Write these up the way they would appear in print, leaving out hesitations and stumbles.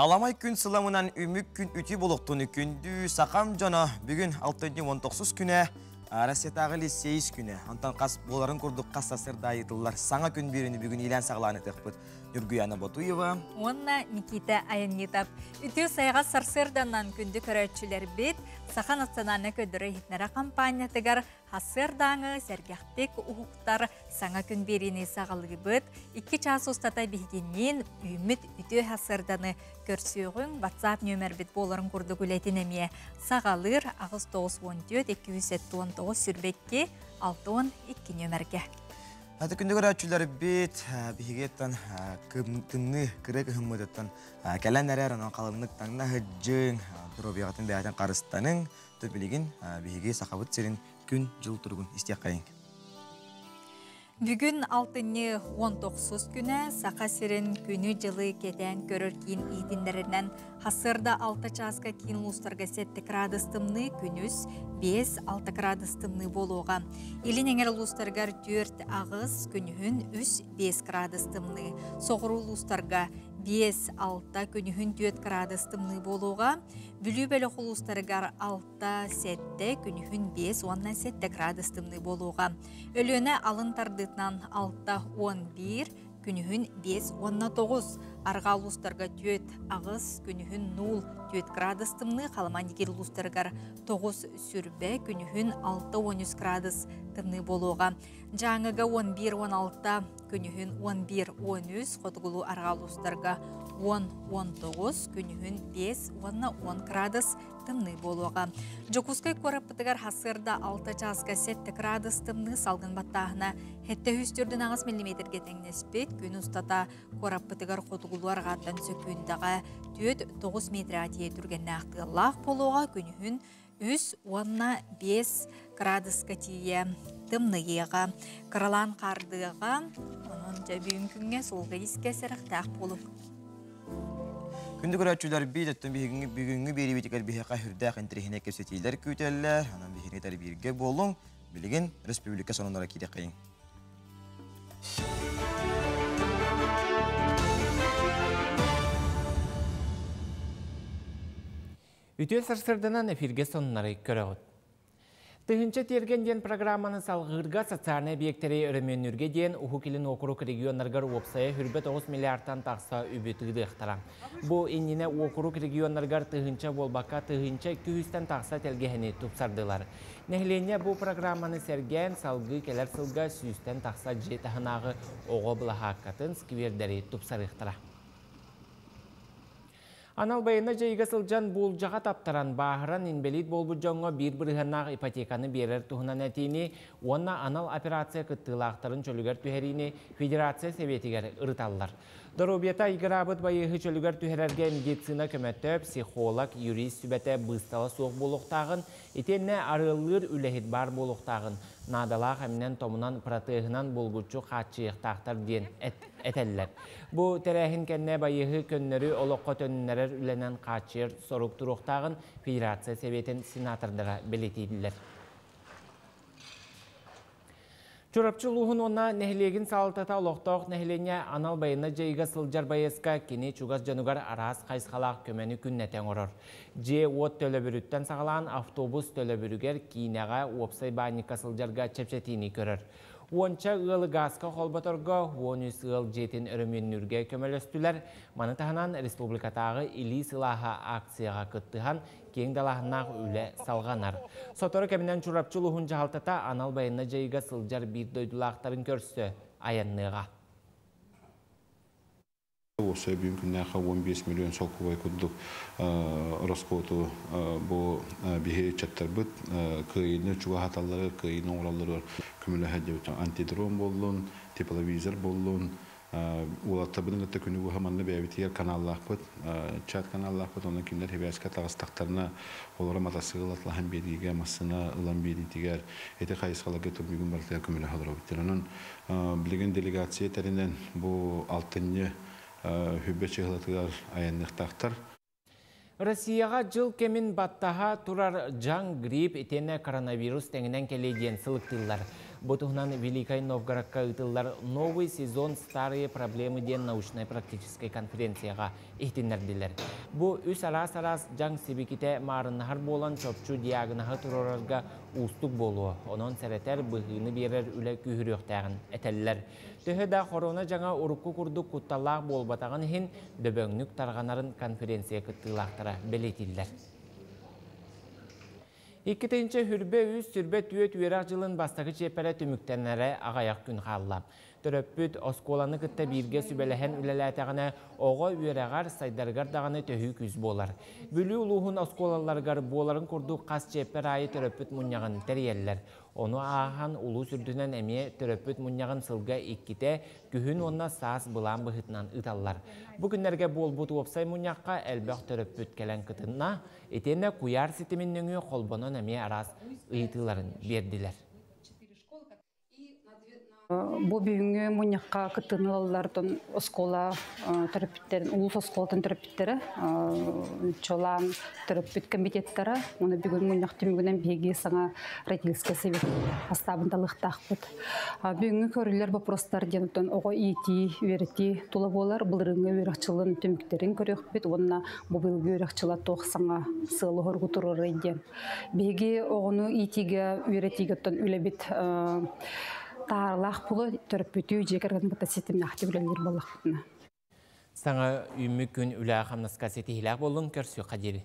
Аламай күн сыламынан үмүк күн үтү болохтуну күндүү сахам дьоно бүгүн 619 күнэ Россиятааҕы лиссиэйис күнэ. Онтон хас буоларын курдук хас сарсыарда ыйытыллар саҥа күн биэриини бүгүн иилээн саҕалаан ытыахпыт. Ньургуяна Ботуева. Уонна Никита Аяннитов. Үтүө сайҕа сарсыарданан күндү көрөөччүлэрбит Саха национальнай көрдөрөр иһитиннэрэ хампаанньатыгар Сарсыардааҥы сэргэхтик уһуктар саҥа күн биэриини саҕалыыбыт. Икки чаас устата биһигинниин үүммүт үтүө сарсыарданы көрсүөҕүҥ. WhatsApp нүөмэрбит буоларын курдук үлэтин эмиэ саҕалыыр 894 279 22 62 нүөмэргэ. Аты күндү көрөөччүлэрбит биһигиттэн тымныы кырыы кыһыммытыттан кэлэн эрэр, онон халымнык таҥна сылдьыҥ, доруобуйаҕытын бэйэтин харыстаныҥ. Билигин биһиги Сахабыт сирин күн-дьыл туругун истиэххэйиҥ. Бүгүн алтынньы 19 күнэ Саха сирин күнү-дьылы кэтээн көрөр киин иитиннэринэн хасыарда 6 чааска киин улуустарга 7 градус тымныы, күнүс 5-6 градус тымныы буолуоҕа. Илин эҥэр улуустарыгар 4-8, күнүһүн 3-5 градус тымныы. Соҕуруу улуустарга 5-6, күнүһүн 4 градус тымныы буолуоҕа. Бүлүү бөлөх улуустарыгар 6-7, күнүһүн 5 уонна 7 градус тымныы буолуоҕа. Өлүөнэ алын тардыытынан 6-11, күнүһүн 5 уонна 9, арҕаа улуустарга 4, 8, күнүһүн 0, 4 градус тымныы, Халыма Нигир улуустарыгар 9 сүрбэ, күнүһүн 6-13 градус тымныы буолуоҕа. Дьааҥыга 11-16, күнүһүн 11-13, хотугулуу арҕаа улуустарга 10-19, күнүһүн 5 уонна 10 градус тымныы буолуоҕа. Дьокуускай куораппытыгар сарсыарда 6 чааска 7 градус тымныы салгын баттааһына 748 миллиметргэ тэҥнэспит. Күн устата куораппытыгар хотугулуу арҕааттан сөкүүндэҕэ 4-9 метргэ тиийэ түргэннээх тыаллаах буолуоҕа. Күнүһүн үс уонна биэс кыраадыска тиийэ тымныйыаҕа, кыралаан хаардыаҕа, онон дьэ бүгүн күҥҥэ суолга-иискэ сэрэхтээх буолуҥ. Күндү көрөөччүлэрбит, өттүн биһигиҥи бүгүҥҥү биэриибитигэр биһиэхэ сүрдээх интэриэһинэй кэпсэтиилэр күүтэллэр. Онон биһигини тэрбииргэ буолуҥ. Билигин республика сонуннара киириэххэйиҥ. Үтүө сарсыарданан эфиргэ сонуннары көрөҕүт. Тыһыынча тиэргэн диэн программаны салҕыырга социальнай объектэри өрөмүөннүүргэ диэн Уһук Илин уокурук регионнарыгар уопсайа хүрбэ 9 миллиардтан тахса үбү тыырыахтара. Бу иннинэ уокурук регионнарыгар тыһыынча буолбакка тыһыынча 200-тэн тахса тэлгэһэни тупсардылар. Нэһилиэнньэ бу программаны сэргээн салгыы кэлэр сылга сүүстэн тахса дьиэ таһынааҕы оҕо былаһааккатын сквердэри тупсарыахтара. Анал байыаннай дьайыыга сылдьан буулдьаҕа таптаран, бааһыран инбэлиит буолбут дьоҥҥо биир бырыһыаннаах ипотеканы биэрэр туһунан этиини уонна анал операция кыттыылаахтарын чөлүгэр түһэриини Федерация Сэбиэтигэр ырыталлар. Доруобуйата айгыраабыт байыаһы чөлүгэр түһэрэргэ медицина көмөтө, психолог, юрист сүбэтэ быыстала суох буолуохтааҕын, итиэннэ арыаллыыр үлэһит баар буолуохтааҕын, наадалаах эминэн-томунан, протеһынан булгуччу хааччыйыахтаахтар диэн этэллэр. Бу тэрээһин кэннэ байыаһы көннөрү олоххо төннөрөр үлэнэн хааччыйар сорук туруохтааҕын Федерация Сэбиэтин сенатордара бэлиэтииллэр. Чурапчы улууһун уонна нэһилиэгин салалтата олохтоох нэһилиэнньэ анал байыаннай дьайыыга сылдьар байыаска кини чугас дьонугар араас хайысхалаах көмөнү күннэтэ оҥорор. Дьиэ-уот төлөбүрүттэн саҕалаан автобус төлөбүрүгэр, киинэҕэ, уопсай баанньыкка сылдьарга чэпчэтиини көрөр. Уонча ыалы гааска холботорго, 13 ыал дьиэтин өрөмүөннүүргэ көмөлөстүлэр. Маны таһынан республикатааҕы Илии сылааһа акцияҕа кыттыһан киэҥ далааһыннаах үлэ салҕанар. Сотору кэминэн Чурапчы улууһун дьаһалтата анал байыаннай дьайыыга сылдьар биир дойдулаахтарын көрсө айанныаҕа. Уопсай бүгүн күннээххэ 15 миллион солкуобай курдук ороскуоту бу биһи ыччаттарбыт кыайыыны чугаһаталларыгар, кыайыыны оҥороллоругар көмөлөһө диэбит. Антидрон буоллун, тепловизор буоллун, уолаттарбытын кытта күнү быһа манна бэйэбитигэр каналлаахпыт, чат каналлаахпыт, онон кинилэр сибээскэ таҕыстахтарына, олоро матасыгыл атлаһан биэриигэ, массыына ылан биэриитигэр ити хайысхаларга бүгүн барытыгар көмөлөһө олоробут. Онон Билигин делегация тэринэн бу алтынньы хүббэ чыһылатыгар айанныахтаахтар. Россияҕа дьыл кэмин баттаһа турар дьаҥ, грипп итиэннэ коронавирус тэҥинэн кэлиэ диэн сылыктыыллар. Бу туһунан Великай Новгородка ыытыллар «Новый сезон. Старые проблемы» диэн научнай-практическай конференцияҕа иһитиннэрдилэр. Бу үс араас-араас дьаҥ сибикитэ маарыннаһар буолан чопчу диагноһы туруорарга уустук буолуо. Онон сэрэтэр, быһыыны биэрэр үлэ күүһүрүөхтээҕин этэллэр. Төһө да корона дьаҥа урукку курдук кутталлаах буолбатаҕын иһин, дөбөҥнүк тарҕанарын конференция кыттыылаахтара бэлиэтииллэр. 2023-24 үөрэх дьылын бастакы чиэппэрэ түмүктэнэрэ аҕыйах күн хаалла. Төрөппүт оскуоланы кытта бииргэ сүбэлэһэн үлэлээтэҕинэ, оҕо үөрэҕэр сайдарыгар даҕаны төһүү күүс буолар. Бүлүү улууһун оскуолаларыгар буоларын курдук хас чиэппэр аайы төрөппүт мунньаҕын тэрийэллэр. Ону ааһан улуус үрдүнэн эмиэ төрөппүт мунньаҕын сылга иккитэ, күһүн уонна саас былаан быһыытынан ыыталлар. Бу күннэргэ буолбут уопсай мунньахха элбэх төрөппүт кэлэн кытынна, итиэннэ куйаар ситимин нөҥүө холбонон эмиэ араас ыйытыыларын биэрдилэр. Бу бүгүҥҥү мунньахха кыттыыны ылаллар оскуола төрөппүттэрин, улуус оскуолатын төрөппүттэрэ, чолаан төрөппүт комитеттара. Уонна бүгүн мунньах түмүгүнэн биһиги саҥа родительскай совет хастаабын талыахтаахпыт. Бүгүҥҥү көрүллэр вопростар диэн оҕо иитии, үөрэтии тула буолар. Былырыыҥҥы үөрэх дьылын түмүктэрин көрүөхпүт уонна бу быйылгы үөрэх дьыла туох саҥа сыалы соругу туруорар диэн. Биһиги оҕону иитиигэ, үөрэтиигэ үлэбит тааралаах буолу төрөппүтү дьиэ кэргэн кытта ситимнээхтик үлэлиир буоллахпытына. Саҥа үүммүт күн үлэҕэ-хамнаска ситиһиилээх буоллун, көрсүөххэ диэри.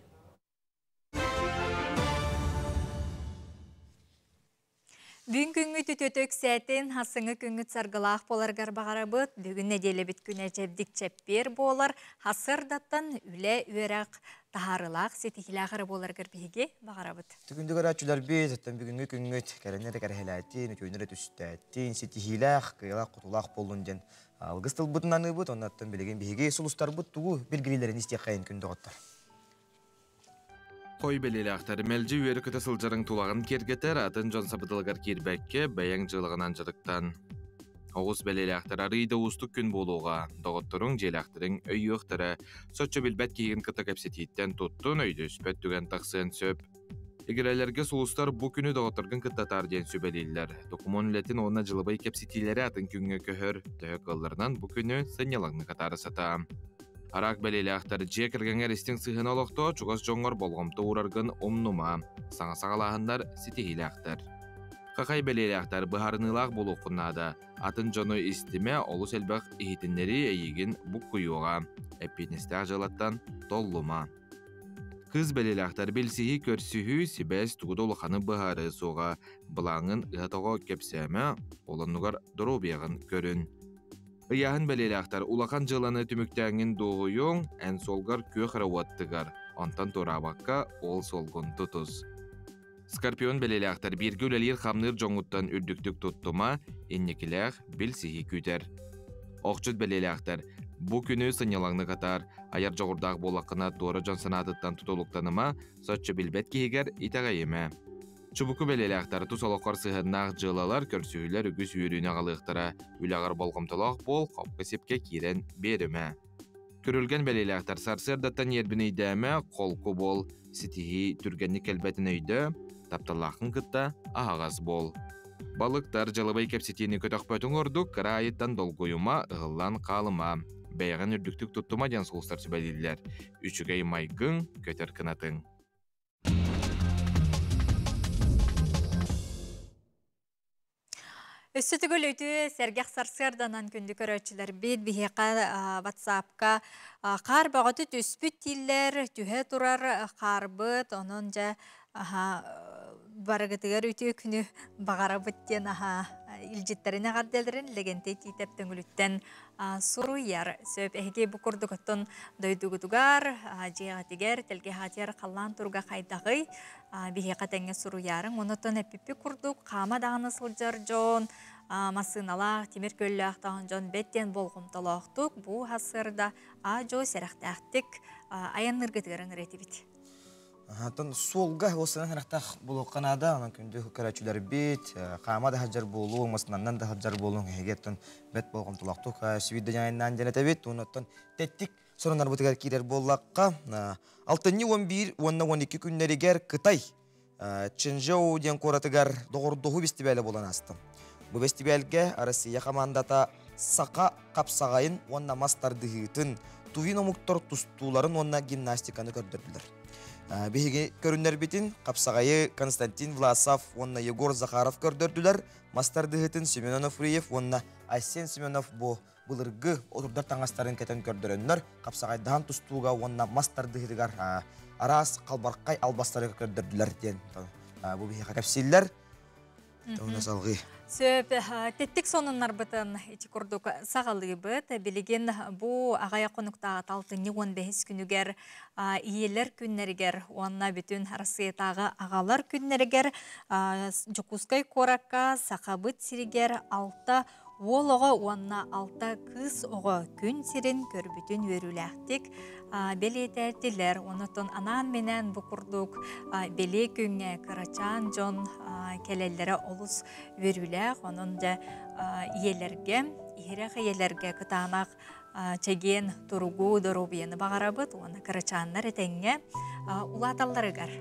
Бүгүн күҥҥүт үтүөтэ үксээтин, хасыҥы күҥҥүт саргылаах буоларгар баҕарабыт. Бүгүн нэдиэлэбит күнэ чэбдик чэппиэр буолар. Хасырдаттан үлэ, үөрэх таһаарылаах, ситиһиилээх эрэ буоларгар биһиги баҕарабыт. Түгүндү көрөөччүлэрбит, оттон бүгүҥҥү күҥҥүт кэрэннэр кэрэһэлээтин, үтүөнү эрэ түстээттин, ситиһиилээх, кыайыылаах, хотуулаах буоллун диэн алгыс тылбытын аныыбыт. Оннуттан билигин биһиги сулустарбыт тугу билгилиилэрин истиэххэйин күн доҕоттор. Хой бэлиэлээхтэр мэлдьи үөрэ-көтө сылдьарыҥ тулаҕын киэргэтэр, атын дьон сабыдылыгар киирбэккэ, бэйэҥ дьыалаҕынан дьарыктан. Оҕус бэлиэлээхтэр арыый да уустук күн буолуоҕа, доҕотторуҥ, дьиэлээхтэриҥ өйүөхтэрэ, соччо билбэт киһигин кытта кэпсэтииттэн туттун, өйдөспөт түгэн тахсыан сөп. Игирэлэргэ сулустар бу күнү доҕотторгун кытта атаар диэн сүбэлииллэр. Докумуон үлэтин уонна дьылабай кэпсэтиилэри атын күҥҥэ көһөр, төһө кыалларынан бу күнү сынньалаҥнык атаара сатаа. Араак бэлиэлээхтэр дьиэ кэргэҥҥэр истиҥ сыһыаны олохтоо, чугас дьоҥҥор болҕомто уураргын умнума. Саҥа саҕалааһыннар ситиһиилээхтэр. Хахай бэлиэлээхтэр быһаарыныылаах буолуоххун наада. Атын дьону истимэ, олус элбэх иһитиннэрии эйигин буккуйуоҕа. Эппиэтинэстээх дьыалаттан толлума. Кыыс бэлиэлээхтэр билсиһии, көрсүһүү, сибээс тугу да улаханы быһаарыа суоҕа. Былааҥҥын ыһа-тоҕо кэпсээмэ, ол оннугар доруобуйаҕын көрүн. Ыйааһын бэлиэлээхтэр улахан дьыаланы түмүктээҥҥин дуоһуйуоҥ, эн суолгар күөх эрэ уоттыгар, онтон туораабакка ол суолгун тутус. Скорпион бэлиэлээхтэр бииргэ үлэлиир-хамныыр дьоҥҥуттан үрдүктүк туттума, инникилээх билсиһии күүтэр. Охчут бэлиэлээхтэр бу күнү сынньалаҥнык атаар, айар дьоҕурдаах буоллаххына туора дьон санаатыттан тутулуктаныма, соччо билбэт киһигэр итэҕэйимэ. Чубуку бэлиэлээхтэр тус олоххор сыһыаннаах дьыалалар, көрсүһүүлэр үгүс үөрүүнү аҕалыахтара. Үлэҕэр болҕомтолоох буол, хопко-сипкэ киирэн биэримэ. Күрүлгэн бэлиэлээхтэр сарсыардаттан ньиэрбинэйдээмэ, холку буол, ситиһии түргэнник кэлбэтин өйдөө, тапталлааххын кытта аһаҕас буол. Балыктар дьалабай кэпсэтиини көтөхпөтүҥ ордук, кыра аайыттан долгуйума, ыһыллан хаалыма. Бэйэҕин үрдүктүк туттума диэн сулустар сүбэлииллэр. Үчүгэй майгыҥ, көтөр кынатыҥ. Өссө төгүл үтүө сэргэх сарсыарданан күндү көрөөччүлэрбит биһиэхэ WhatsApp-ка хаар бөҕөтө түспүт дииллэр, түһэ турар хаарбыт, онон дьэ барыгытыгар үтүө күнү баҕарабыт диэн аха илдьиттэрин эҕэрдэлэрин Лэгэнтэй Тиитэп Төҥүлүттэн суруйар. Сөп эһиги бу курдук оттон дойдугутугар, дьиэҕитигэр, тэлгэһэҕитигэр халлаан туруга хайдаҕый? Биһиэхэ тэҥҥэ суруйаарыҥ. Онотон эппиппит курдук хаама даҕаны сылдьар дьон, массыыналаах, тимир көллөөх даҕаны дьон бэт диэн болҕомтолоохтук бу сарсыарда аа-дьуо сэрэхтээхтик айанныыргытыгар ыҥырар этибит. Оттон суолга уоссанан харахтаах буолуохха наада. Онон күндү көрөөччүлэрбит, хаама да сылдьар буолуоҥ, массыынанан да сылдьар буолуоҥ, эһиги оттон бэрт болҕомтолоохтук свиданьанан диэн этэбит. Уонна оттон тэттик сонуннарбытыгар киирэр буоллахха, алтынньы 11 уонна 12 күннэригэр Кытай Чэнчжоу диэн куоратыгар доҕордоһуу бэстибээлэ буолан ааста. Бу бэстибээлгэ Россия командата саха хапсаҕайын уонна мас тардыһыытын, тувин омуктар тустууларын уонна гимнастиканы көрдөрдүлэр. Биһиги көрүннэрбитин хапсаҕайы Константин Власов уонна Егор Захаров көрдөрдүлэр, мас тардыһыытын Семен Онуфриев уонна Айсен Семенов бу былыргы отурдар таҥастарын кэтэн көрдөрөннөр, хапсаҕайдаһан тустууга уонна мас тардыһыытыгар араас халбархай албастары көрдөрдүлэр диэн бу биһиэхэ кэпсииллэр. Туһуна салгыы. Сөп, тэттик сонуннарбытын ити курдук саҕалыыбыт. Билигин бу аҕыйах хонуктааҕы алтынньы 15 күнүгэр ийэлэр күннэригэр уонна бүтүн Арассыыйатааҕы аҕалар күннэригэр Дьокуускай куоракка Сахабыт сиригэр 6 уол оҕо уонна 6 кыыс оҕо күн сирин көрбүтүн үөрүүлээхтик бэлиэтээтилэр. Онотон анаан-минээн бу курдук бэлиэ күҥҥэ кырачаан дьон кэлэллэрэ олус үөрүүлээх. Онон дьэ ийэлэргэ, иһирэх ийэлэргэ кытаанах чэгиэн туругу, доруобуйаны баҕарабыт уонна кырачааннар этэҥҥэ улааталларыгар.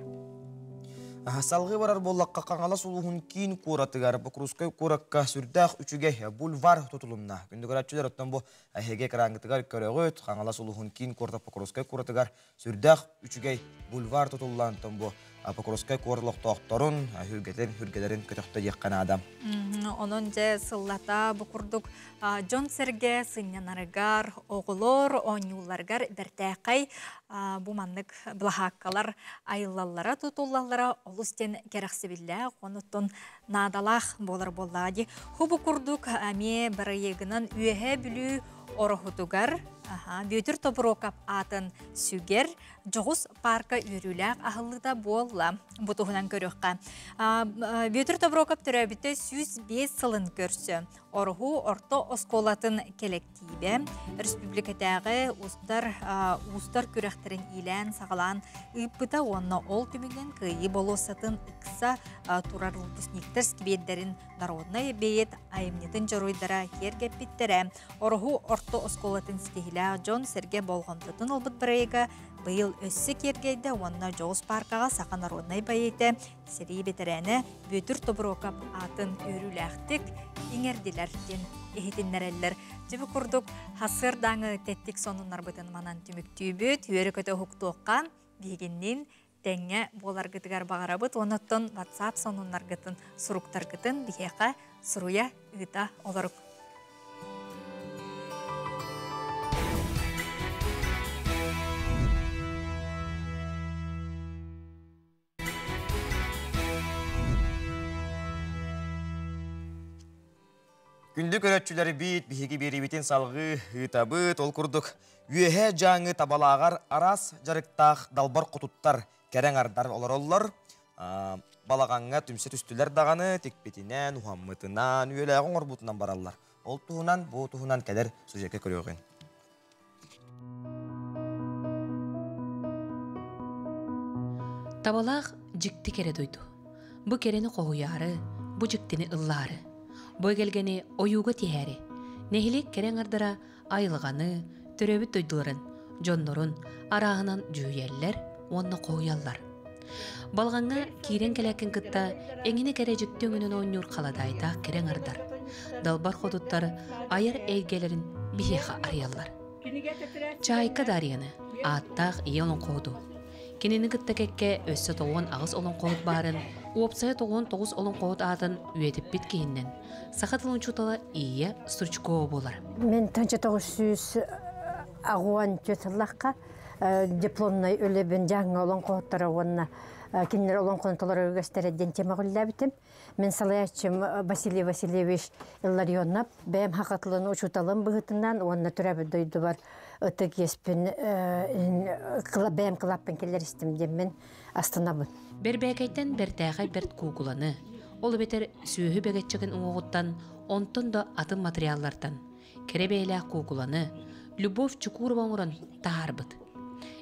Салгыы барар буоллахха, Хаҥалас улууһун киин куоратыгар, Покровскай куоракка сүрдээх үчүгэй бульвар тутулунна. Күндү көрөөччүлэр, оттон бу эһиги экраҥҥытыгар көрөҕүт, Хаҥалас улууһун киин куората Покровскай куоратыгар сүрдээх үчүгэй бульвар тутуллан, оттон бу Покровскай куорат олохтоохторун хүргэтин, хүргэлэрин көтөхтө диэххэ наада. Онон дьэ сыллата бу курдук дьон-сэргэ сынньанарыгар, оҕолор оонньуулларыгар бэртээхэй бу маннык былаһааккалар айыллаллара, тутуллаллара олус диэн кэрэхсэбиллээх, онуттан наадалаах буолар буоллаҕа дии. Хубу курдук эмиэ бырайыагынан Үөһээ Бүлүү Ороһутугар Бүөтүр Тобуруокап аатын сүгэр дьоҕус парка үөрүүлээх аһыллыыта буолла. Бу туһунан көрүөххэ. Бүөтүр Тобуруокап төрөөбүтэ 105 сылын көрсө Ороһу орто оскуолатын кэлэктиибэ республикатааҕы устар уустар күрэхтэрин иилээн-саҕалаан ыыппыта уонна ол түмүгүнэн Кыайыы болуоссатын ыкса турар выпускниктар сквердэрин народнай бэйиэт айымньытын дьоруойдара киэргэппиттэрэ. Ороһу орто оскуолатын ситиһилээх дьон-сэргэ болҕомтотун ылбыт бырайыга быйыл өссө киэргэйдэ уонна дьоҕус паркаҕа саха народнай бэйиэтэ сэрии бэтэрээнэ Бүөтүр Тобуруокап аатын үөрүүлээхтик иҥэрдилэр диэн иһитиннэрэллэр. Дьэ бу курдук хасыардааҥы тэттик сонуннарбытын манан түмүктүүбүт. Үөрэ-көтө уһуктуохха биһигинниин тэҥҥэ буоларгытыгар баҕарабыт. Онуттан WhatsApp сонуннаргытын, суруктаргытын биһиэхэ суруйа ыыта олорук. Күндү көрөөччүлэрбит, биһиги биэриибитин салгыы ыытабыт. Ол курдук, Үөһээ Дьааҥы Табалааҕар араас дьарыктаах далбар хотуттар кэрэҥ ардар олороллор. Балаҕаҥҥа түмсэ түстүлэр даҕаны, тикпитинэн, уһаммытынан, үөлээҕи оҥорбутунан бараллар. Ол туһунан, бу туһунан кэлэр сюжекка көрүөҕүҥ. Табалаах дьикти кэрэ дойду. Бу кэрэни хоһуйаары, бу дьиктини ыллаары, бу эгэлгэни ойууга тиһээри, нэһилиэк кэрэ аҥардара айылҕаны, төрөөбүт дойдуларын, дьоннорун арааһынан дьүһүйэллэр уонна хоһуйаллар. Балҕаҥҥа киирэн кэлээккин кытта эҥинэ кэрэ дьикти өҥүнэн оонньуур халадаайдаах кэрэ аҥардар, далбар хотуттар айар эйгэлэрин биһиэхэ арыйаллар. Чаайка Дарьяны, ааттаах ийэ олоҥхоһуту. Кинини кытта кэккэ өссө 98 олоҥхоһут баарын, уопсайа 99 олоҥхоһут аатын үйэтиппит киһиннэн саха тылын учуутала Ия Стручкова буолар. Мен 1984 сыллахха дипломнай үлэбин дьаҥҥа олоҥхоһуттара уонна кинилэр олоҥхону толорор үгэстэрэ диэн темаҕа үлэлээбитим. Мин салайааччым Василий Васильевич Илларионов бэйэм хакатылын учууталым быһыытынан уонна төрөөбүт дойдубар ытык иэспин бэйэм кылааппын киллэристим диэммин астынабын. Бэрбээкэйтэн бэртээхэй бэрт куукуланы, ол эбэтэр сүөһү бэгэччэгин уҥуоҕуттан, онтон да атын материаллартан кэрэ бэйэлээх куукуланы Любовь Чукурова оҥорон таһаарбыт.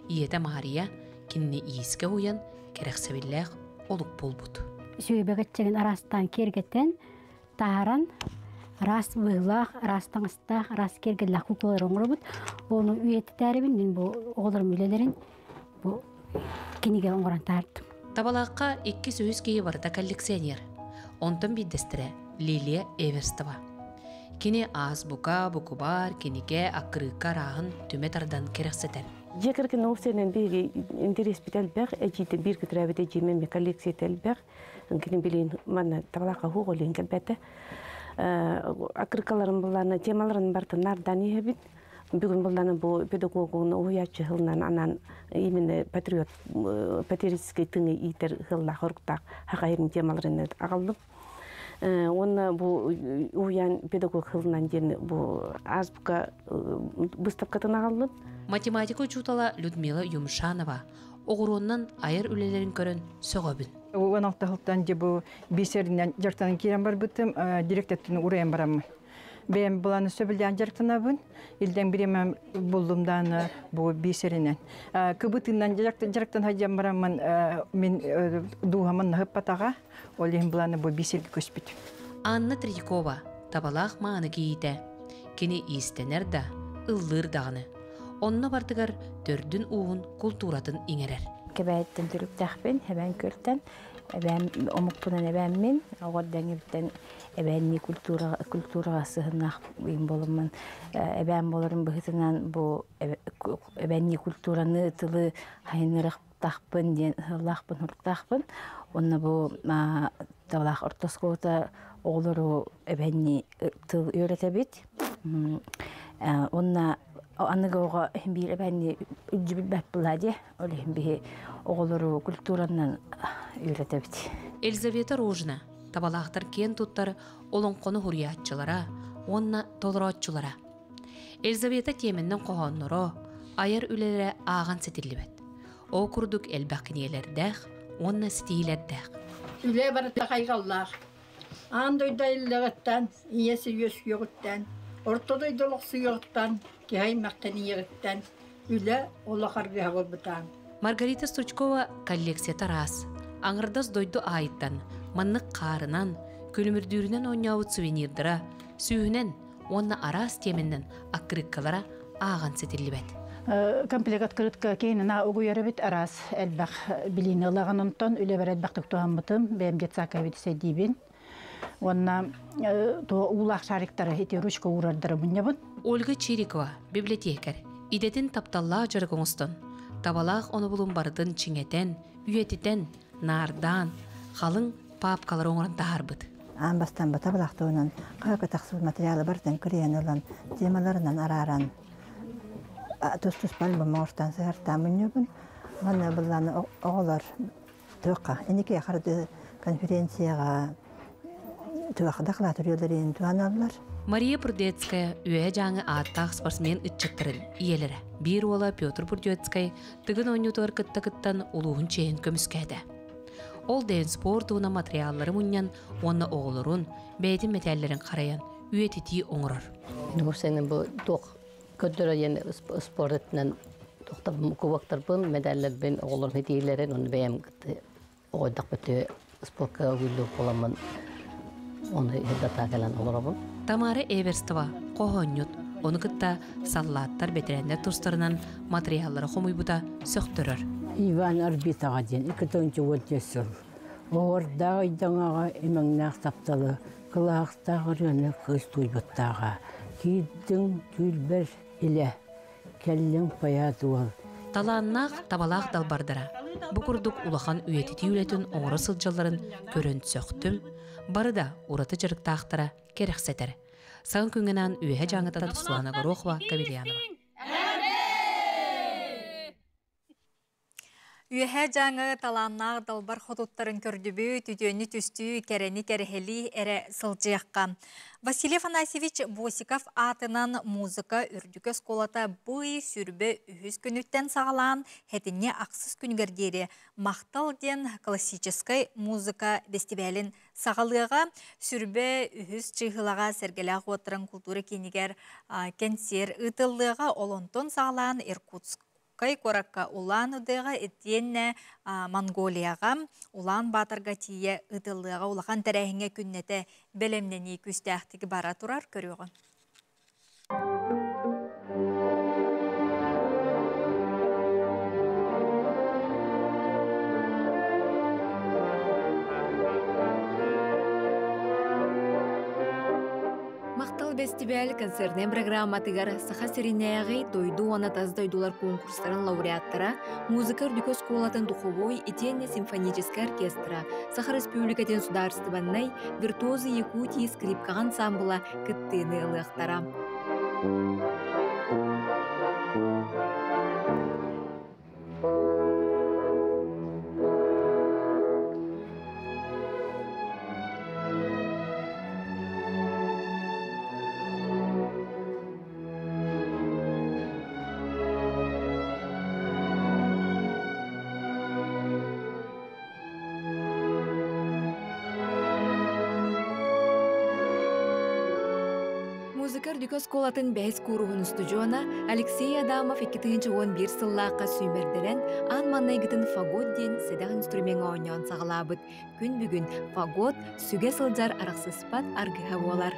Ийэтэ Мария кинини иискэ уйан кэрэхсэбиллээх олук буолбут. Сүөһү бэгэччэгин араастаан киэргэтэн, таһааран, араас быһыылаах, араас таҥастаах, араас киэргэллээх куукулалары оҥоробут. Ону үйэтитээрибин мин бу оҕолорум үлэлэрин бу кинигэ оҥорон таһаардым. Табалаахха иккис-үһүс киһи барыта коллекционер. Онтон биирдэстэрэ. Лилия Эверстова. Кини азбука, букубаар, кинигэ, аккырыыкка арааһын түмэ тардан кэрэхсэтэр. Дьиэ кэргэн уопсайынан биһиги интэриэспит элбэх, эдьиийдэр биир көтүрээбит эдьиийим эмиэ коллекцията элбэх. Кини билигин манна табалаахха уһуох олуйан кэлбэтэ. Аккырыыккаларын буллаана темаларын барытын наардаан иһэбит. Бүгүн буллаана бу педагогун уһуйааччы сылынан анаан именно патриот патриотическай тыҥы иитэр сыллаах оруктаах хахайын темаларын аҕаллым. Уонна бу уһуйаан педагог сылынан диэн бу азбука выставкатын аҕаллым. Математика учуутала Людмила Юмшанова оҕуруоннан айар үлэлэрин көрөн сөҕөбүн. 16 сылтан дьэ бу бисеринэн дьарыктанан киирэн барбытым, директорын уруйан бараммын. Бэйэм былааны сөбүлээн дьарыктанабын. Илдэн бириэмэм буллум дааны бу бисеринэн. Кыбытынан дьарыктан сылдьан бараммын мин дууһамын наһыппатаҕа, ол иһин былааны бу бисерге көспүт. Анна Третьякова табалаах мааны кийиитэ. Кини иистэнэр да, ыллыыр даҕаны. Онно бардыгар төрдүн ууһун култууратын иҥэрэр. Кэбээттэн төрүктээхпин, эбээн күөлтэн, эбээн омукпунан эбээммин, оҕо эрдэҥибиттэн эбээннии культураҕа культураҕа сыһыннаах буоламмын эбээн буоларым быһыытынан бу эбээннии культураны тылы хайыннарыахтаахпын диэн ыһыллаахпын хуруктаахпын уонна бу табалаах орто оскуолата оҕолору эбээннии тыл үөрэтэбит уонна аныгы оҕо биир эбээннии илдьибит буолаа дии ол иһин биһи оҕолору культуранан үөрэтэбит. Елизавета Рожина табалаахтар киэн туттар олоҥхону хуруйааччылара уонна толорооччулара. Елизавета тиэмэннэн хоһоонноро, айар үлэлэрэ ааҕан ситиллибэт. Ол курдук элбэх кинигэлэрдээх уонна ситиһиилэрдээх. Үлэ барыта хайҕаллаах. Аан дойду айыллыаҕыттан, ийэ үөскүөҕүттэн, орто дойду олохсуйуоҕуттан, киһи аймахтан ийэҕиттэн үлэ олох аргыһа буолбута. Маргарита Стручкова коллекцията араас. Аҥардас дойду аайыттан маннык хаарынан, күлүмүрдүүрүнэн оонньообут сувенирдара сүүһүнэн уонна араас тиэмэннэн аккырыыккалара ааҕан ситиллибэт. Комплект открытка кейнина угуйар эбит араас элбэх билиини ылаҕын онтон үлэбэр элбэхтик туһаммытым бэйэм детсадка эбит Уонна уулаах шариктары ити ручка уурардары мунньабын. Ольга Чирикова, библиотекарь, идэтин тапталлаах дьарык оҥостон, табалаах онобулун барытын чиҥэтэн, үйэтитэн, наардаан, халыҥ паапкалары оҥорон таһаарбыт. Аан бастаан батабылаах туһунан хаһыакка тахсыбыт материалы барытын кырыйан ылан, темаларынан арааран, тус-туспа альбом оҥортоон сыһартаан мунньубун. Манна былааны оҕолор туохха инники харды конференцияҕа туох доклад үрүөлэрин туһаналлар. Мария Прудецкая Үөһэ Дьааҥы ааттаах спортсмен ыччаттарын ийэлэрэ. Биир уола Петр Прудецкай Тыгын оонньуутугар кытта кыттан улууһун чиэһин көмүскээтэ. Ол дэйэн спорт уонна материаллары мунньан уонна оҕолорун, бэйэтин мэтээллэрин харайан үйэтитии оҥорор. Сен бу туох көрдөрө диэн спорт өттүнэн кубоктарбын, медалларбын, оҕолорум итиилэрин, оны бэйэм оҕойдох бөтү спортка угуллуу буоламмын оны хирдатаа кэлэн олоробун. Тамара Эверстова хоһоонньут, ону кытта саллааттар бэтэрээннэр тустарынан материаллары хомуйбута сөхтөрөр. Иван Арбитаҕа диэн 214 сыл. Оҕордаах ыйдаҥаҕа имэҥнээх тапталы, кылаахтаах ырыаны кыыс туйбуттааҕа. Киирдиҥ түүлбэр илэ, кэллиҥ поэт уол. Талааннаах, табалаах далбардара бу курдук улахан үйэтитии үлэтин оҥоро сылдьалларын көрөн сөхтүм, бары да ураты дьарыктаахтара кэрэхсэтэр. Саҥа күҥҥэ Үөһэ Дьааҥыттан Руслана Горохова, Кавельянова. Үөһэ Дьааҥы талааннаах далбар хотуттарын көрдүбүт, үтүөнү түстүү, кэрэни кэрэһэлии эрэ сылдьыахха. Василий Афанасьевич Босиков аатынан музыка үрдүкү оскуолата бу ый сүрбэ үһүс күнүттэн саҕалаан хэтинньи ахсыс күнүгэр диэри Махтал диэн классическай музыка бэстибээлин саҕалыаҕа. Сүрбэ үһүс чыыһылаҕа Сэргэлээх уоттарын култуура киинигэр кэнсиэр ыытыллыаҕа. Ол онтон саҕалаан Иркутск куоракка Улан-Удэҕа итиэннэ Монголияҕа Улаан-Баатарга тиийэ ыытыллыаҕа улахан тэрээһиҥҥэ күннэтэ бэлэмнэнии күүстээхтик бара турар көрүөҕүҥ. Махтал бэстибээл концертнай программатыгар Саха сиринээҕи дойду уонна тас дойдулар конкурстарын лауреаттара, музыка үрдүкү оскуолатын духовой итиэннэ симфоническай оркестра, Саха Республикатын судаарыстыбаннай «Виртуозы Якутии» скрипкаҕа ансаамбыла кыттыыны ылыахтара. Музыка үрдүкү оскуолатын бэһис кууруһун устудьуона Алексей Адамов 2011 сыллаахха сүүмэрдэнэн аан маҥнайгытын фагот диэн сэдэх инструмеҥҥа оонньоон саҕалаабыт. Күн бүгүн фагот сүгэ сылдьар арахсыспат аргыһа буолар.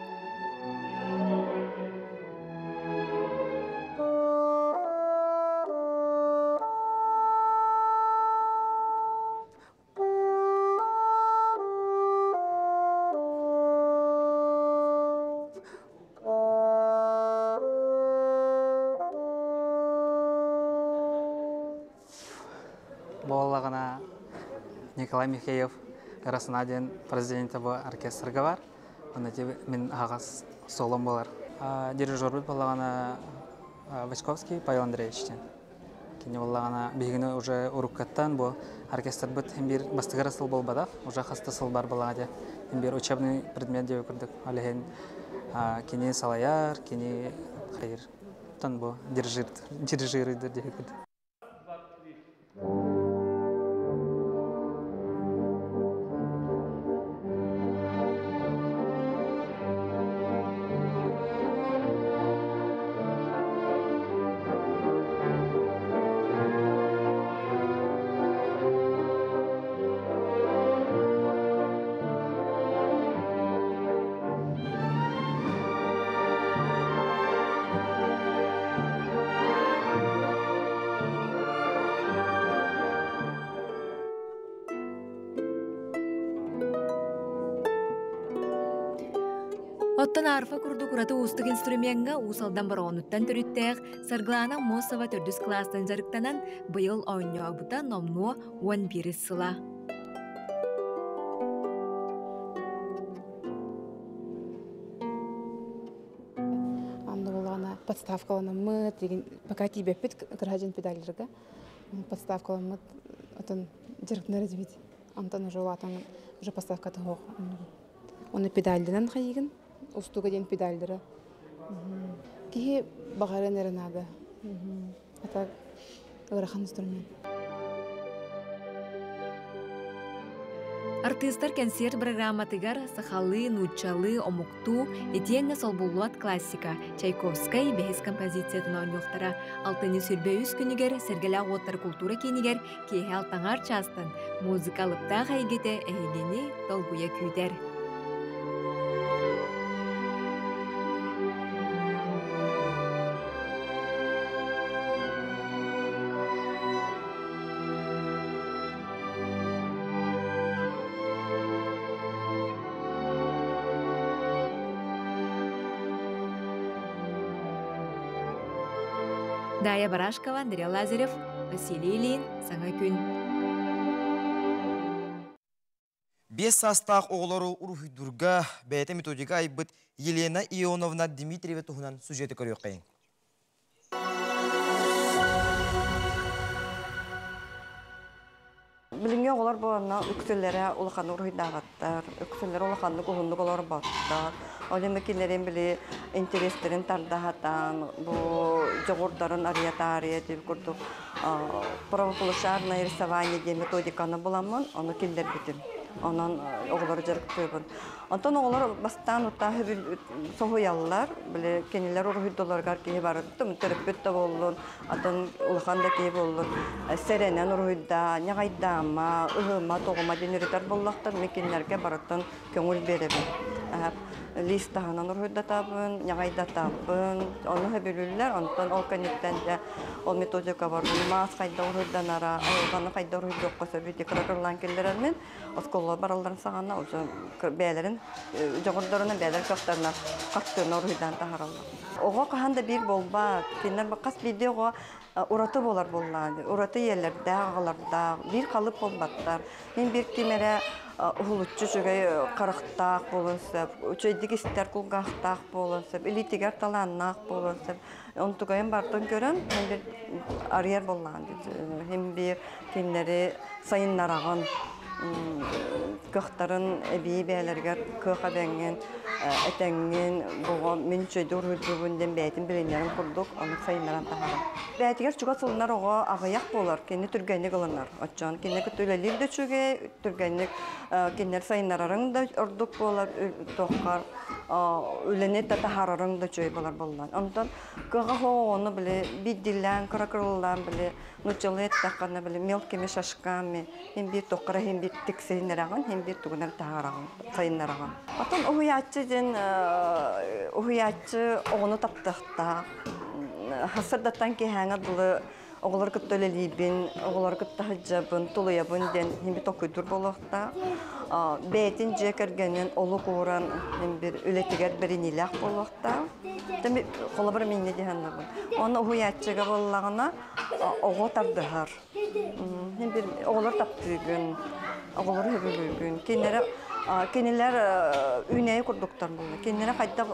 Буоллаҕына Николай Михеев Ырасына диэн президенте бу оркестрга бар. Онно мин аһаҕас солом буолар. Дирижербут буоллаҕына Васьковский Павел Андреевич диэн. Кини буоллаҕына биһигини уже уруккаттан бу оркестрбыт биир бастыгара сыл буолбатах, уже хаста сыл бар буоллаҕа дии. Биир учебный предмет диэби курдук. Ол иһин кини салайар, кини хайыр. Тон бу дирижируйдур диэки курдук. Оттон арфа курдук ураты уустук инструмеҥҥа Уус Алдан Бороҕонуттан төрүттээх Саргылаана Аммосова төрдүс кылаастан дьарыктанан, быйыл оонньообута номнуо 11 сыла. Анны буллаҕына подставкаланаммыт, пока тиийбэппит кыраһа педалларга подставкаламмыт атын дьарыктанар этибит. Антон уже улаатан уже подставката суох. Оны педальданан хайыгын, устуга диэн педальдара. Киһи баҕаран эрэ наада. А так ыарахан инструмент. Артыыстар кэнсиэр бырагырааматыгар сахалыы, нууччалыы, омуктуу, итиэннэ солбуллубат классика Чайковскай бэһис композициятын оонньуохтара. Алтынньы 23 күнүгэр Сэргэлээх уоттар култуура киинигэр киэһэ алтаҥаар чаастан музыка алыптаах эйгэтэ эһигини долгуйа күүтэр. Дая Барашкова, Андрей Лазарев, Василий Ильин, Саҥа күн. Биэс саастаах оҕолору уруһуйдуурга бэйэтэ методика айбыт Елена Ионовна Дмитриева туһунан сюжеты көрүөххэйиҥ. Билиҥҥи оҕолор буоланна үксүлэрэ улахан уруһуйдаабаттар, үксүлэрэ улаханнык уһуннук олорботтор. Ол иһин кинилэрин били интэриэстэрин тарда сатаан, бу дьоҕурдарын арыйа таарыйа диэн курдук правополушарное рисование диэн методиканы буламмын, ону киллэрбитим. Онон оҕолору дьарыктыыбын. Онтон оҕолор бастаан утаа соһуйаллар, били кинилэр уруһуйдуларыгар киһи барыттым, төрөппүт да буоллун, атын улахан да киһи буоллун, сэрэнэн уруһуйдаа, ньаҕайдаама, ыһыма, тоҕума диэн өрүтэр буоллахтар, мин кинилэргэ барыттан көҥүл биэрэбин. Лист таһынан уруһуйдатабын, ньаҕайдатабын, ону сөбүлүүллэр, онтон ол кэнниттэн дьэ ол методика бар маас хайда уруһуйданара, айылҕаны хайда уруһуйдуохха сөбүй кыра-кыралаан киллэрэрмин, оскуола баралларын саҕана уже бэйэлэрин дьоҕурдарынан, бэйэлэрин кыахтарынан хартыына уруһуйдаан таһаараллар. Оҕо хаһан да биир буолбат, кинилэр хас биирдии оҕо ураты буолар буоллаҕа, ураты ийэлэрдээх, аҕалардаах, биир халып буолбаттар. Мин биир ким эрэ уһулуччу үчүгэй харахтаах буолуон сөп, үчүгэйдик истэр кулгаахтаах буолуон сөп, илиитигэр талааннаах буолуон сөп. Онтукайын бартын көрөн, хин бир арыйар буоллаҕын, хин биир кинилэри сайыннараҕын, кыахтарын эбии бэйэлэригэр кыах эбэҥҥин, этэҥҥин, буҕа мин үчүгэйдик уруһуйдуубун диэн бэйэтин билинэрин курдук ону сайыннаран таһаарар. Бэйэтигэр чугас ылынар оҕо аҕыйах буолар, кини түргэнник ылынар. Оччоон кинини кытта үлэлиир да үчүгэй, түргэнник кинилэр сайыннарарыҥ да ордук буолар, туоххар үлэни да таһаарарыҥ да үчүгэй буолар буоллаан. Онтон кыаҕа оҕону били биирдиилээн, кыра-кыралаан били нууччалыы эттэххинэ били мелкими шажками хин биир туоххара хин биир тиксиһиннэрэҕин, хин биир тугунан таһаараҕын, сайыннараҕын. Оттон уһуйааччы диэн уһуйааччы оҕону таптыахтаах. Сырдаттан киэһээҥҥэ дылы оҕолор кытта үлэлиибин, оҕолор кытта сылдьабын, тулуйабын диэн хин бир толкуйдуур буолуохтаах. Бэйэтин дьиэ кэргэнин олук ууран хин бир үлэтигэр бэриниилээх буолуохтаах. Холобур минньэ диһаннабын. Оны уһуйааччыга буоллаҕына оҕо тардыһар. Хин бир оҕолор таптыыгын, оҕолор сөбүлүүгүн. Кинилэр кинилэр үүнээйи курдуктар буолла. Кинилэри хайдах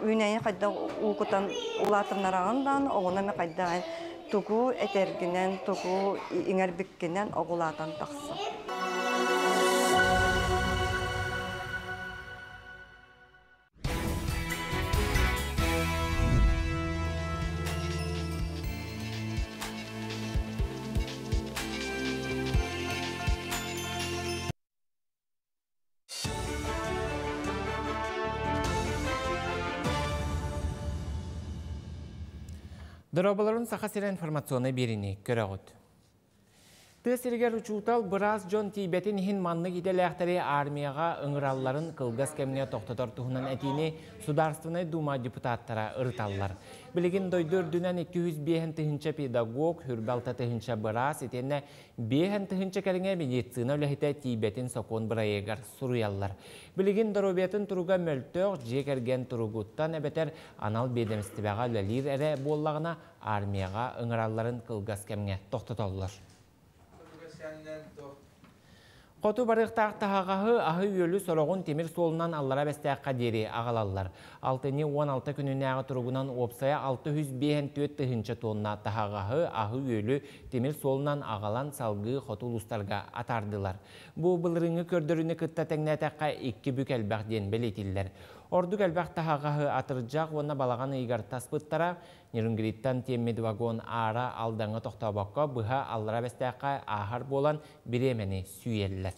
үүнээйи хайдах уу кутан улаатыннараҕын даҕаны, оҕону эмэ хайдах тугу этэргинэн, тугу иҥэрбиккинэн оҕулаатан тахсар. Дорооболорун Саха сирэ информационнай биэриини көрөҕүт. Тыа сиригэр учуутал, быраас дьон тиийбэтин иһин маннык идэлээхтэри армияҕа ыҥыралларын кылгас кэмҥэ тохтотор туһунан этиини Судаарственнай Дума депутаттара ырыталлар. Билигин дойду үрдүнэн 205 тыһыынча педагог, хүрбэ тыһыынча быраас итиэннэ 5 тыһыынча кэриҥэ медицина үлэһитэ тиийбэтин сокуон бырайыагар суруйаллар. Билигин доруобуйатын туруга мөлтөх, дьиэ кэргэн туругуттан эбэтэр анал биэдэмистибэҕэ үлэлиир эрэ буоллаҕына армияҕа ыҥыралларын кылгас кэмҥэ тохтотоллор. Хоту барыахтаах таһаҕаһы аһы-үөлү сороҕун тимир суолунан Аллара Бэстээххэ диэри аҕалаллар. Алтынньы 16 күнүнээҕи туругунан уопсайа 654 тыһыынча тонна таһаҕаһы аһы-үөлү тимир суолунан аҕалан салгыы хоту улуустарга атаардылар. Бу былырыыҥҥы көрдөрүүнү кытта тэҥнээтэххэ икки бүк элбэх диэн бэлиэтииллэр. Ордук элбэх таһаҕаһы атырдьах уонна балаҕан ыйыгар таспыттара. Нерюнгриттан тиэммит вагон аара Алдаҥҥа тохтообокко быһа Аллара Бэстээххэ ааһар буолан бириэмэни сүүйэллэр.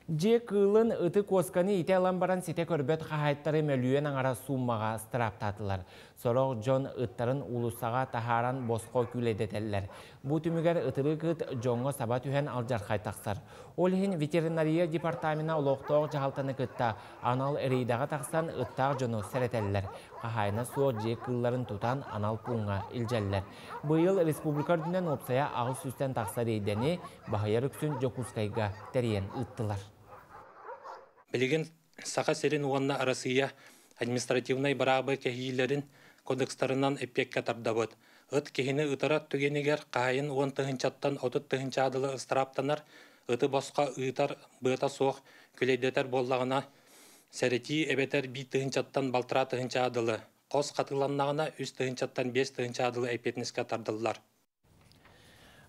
Дьиэ кыылын ыты куосканы итэ ылан баран ситэ көрбөт хаһаайыттары мөлүйүөн аҥара сууммаҕа ыстырааптаатылар. Сорох дьон ыттарын уулуссаҕа таһааран босхо күүлэйдэтэллэр. Бу түмүгэр ытырык ыт дьоҥҥо саба түһэн алдьархай тахсар. Ол иһин ветеринария департамена олохтоох дьаһалтаны кытта анал рейдэҕэ тахсан ыттаах дьону сэрэтэллэр. Хаһаайына суох дьиэ кыылларын тутан анал пууҥҥа илдьэллэр. Быйыл республика үрдүнэн уопсайа 800-тэн тахса рейдэни баһыйар үксүн Дьокуускайга тэрийэн ыыттылар. Билигин Саха сирин уонна Арассыыйа административнай быраабы кэһиилэрин кодекстарынан эппиэккэ тардабыт. Ыт киһини ытара түгэнигэр хаһайын 10 тыһыынчаттан 30 тыһыынча дылы ыстырааптанар, ыты босхо ыытар быата суох күлэйдэтэр буоллаҕына, сэрэтии эбэтэр биир тыһыынчаттан балтараа тыһыынча дылы, хос хатыланнаҕына үс тыһыынчаттан биэс тыһыынча дылы эппиэтинэскэ тардыллар.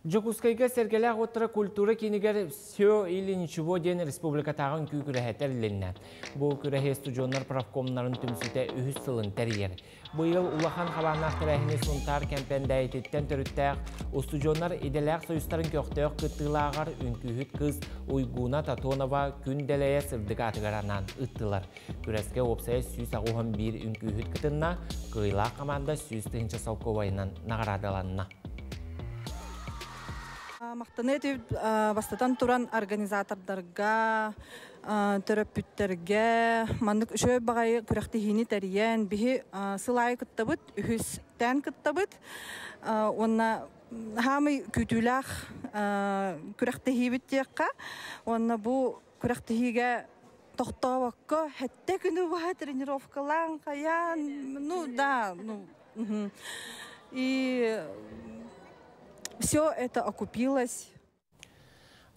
Дьокуускайга Сэргэлээх уоттара культура киинигэр «Все или ничего» диэн республикатааҕы үҥкүү күрэһэ тэрилиннэ. Бу күрэһи студионнар профкомнарын түмсүүтэ үһүс сылын тэрийэр. Быйыл улахан хабааннаах тэрээһини Сунтаар Кэмпэндээйититтэн төрүттээх устудьуоннар идэлээх союзтарын көхтөөх кыттыылааҕар үҥкүүһүт кыыс Уйгуна Татонова күн дэлэйэ сырдык аатыгар анаан ыттылар. Күрэскэ уопсайа 181 үҥкүүһүт кытынна, кыайыылаах команда 100 тыһыынча солкуобайынан наҕараадаланна. Мақтаны бастатан туран организатордарга, төрөппүттерге, маннык үшөө багай күрәхтиһини тэрийэн, биһи сылай кыттабыт, үһүстэн кыттабыт, онна хаамый күтүүлээх күрәхтиһиибит диэххэ, онна бу күрәхтиһиигэ тохтообокко хэтте күнү баха тренировкалаан хаян, ну да, ну, и все это окупилось.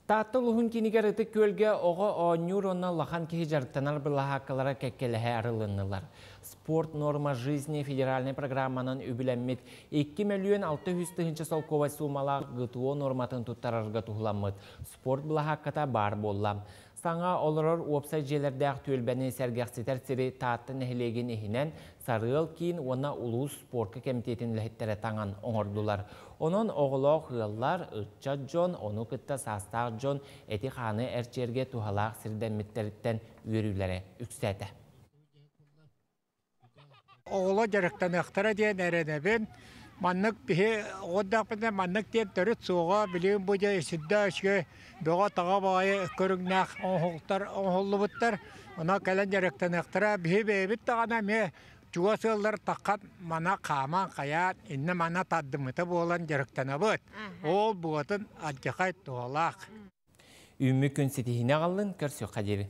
Таатта улуһун кинигэр Ытык Күөлгэ оҕо оонньуур уонна улахан киһи дьарыктанар былаһааккалара кэккэлэһэ арылыннылар. Спорт норма жизни федеральнай программанан үбүлэммит 2 мөлүйүөн 600 тыһыынча солкуобай суумалаах ГТО норматын туттарарга туһуламмыт спорт былаһаакката баар буолла. Саҥа олорор уопсай дьиэлэрдээх түөлбэни сэргэхситэр сири Таатта нэһилиэгин иһинэн Сарыал киин уонна улуус спорка кэмитиэтин үлэһиттэрэ таҥан оҥордулар. Онон оҕолоох ыаллар, ыччат дьон, ону кытта саастаах дьон эти-хааны эрчийэргэ туһалаах сирдэммиттэриттэн үөрүүлэрэ үксээтэ. Оҕолор дьарыктаныахтара диэн эрэнэбин. Маннык биһи оҕордоохпутуна маннык диэн төрүт суоҕа. Билигин бу дьэ сүрдээх үчүгэй бөҕө-таҕа баҕайы көрүҥнээх оҥоһуктар оҥоһуллубуттар. Онон кэлэн дьарыктаныахтара. Биһи бэйэбит даҕаны эмиэ чугас ыаллар таххан мана хааман хайаан иннэ-манна тардыммыта буолан дьарыктанабыт. Ол буотун алдьархай туһалаах. Үүммүт күн ситиһиини аҕаллын, көрсүөххэ диэри.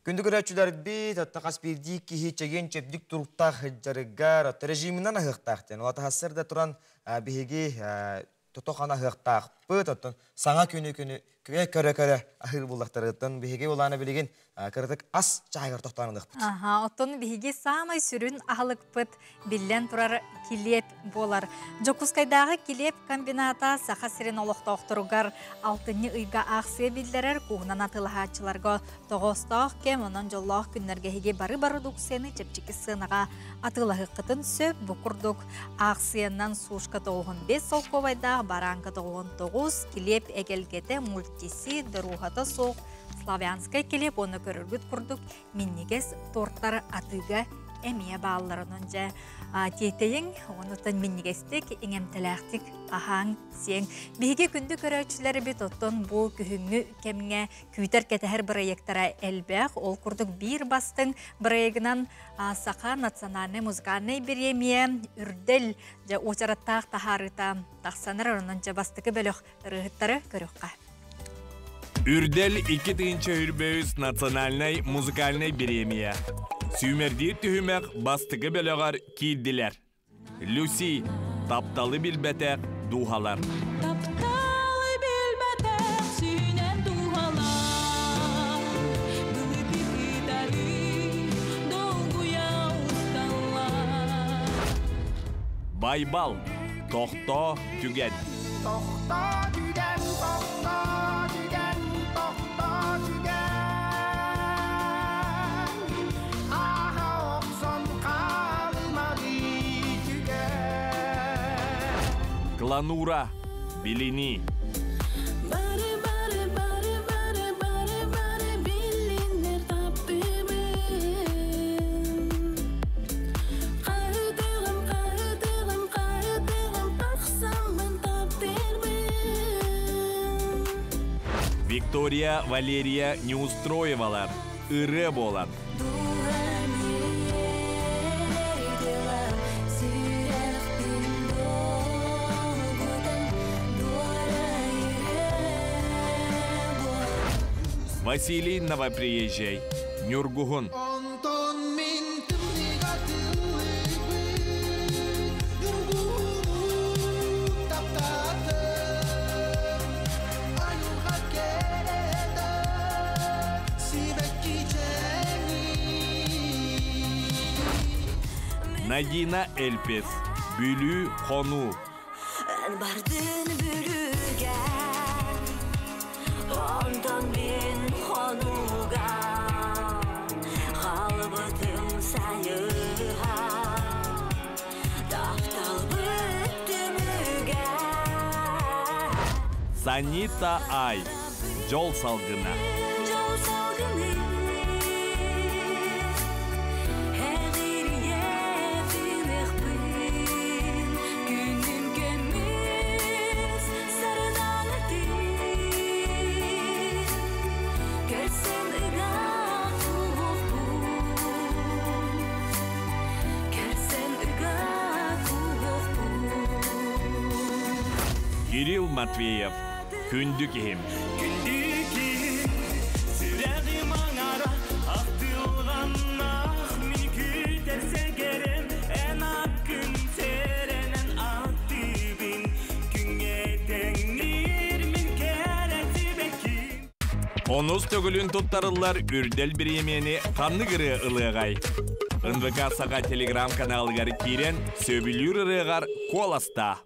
Күндү көрөөччүлэрбит, отто хас биирдии киһи чэгиэн чэбдик туруктаах сылдьарыгар, отто режиминэн аһыахтаах диэн. Ол аһассар да туран биһиги тото-хана аһыахтаахпыт, оттон саҥа күнү-күнү көрө-көрө аһыыр буллахтарыттан биһиги улаана билигин кыратык ас чааһыгар тохтоон ылыахпыт. Аха, оттон биһиги саамай сүрүн аһылыкпыт биллэн турар килиэп буолар. Дьокуускайдааҕы килиэп комбината Саха сирин олохтоохторугар алтынньы ыйга аахсыйа биллэрэр кууһунан атыылаһааччыларга тоҕоостоох кэм, онон дьоллоох күннэргэ эһиги бары бородууксуйаны чэпчэки сыанаҕа атыылаһыаххытын сөп. Бу курдук аахсыйанан сушка 95 солкуобайдаах, баранка 99, килиэп эгэлгэтэ, мультиси, доруоһата суох славянскай килиэп уонна көрөргүт курдук минньигэс тортар атыыга эмиэ бааллар. Онон дьэ тиэтэйиҥ, онуттан минньигэстик, иҥэмтэлээхтик аһааҥ, сиэҥ. Биһиги күндү көрөөччүлэрбит оттон бу күһүҥҥү кэмҥэ күүтэр-кэтэһэр бырайыактара элбэх. Ол курдук биир бастыҥ бырайыгынан Саха национальнай музыкальнай бириэмийэ Үрдэл дьэ уочараттаах таһаарыыта тахсанар. Онон дьэ бастакы бөлөх ырыаһыттары көрүөххэ. Үрдэл 2023 национальнай музыкальнай бириэмийэ. Сүүмэрдиир түһүмэх бастакы бөлөҕөр киирдилэр. Люси, тапталы билбэтэх дууһалар. Тапталы билбэтэх сүүнэн дууһалар, былыты кытары долгуйа усталлар. Байбал, тохтоо түгэн. Тохтоо түгэн, тохтоо түгэн, тохтоо түгэн. Ааһа охсон хаалымады түгэн. Кланура, билини. Бары, бары, бары, бары, бары, бары билинер таптыбын. Хаһытыгым, хаһытыгым, хаһытыгым, тахсаммын таптырбын. Виктория, Валерия Неустроевалар, ырыа буолан. Василий Новоприезжай, Нюргуһун. Онтон мин тымныга тыллыыбын, Ньургуһуну таптаатым. Айылҕа кэрэтэ, сибэкки чэҥин. Надина Эльпес, Бүлүү хонуу. Эн бардын Бүлүүгэ, онтон мин хонууга, хаалбытым сайыһа, тапталбыт түмүгэ. Санита Ай, Дьол салгына. Дьол салгыны, эҕирийэ тыыныахпын, күн Кирилл Матвеев, Күндү киһим. Күндү киһим, сүрэҕим аҥара, ахтылҕаннаах мин күүтэр сэгэрим, эн аккын сэрэнэн аттыыбын, күҥҥэ тэҥниир мин кэрэ сибэкким. Онус төгүлүн туттарыллар Үрдэл бириэмийэни ханнык ырыа ылыаҕай? НВК Саха телеграм-каналыгар киирэн, сөбүлүүр ырыаҕар куоластаа.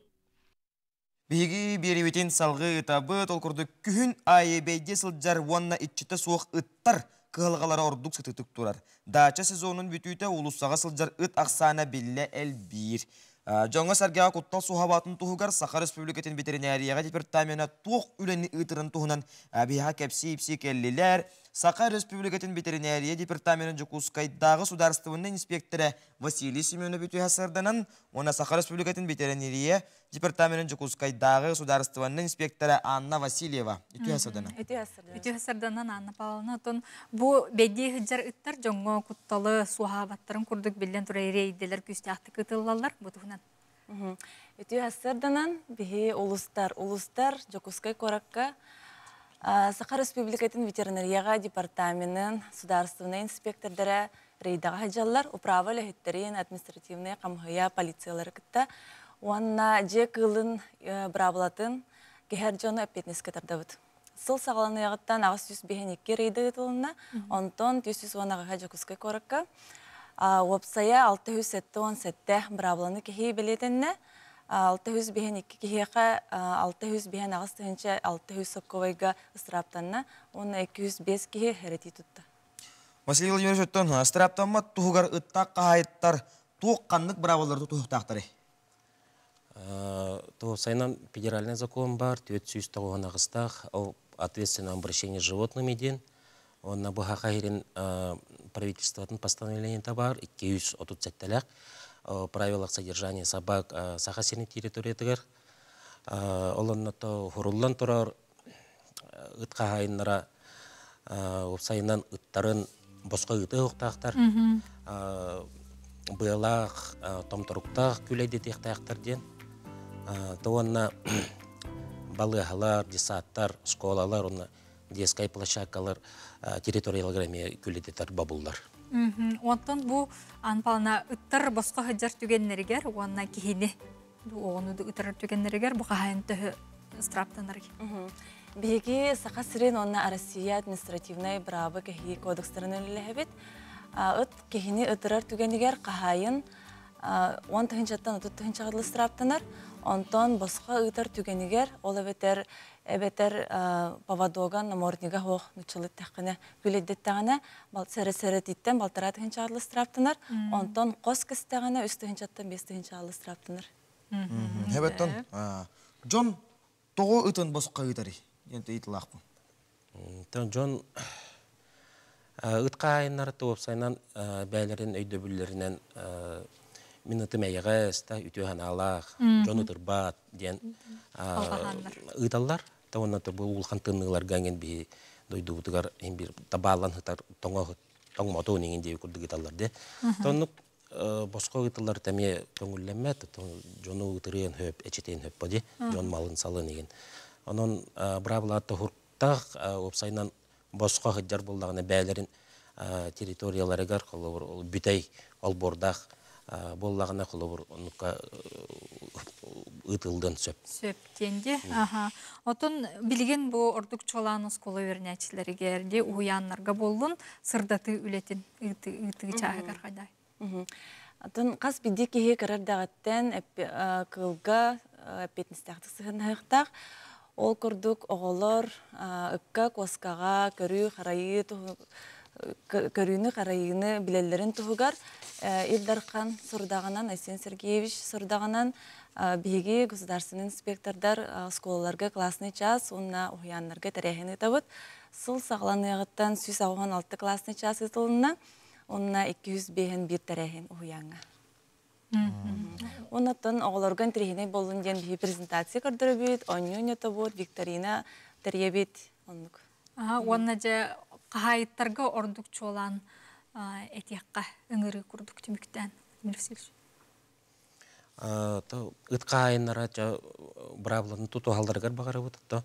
Биһиги биэриибитин салгыы ыытабыт. Ол курдук күһүн аайы бэйдиэ сылдьар уонна иччитэ суох ыттар кыһалҕалара ордук сытыытык турар. Даача сезонун бүтүүтэ уулуссаҕа сылдьар ыт ахсаана биллэ элбиир. Дьоҥҥо-сэргэҕэ куттал суоһабатын туһугар Саха Республикатын ветеринарияҕа департамена туох үлэни ыытарын туһунан биһиэхэ кэпсии-ипсии кэллилэр. Саха Республикатын ветеринария департаменын Дьокуускайдааҕы судаарыстыбаннай инспиэктэрэ Василий Семенов үтүө сырданан уонна Саха Республикатын ветеринария департаменын Дьокуускайдааҕы судаарыстыбаннай инспиэктэрэ Анна Васильева үтүө сырданан. Үтүө сырданан Анна Павловна отон бу бэйдиэ сылдьар ыттар дьоҥҥо кутталы суоһаабаттарын курдук биллэн турар рейдэлэр күүстээхтик ытыллаллар бу туһунан. Үтүө сырданан биһи улустар улустар Дьокуускай куоракка Саха Республикатын ветеринарияҕа департаменын судаарыстыбаннай инспектордара рейдаҕа сылдьаллар, управа үлэһиттэрин, административнай хамыһыйа полициялары кытта уонна дьиэ кыылын быраабылатын кэһэр дьону эппиэтинэскэ тардабыт. Сыл саҕаланыаҕыттан 852 рейда ыытылынна, онтон 318 Дьокуускай куоракка. Уопсайа 677 быраабыланы кэһии бэлиэтэннэ. 652 киһиэхэ 658 тыһыынча 600 сокковайга ыстырааптанна уонна 205 киһи хэрэтии тутта. Василий Владимирович оттон ыстырааптаммат туһугар ыттаах хаһаайыттар туох ханнык быраабылары тутуһуохтаахтарый? Туопсайынан федеральный закон бар, 498-таах о ответственном обращении с животными диэн. Уонна бу Саха сирин правительствотын постановлениета бар, 237-лээх о правилах содержания собак Саха сирин территориятыгар. Ол онно хуруллан турар ыт хаһаайыннара уопсайынан ыттарын босхо ыытыы уохтаахтар. Быалаах, томторуктаах күлэйдэтиэхтээхтэр диэн. Уонна балыыһалар, детсадтар, школалар, уонна детскай площадкалар территорияларыгар эмиэ күлэйдэтэр бобуллар. Онтон бу Анпалана ыттар босхо сылдьар түгэннэригэр уонна киһини оҕону ытырар түгэннэригэр бу хаһайын төһө ыстырааптанар? Биһиги Саха сирин уонна Россия административнай быраабы кэһии кодекстарын үлэлэһэбит. Ыт киһини ытырар түгэнигэр хаһайын 10 тыһыынчаттан 30 тыһыынчаҕа дылы ыстырааптанар. Онтон босхо ыытар түгэнигэр, ол эбэтэр эбэтэр поводога, наморднига суох нуччалыттаххына, күлэйдэттэҕинэ, сэрэ-сэрэтиттэн балтараа тыһыынчаҕа дылы ыстырааптанар. Онтон хос кистэҕинэ 3 тыһыынчаттан 5 тыһыынчаҕа дылы ыстырааптанар. Эбэттон дьон тоҕо ытын босхо ыытарый диэн ыйытылаахпын. Дьон ыт хаһаайыннара уопсайынан бэйэлэрин өйдөбүллэринэн мин ытым эйэҕэс, да үтүө санаалаах, дьон ытырбат диэн ыыталлар. Та уонна бу улахан тымныыларга эҥин биһи дойдубутугар бир табааллан сытар тоҥо тоҥмотуун иҥин диэби курдук ыыталлар де. Тоннук босхо ыытыллар эмиэ көҥүллэммэт, дьону ытырыан хөп, эчитиэн хөп ди, дьон малын салын игин. Онон быраабылаатта хуртах уопсайынан босхо сылдьар буоллаҕына бэйэлэрин территорияларыгар холобур бүтэй олбуордаах буоллаҕына холобур оннукка ыытыллыан сөп. Сөп диэн ди. Аха. Отон билигин бу ордук чуолаан оскуола үөрэнээччилэригэр ди уһуйааннарга буоллун сырдатыы үлэтин ыытыы чааһыгар хайдай. Атын хас биирдии киһи кыра эрдэҕиттэн кыылга эппиэтинэстээхтик сыһыаннаһыахтаах. Ол курдук оҕолор ыкка, куоскаҕа көрүү-харайыы көрүүнү-харайыыны билэллэрин туһугар Ил Дархан сорудаҕынан, Айсен Сергеевич сорудаҕынан биһиги государственный инспектордар оскуолаларга классный час уонна уһуйааннарга тэрээһин ыытабыт. Сыл саҕаланыаҕыттан 186 классный час ыытылынна. Онно 205 биир тэрээһин уһуйааҥҥа. Оннуттан оҕолорго интэриэһинэй буоллун диэн биһи презентация көрдөрөбүт, оонньуу оонньотобут, викторина тэрийэбит, оннук. Уонна дьэ хаһаайыттарга ордук чуолаан этиэххэ ыҥырыы курдук түмүктээн Дмитрий Васильевич. Ыт хаһаайыннара быраабыланы тутуһалларыгар баҕарабыт, то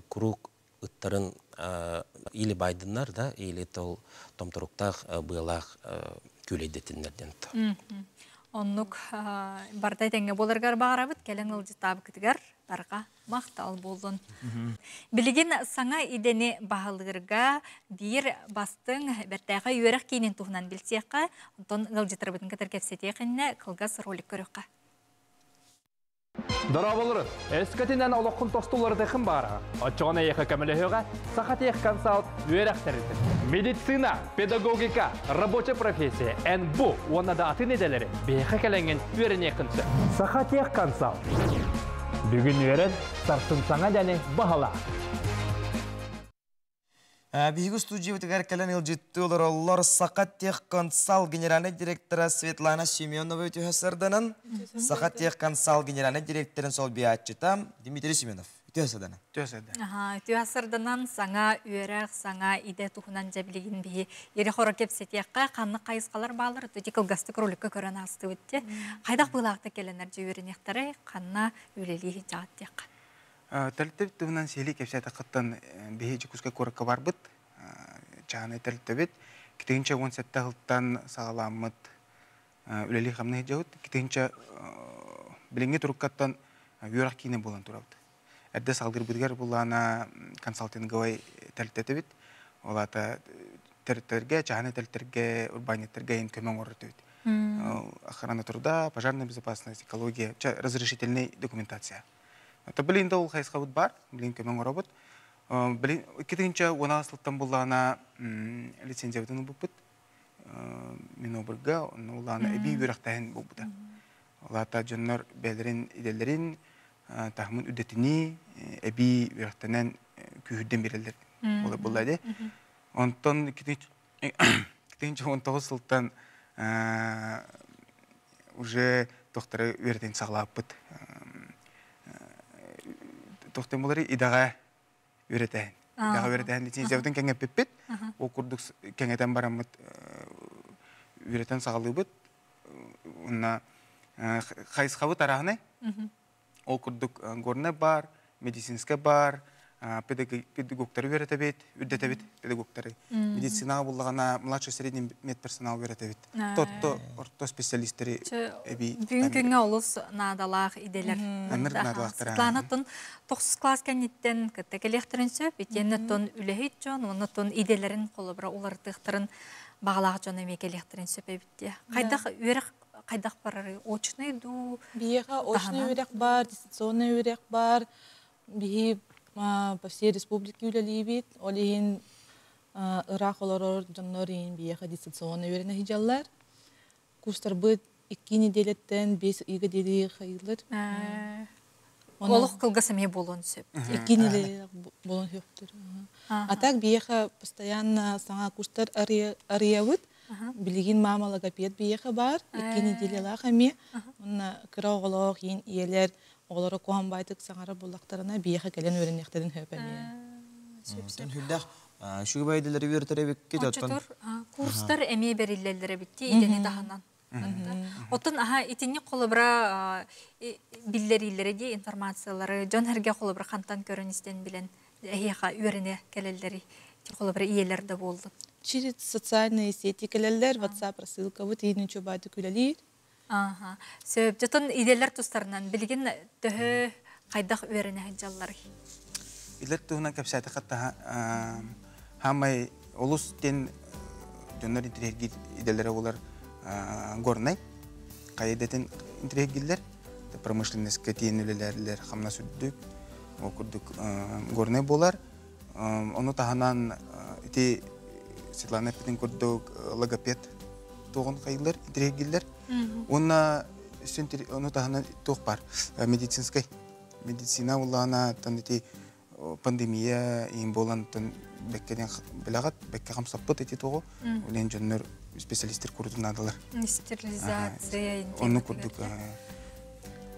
куруук ыттарын или байдыннар да, или тол томторуктаах быалаах күүлэйдэтиннэр диэн. Оннук барда тэҥҥэ буоларгар баҕарабыт, кэлэн ылдьытаабыкытыгар барҕа махтал буоллун. Билигин саҥа идэни баһылыырга биир бастыҥ бэртээхэй үөрэх киинин туһунан билсиэххэ, онтон ыалдьыттарбытын кытары кэпсэтиэх иннэ кылгас ролик көрүөххэ. Дорооболорун! Өскөтүнэн олоххун тостулларытыхын баара. Оччоҕуна эйиэхэ көмөлөһүөҕэ Саха Техконсалт үөрэх тэрилтэтэ. Медицина, педагогика, рабочая профессия, НБУ уонна да атын идэлэри биһиэхэ кэлэҥҥин үөрэниэххин сөп. Саха Техконсалт. Бүгүн үөрэн, сарсын саҥа идэни баһылаа. Биһиги студиябытыгар кэлэн ыалдьыттыы олороллор Саха Техконсал генеральнай директора Светлана Семенова үтүө сарданан, Саха Техконсал генеральнай директорын солбуйааччыта Дмитрий Семенов. Үтүө сарданан. Үтүө сарданан. Үтүө сарданан саҥа үөрэх, саҥа идэ туһунан дьэ билигин биһи ири-хоро кэпсэтиэххэ, ханнык хайысхалар бааллар, ити кылгастык роликка көрөн аастыбыт дии. Хайдах быылаахтык кэлэннэр дьэ үөрэниэхтэрэй, ханна үлэлии сылдьаҕыт диэххэ. Тэрилтэбит туһунан сиһилии кэпсээтэххиттэн биһи Дьокуускай куоракка барбыт, чааһынай тэрилтэбит. 2017 сылтан саҕаламмыт үлэлии-хамныы сылдьабыт. 2000 билиҥҥи туруккаттан үөрэх киинэ буолан турабыт. Эрдэ салгырбытыгар буллаана консалтинговай тэрилтэ этибит. Ол аата тэрилтэлэргэ, чааһынай тэрилтэргэ, урбаанньыттарга иһин көмө оҥорор этибит. Охрана труда, пожарная безопасность, экология, разрешительный документация. Это билин да ол хайысхабыт бар, билин көмө оҥоробут. Билин 2010 сылтан буллаана лицензиябытын ылбыппыт. Минобырга, онно улаана эбии үөрэхтээһин буолбута. Ол аата дьоннор бэйэлэрин идэлэрин таһымын үрдэтинии эбии үөрэхтэнэн күүһүрдэн биэрэллэр буолла ди. Онтон 2019 сылтан уже тохтары үөрэтин саҕалааппыт. Тохтон булары идэҕэ үөрэтээһин. Идэҕэ үөрэтээһин лицензиябытын кэҥэппиппит. Ол курдук кэҥэтэн бараммыт үөрэтэн саҕалыыбыт. Уонна хайысхабыт арааһынай. Ол курдук горнай бар, медицинскэй бар, педагогтары үөрэтэбит, үрдэтэбит педагогтары. Медицинаҕа буллаҕына младший средний медперсонал үөрэтэбит. Тотто орто специалисттери эбии. Бүгүн күҥҥэ олус наадалаах идэлэр. Анныр наадалаахтар. Светлана тон тохсус класс кэнниттэн кытта кэлиэхтэрин сөп. Итиэннэ тон үлэһит дьон, уонна тон идэлэрин холобура уларытыахтарын баҕалаах дьон эмиэ кэлиэхтэрин сөп эбит дии. Хайдах үөрэх хайдах барарый? Очный дуу? Биһиэхэ очный үөрэх бар, дистанционный үөрэх бар. Биһи по всей республике үлэлиибит. Ол иһин ыраах олорор дьоннор иһин биһиэхэ дистанционно үөрэнэ сылдьаллар. Курстарбыт икки неделяттан 5 ыйга диэри хайыылар. Олох кылгас эмиэ буолуон сөп. Икки неделя буолуон сөптөр. А так биһиэхэ постоянно саҥа курстар арыйабыт. Билигин мама логопед биһиэхэ баар. Икки неделялаах эмиэ. Уонна кыра оҕолоох иин ийэлэр оҕолоро куһаҕан баайтык саҥарар буоллахтарына биһиэхэ кэлэн үөрэниэхтэрин сөп эмиэ. Сүрдээх үчүгэй идэлэри үөрэтэр эбиккит. Оччотор курстар эмиэ бэриллэллэр эбит идэни таһынан. Оттон аха итинник холобура биллэриилэри дии информациялары дьон эргэ холобура хантан көрөн истэн билэн эһиэхэ үөрэнэ кэлэллэри холобура ийэлэр да буоллун. Через социальные сети кэлэллэр, WhatsApp рассылкабыт иин үчүбаатык үлэлиир. Аха. Сөп. Дьотон иделер тустарынан билигин төһө хайдах үөрэнэ сылдьалларый? Иделер туһунан кэпсээтэххэ хаамай олус диэн дьоннор интириэһиргиир идэлэрэ буолар горнай хайа идэтин интириэһиргииллэр промышленностька тиийэн үлэлээрлэр хамнас үрдүк ол курдук горнай буолар ону таһынан ити Светлана эппитин курдук логопед туоҕун хайыылар интириэһиргииллэр уонна ону таһынан туох баар медицинскэй медицина улаана ити пандемия иин буолан бэккэ билэҕит бэккэ хамсаппыт ити туоҕу улен дьоннор специалисттер курдук наадалар стерилизация онну курдук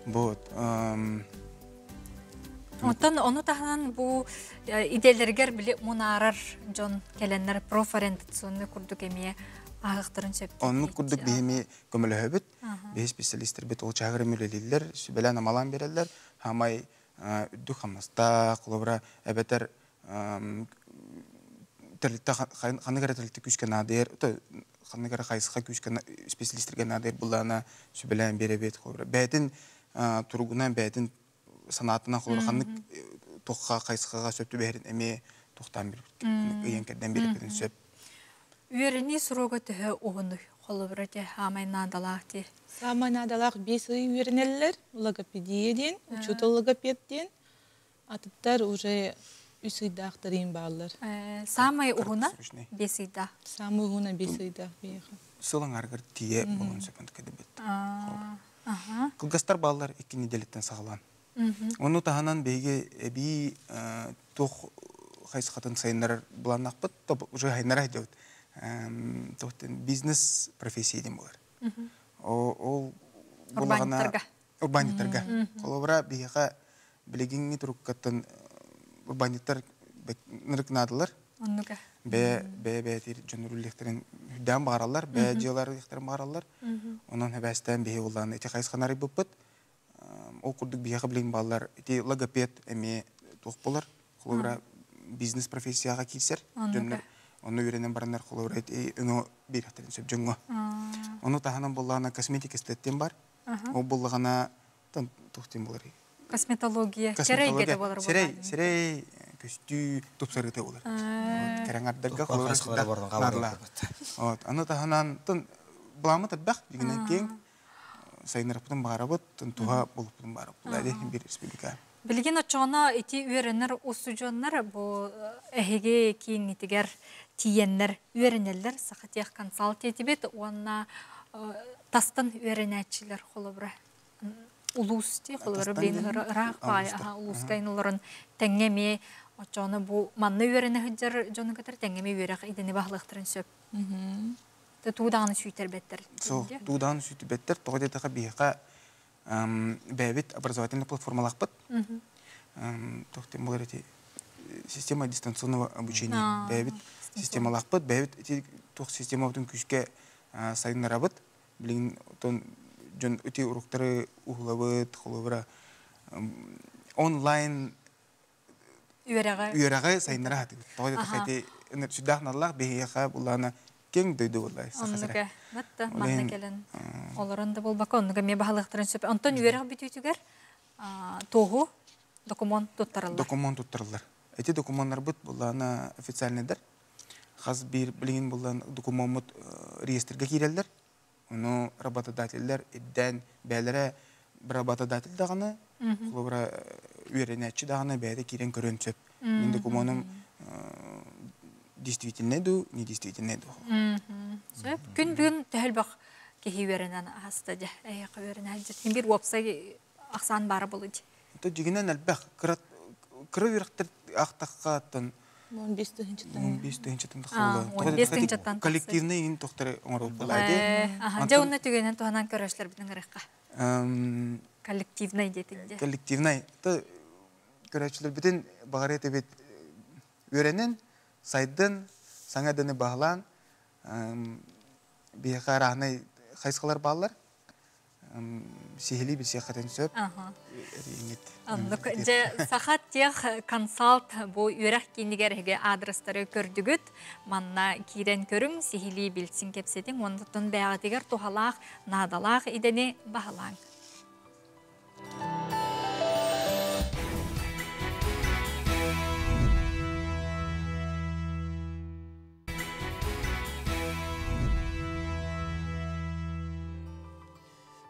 вот Оттон ону таһынан бу идэлэригэр били мунаарар дьон кэлэннэр профориентационный курдук эмиэ ааһыахтарын сөп. Оннук курдук биһими көмөлөһөбүт. Биһи специалистербит ол чааһыгар үлэлииллэр, сүбэлээн амалаан биэрэллэр. Хамай үрдүк хамнастаах, холобура эбэтэр тэрилтэ ханнык эрэ тэрилтэ күүскэ наадыйар, ханнык эрэ хайысха күүскэ специалистергэ наадыйар буллаана сүбэлээн биэрэбит. Холобура бэйэтин туругунан, бэйэтин санаатынан холобура ханнык туохха хайысхаҕа сөп түбэһэрин эмиэ тохтоон ыйан кэрдэн биэрэппитин сөп. Үөрэнии срога төһө уһунуй? Холобура те хаамай наадалаах ти. Саамай наадалаах 5 ый үөрэнэллэр. Логопедия диэн, учуутал логопед диэн. Атыттар уже 3 ыйдаахтарыын бааллар. Саамай уһуна 5 ыйдаах. Саамай уһуна 5 ыйдаах биһиэхэ. Сыл аҥаарыгар тиийэ болон сөпөн кэдибит. Кылгастар бааллар 2 неделяттан саҕалаан. Ону таһынан биһиги эбии туох хайысхатын сайыннарар былааннаахпыт, уже сайыннара сылдьабыт. Бизнес профессия диэн буолар. Ол урбаанньыттарга. Урбаанньыттарга. Холобура биһиэхэ билигиҥҥи туруккаттан урбаанньыттар нырык наадалар. Оннука. Бэйэ бэйэ бэйэтир дьон үллэхтэрин үрдээн баараллар, бэйэ дьыалар үллэхтэрин баараллар. Онон хэбээстээн биһи улаан ити хайысханы арыйбыппыт. Ол курдук биһиэхэ билигин бааллар ити логопед эмиэ туох буолар. Холобура бизнес профессияҕа киирсэр дьоннор онно үөрэнэн бараннар холобура ити өҥө биэриэхтэрин сөп дьоҥҥо. Ону таһынан буоллаҕына косметика эстеттин бар. Ол буоллаҕына туох диэн буолар? Косметология. Сэрэй эйгэтэ буолар. Сэрэй, сэрэй көстүү тупсарыыта буолар. Кэрэҥардарга холобура наадалаах. Вот. Аны таһынан былааммыт элбэх дигинэн киэҥ сайыннарыппытын баарабыт, туһа булуппутун баарабыт. Бир республика. Билигин оччоҕуна ити үөрэнэр устудьуоннар бу эһиги кииҥҥитигэр тиийэннэр үөрэнэллэр Сахатехконсалт диэтибит уонна тастан үөрэнээччилэр холобура улуус дии холобура билигин ыраах баай улууска олорон тэҥҥэ эмиэ оччоҕуна бу манна үөрэнэ сылдьар дьону кытары тэҥҥэ эмиэ үөрэх идэни баһылыахтарын сөп. Туу даҕаны сүүйтэрбэттэр. Суох, туу даҕаны сүүйтэрбэттэр. Тоҕо диэтэххэ биһиэхэ бэйэбит образовательный платформалаахпыт. Туох диэн буолар ити система дистанционного обучения. Бэйэбит системалаахпыт, бэйэбит ити туох системабытын күүскэ сайыннарабыт. Билигин отон дьон ити уруктары уһулабыт, холобура онлайн үөрэҕи үөрэҕи сайыннара сатыыбыт. Тоҕо диэтэххэ ити сүрдээх наллаах биһиэхэ буллаана киэҥ дойду буолла Саха сирэ. Оннука. Манна кэлэн олорон да буолбакка оннуга эмиэ баһылыахтарын сөп. Онтон үөрэх бүтүүтүгэр туоһу докумуон туттарыллар. Докумуон туттарыллар. Эти докумуоннарбыт буллаана официальныйдар. Хас биир билигин буллаан докумуоммут реестргэ киирэллэр. Ону работодателлэр ирдээн бэйэлэрэ работодатель даҕаны, холобура үөрэнээччи даҕаны бэйэтэ киирэн көрүөн сөп. Мин докумуонум действительный дуу, не действительный дуу. Сөп. Күн бүгүн төһөлбөх киһи үөрэнэн аһаста дьэ. Эйиэхэ үөрэнэ сылдьар. Биир уопсай ахсаан баара буолуо дии. То дьигинэн элбэх кыра кыра үөрэхтэр ахтахха 15 тыһынчаттан. 15 тыһынчаттан тахсаллар. 15 тыһынчаттан. Коллективный иин тохтары оҥорук буолаады. Дьэ уонна түгэнэн туһанан көрөөччүлэрбитин ырыахха. Коллективный диэтин дьэ. Коллективный. То көрөөччүлэрбитин баҕар этибит үөрэнин, сайдын, саҥа дыны баһылаан биһиэхэ арааһынай хайысхалар бааллар. Сиһилии билсиэххитин сөп. Оннук дьэ Саха тех консалт бу үөрэх киинигэр эһиги адрестары көрдүгүт. Манна киирэн көрүҥ, сиһилии билсин кэпсэтиҥ, онтон бэйэҕитигэр туһалаах, наадалаах идэни баһылааҥ.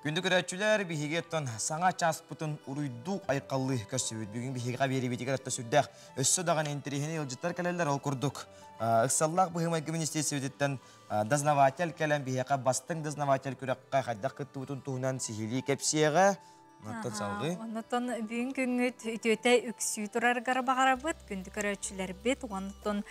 Күндү көрөөччүлэр, биһиги оттон саҥа чааспытын уруйдуу айхаллыы көрсүбүт. Бүгүн биһиги биэриибитигэр отто сүрдээх өссө даҕаны интэриэһинэй ыалдьыттар кэлэллэр. Ол курдук ыксаллаах быһыы-майгы министиэристибэтиттэн дознаватель кэлэн биһиэхэ бастыҥ дознаватель күрэххэ хайдах кыттыбытын туһунан сиһилии кэпсиэҕэ. Онтон салгыы. Оннотон бүгүн күҥҥүт үтүөтэ үксүү турарыгар баҕарабыт, күндү көрөөччүлэрбит. Онтон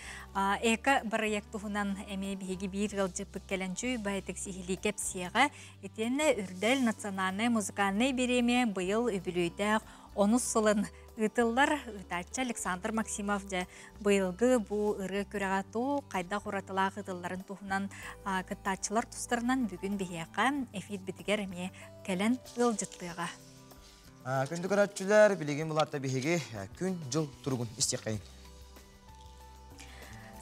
эко бырайыак туһунан эмиэ биһиги биир ыалдьыппыт кэлэн чүй байтык сиһилии кэпсиэҕэ. Итиэннэ Үрдэл национальнай музыкальнай бириэмийэ быйыл үбүлүөйдээх Онус сылын ыытыллар. Ыытааччы Александр Максимов дьэ быйылгы бу ырыа күрэҕэ туу хайдах уратылаах ыытылларын туһунан кыттааччылар тустарынан бүгүн биһиэхэ эфирбитигэр эмиэ кэлэн ыалдьыттыаҕа. Күндү көрөөччүлэр, билигин булаатта биһиги күн-дьыл туругун истиэххэйин.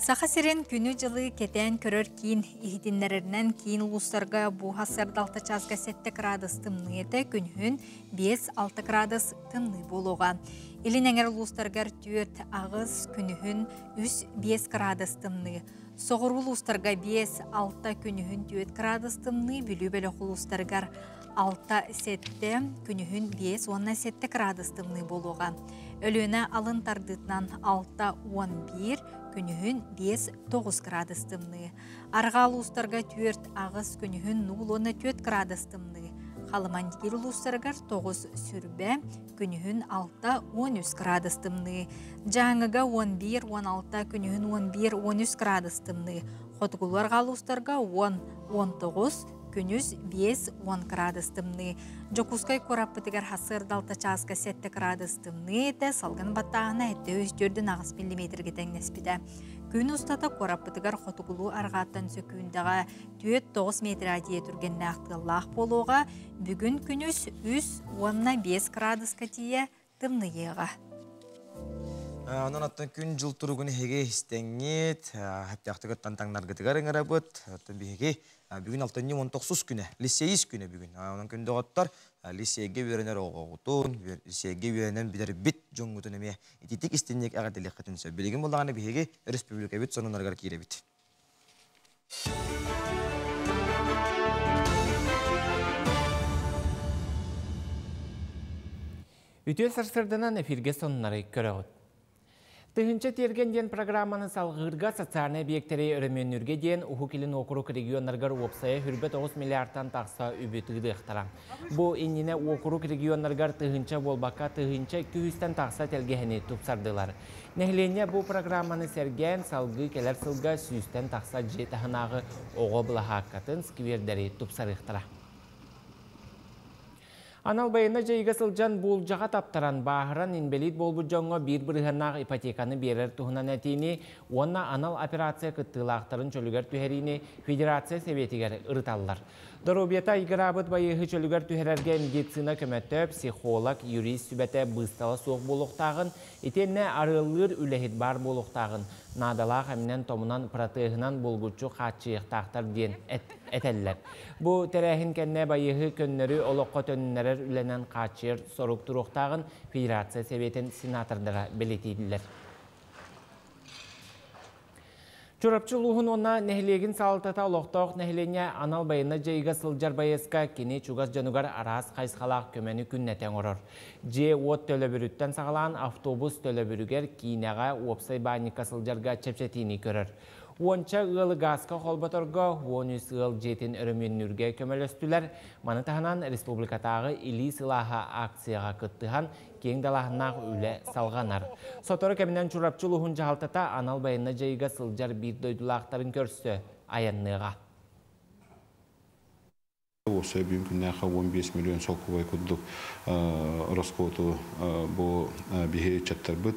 Саха сирин күнү-дьылы кэтээн көрөр киин иһитиннэрэринэн киин улуустарга бу сарсыарда 6 чааска 7 градус тымныы этэ, күнүһүн 5-6 градус тымныы буолуоҕа. Илин эҥэр улуустарыгар 4-8, күнүһүн 3-5 градус тымныы. Соҕуруу улуустарга 5-6, күнүһүн 4 градус тымныы, Бүлүү бөлөх улуустарыгар 6-7, күнүһүн 5 уонна 7 градус тымныы буолуоҕа. Өлүөнэ алын тардыытынан 6-11, күнүһүн 5-9 градус тымныы. Арҕаа улуустарга 4-8, күнүһүн 0 уонна 4 градус тымныы. Халымандигир улуустарыгар 9 сүрбэ, күнүһүн 6-13 градус тымныы. Дьааҥыга 11-16, күнүһүн 11-13 градус тымныы. Хотугулуу арҕаа улуустарга 10-19, күнүс 5-10 градус тымныы. Дьокуускай куораппытыгар сарсыарда 6 чааска 7 градус тымныы этэ, салгын баттааһына 704,8 миллиметргэ тэҥнэспитэ. Күн устата куораппытыгар хотугулуу арҕааттан сөкүүндэҕэ 4-9 метр тиийэ түргэннээх тыаллаах буолуоҕа. Бүгүн күнүс 3 уонна 5 градуска тиийэ тымныйыаҕа. Онон оттон күн-дьыл туругун эһиги истэҥҥит, сөптөөхтүк таҥнаргытыгар ыҥырабыт. Оттон биһиги бүгүн алтынньы 19 күнэ, лиссиэйис күнэ бүгүн. Онон күндү доҕоттор, лиссиэйгэ үөрэнэр оҕоҕутун, лиссиэйгэ үөрэнэн бүтэрбит дьоҥҥутун эмиэ ититик истинник эҕэрдэлиэххитин сөп. Билигин буоллаҕына биһиги өрөспүүбүлүкэбит сонуннарыгар киирэбит. Үтүө сарсыарданан эфиргэ сонуннары көрөҕүт. Тыһыынча тиэргэн диэн программаны салгыырга социальнай объектэри өрөмүөннүүргэ диэн Уһук Илин уокурук регионнарыгар уопсайа 29 миллиардтан тахса үбү тыырыахтара. Бу иннинэ уокурук регионнарыгар тыһыынча буолбакка 1200-тэн тахса тэлгэһэни тупсардылар. Нэһилиэнньэ бу программаны сэргээн салгыы кэлэр сылга 100-тэн тахса дьиэ таһынааҕы оҕо былаһааккатын сквердэри тупсарыахтара. Анал байыаннай дьайыыга сылдьан буулдьаҕа таптаран, бааһыран инбэлиит буолбут дьоҥҥо биир бырыһыаннаах ипотеканы биэрэр туһунан этиини уонна анал операция кыттыылаахтарын чөлүгэр түһэриини Федерация Сэбиэтигэр ырыталлар. Доруобуйата айгыраабыт байыаһы чөлүгэр түһэрэргэ медицина көмөтө, психолог, юрист сүбэтэ быыстала суох буолуохтааҕын, итиэннэ арыаллыыр үлэһит баар буолуохтааҕын, наадалаах эминэн-томунан, протеһынан булгуччу хааччыйыахтаахтар диэн этэллэр. Бу тэрээһин кэннэ байыаһы көннөрү олоххо төннөрөр үлэнэн хааччыйар сорук туруохтааҕын Федерация Сэбиэтин сенатордара бэлиэтииллэр. Чурапчы улууһун уонна нэһилиэгин салалтата олохтоох нэһилиэнньэ анал байыаннай дьайыыга сылдьар байыаска кини чугас дьонугар араас хайысхалаах көмөнү күннэтэ оҥорор. Дьиэ-уот төлөбүрүттэн саҕалаан автобус төлөбүрүгэр, киинэҕэ, уопсай баанньыкка сылдьарга чэпчэтиини көрөр. Уонча ыалы гааска холботорго, 13 ыал дьиэтин өрөмүөннүүргэ көмөлөстүлэр. Маны таһынан республикатааҕы Илии сылааһа акцияҕа кыттыһан киэҥ далааһыннаах үлэ салҕанар. Сотору кэминэн Чурапчы улууһун дьаһалтата анал байыаннай дьайыыга сылдьар биир дойдулаахтарын көрсө айанныаҕа. Уопсай бүгүн күннээххэ 15 миллион солкуобай курдук ороскуоту бу биһи ыччаттарбыт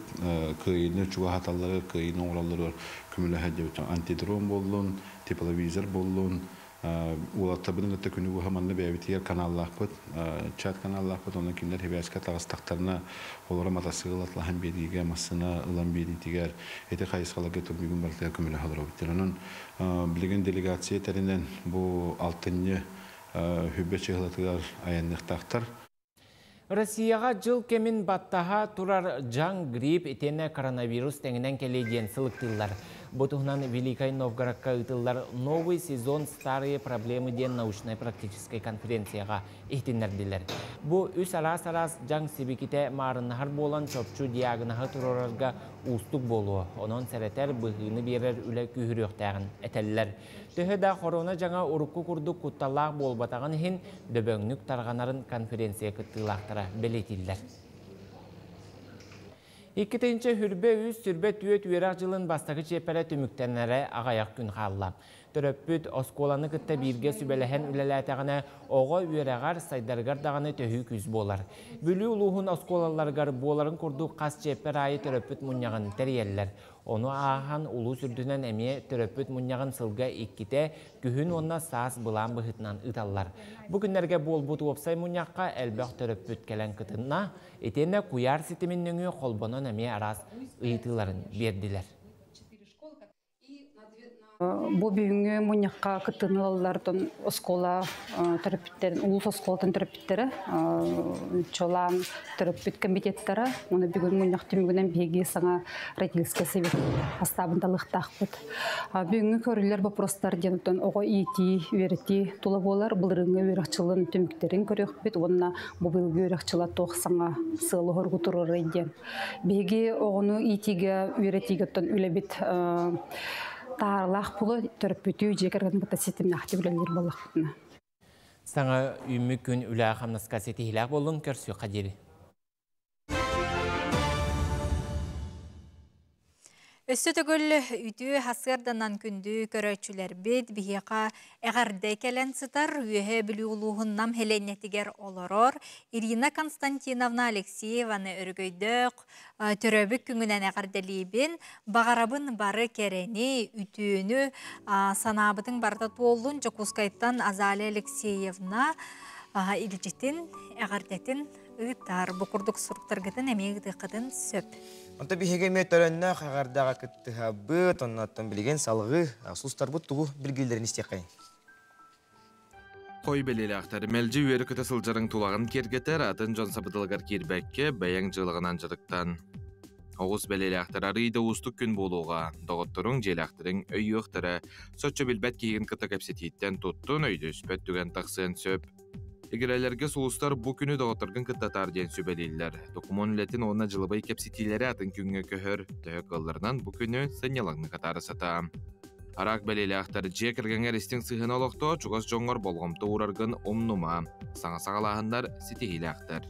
кыайыыны чугаһаталларыгар, кыайыыны оҥороллоругар көмөлөһө диэбит. Антидрон буоллун, тепловизор буоллун, уолаттарбытын кытта күнү быһа манна бэйэбитигэр каналлаахпыт, чат каналлаахпыт, онон кинилэр сибээскэ таҕыстахтарына олоро матасыгыл атлаһан биэриигэ, массыына ылан биэриитигэр ити хайысхаларга бүгүн барытыгар көмөлөһө олоробут. Онон билигин делегация тэринэн бу алтынньы хүббэ чыһылатыгар айанныахтаахтар. Россияҕа дьыл кэмин баттаһа турар дьаҥ, грипп итиэннэ коронавирус тэҥинэн кэлиэ диэн сылыктыыллар. Бу туһунан Великай Новгородка ыытыллар «Новый сезон. Старые проблемы» диэн научнай-практическай конференцияҕа иһитиннэрдилэр. Бу үс араас-араас дьаҥ сибикитэ маарыннаһар буолан чопчу диагноһы туруорарга уустук буолуо. Онон сэрэтэр, быһыыны биэрэр үлэ күүһүрүөхтээҕин этэллэр. Төһө да корона дьаҥа урукку курдук кутталлаах буолбатаҕын иһин, дөбөҥнүк тарҕанарын конференция кыттыылаахтара бэлиэтииллэр. 2023 үөрэх дьылын бастакы чиэппэрэ түмүктэнэрэ аҕыйах күн хаалла. Төрөппүт оскуоланы кытта бииргэ сүбэлэһэн үлэлээтэҕинэ, оҕо үөрэҕэр, сайдарыгар даҕаны төһүү күүс буолар. Бүлүү улууһун оскуолаларыгар буоларын курдук хас чиэппэр аайы төрөппүт мунньаҕын тэрийэллэр. Ону ааһан улуус үрдүнэн эмиэ төрөппүт мунньаҕын сылга иккитэ, күһүн уонна саас былаан быһыытынан ыыталлар. Бу күннэргэ буолбут уопсай мунньахха элбэх төрөппүт кэлэн кытынна, итиэннэ куйаар ситимин нөҥүө холбонон эмиэ араас ыйытыыларын биэрдилэр. Бу бүгүҥҥү мунньахха кыттыыны ылаллар оскуола төрөппүттэрин, улуус оскуолатын төрөппүттэрэ, чолаан төрөппүт комитеттара. Уонна бүгүн мунньах түмүгүнэн биһиги саҥа родительскай совет хастаабын талыахтаахпыт. Бүгүҥҥү көрүллэр вопростар диэн оҕо иитии, үөрэтии тула буолар. Былырыыҥҥы үөрэх дьылын түмүктэрин көрүөхпүт уонна бу быйылгы үөрэх дьыла туох саҥа сыалы-соругу туруорар диэн. Биһиги оҕону иитиигэ, үөрэтиигэ үлэбит тааралаах була төрөппүтүү дьиэ кэргэн кытта ситимнээхтик үлэлиир буоллахпытына. Саҥа үүммүт күн үлэ-хамнаска ситиһиилээх буоллун, көрсүөххэ диэри. Өссө төгүл үтүө сарсыарданан күндү көрөөччүлэрбит, биһиэхэ эҕэрдэ кэлэн сытар Үөһээ Бүлүү улууһун Нам сэлиэнньэтигэр олорор Ирина Константиновна Алексееваны өрөгөйдөөх төрөөбүт күҥүнэн эҕэрдэлиибин. Баҕарабын бары кэрэни, үтүөнү, санаабытыҥ барыта туоллун. Дьокуускайтан Азалия Алексеевна илдьитин, эҕэрдэтин ыытар. Бу курдук суруктаргытын эмиэ ыытыаххытын сөп. Онто биһиги эмиэ төрөннөөх эҕэрдэҕэ кыттыһабыт, оннуттан билигин салгыы сулустарбыт тугу билгэллэрин истиэххэйин. Хой бэлиэлээхтэр мэлдьи үөрэ-көтө сылдьарыҥ тулаҕын киэргэтэр, атын дьон сабыдылыгар киирбэккэ, бэйэҥ дьыалаҕынан дьарыктан. Оҕус бэлиэлээхтэр арыый да уустук күн буолуоҕа, доҕотторуҥ, дьиэлээхтэриҥ өйүөхтэрэ, соччо билбэт киһигин кытта кэпсэтииттэн туттун, өйдөспөт түгэн тахсыан сөп. Игирэлэргэ сулустар бу күнү доҕотторгун кытта атаар диэн сүбэлииллэр. Докумуон үлэтин уонна дьылабай кэпсэтиилэри атын күҥҥэ көһөр, төһө кыалларынан бу күнү сынньалаҥнык атаара сатаа. Араак бэлиэлээхтэр дьиэ кэргэҥҥэр истиҥ сыһыаны олохтоо, чугас дьоҥҥор болҕомто уураргын умнума. Саҥа саҕалааһыннар ситиһиилээхтэр.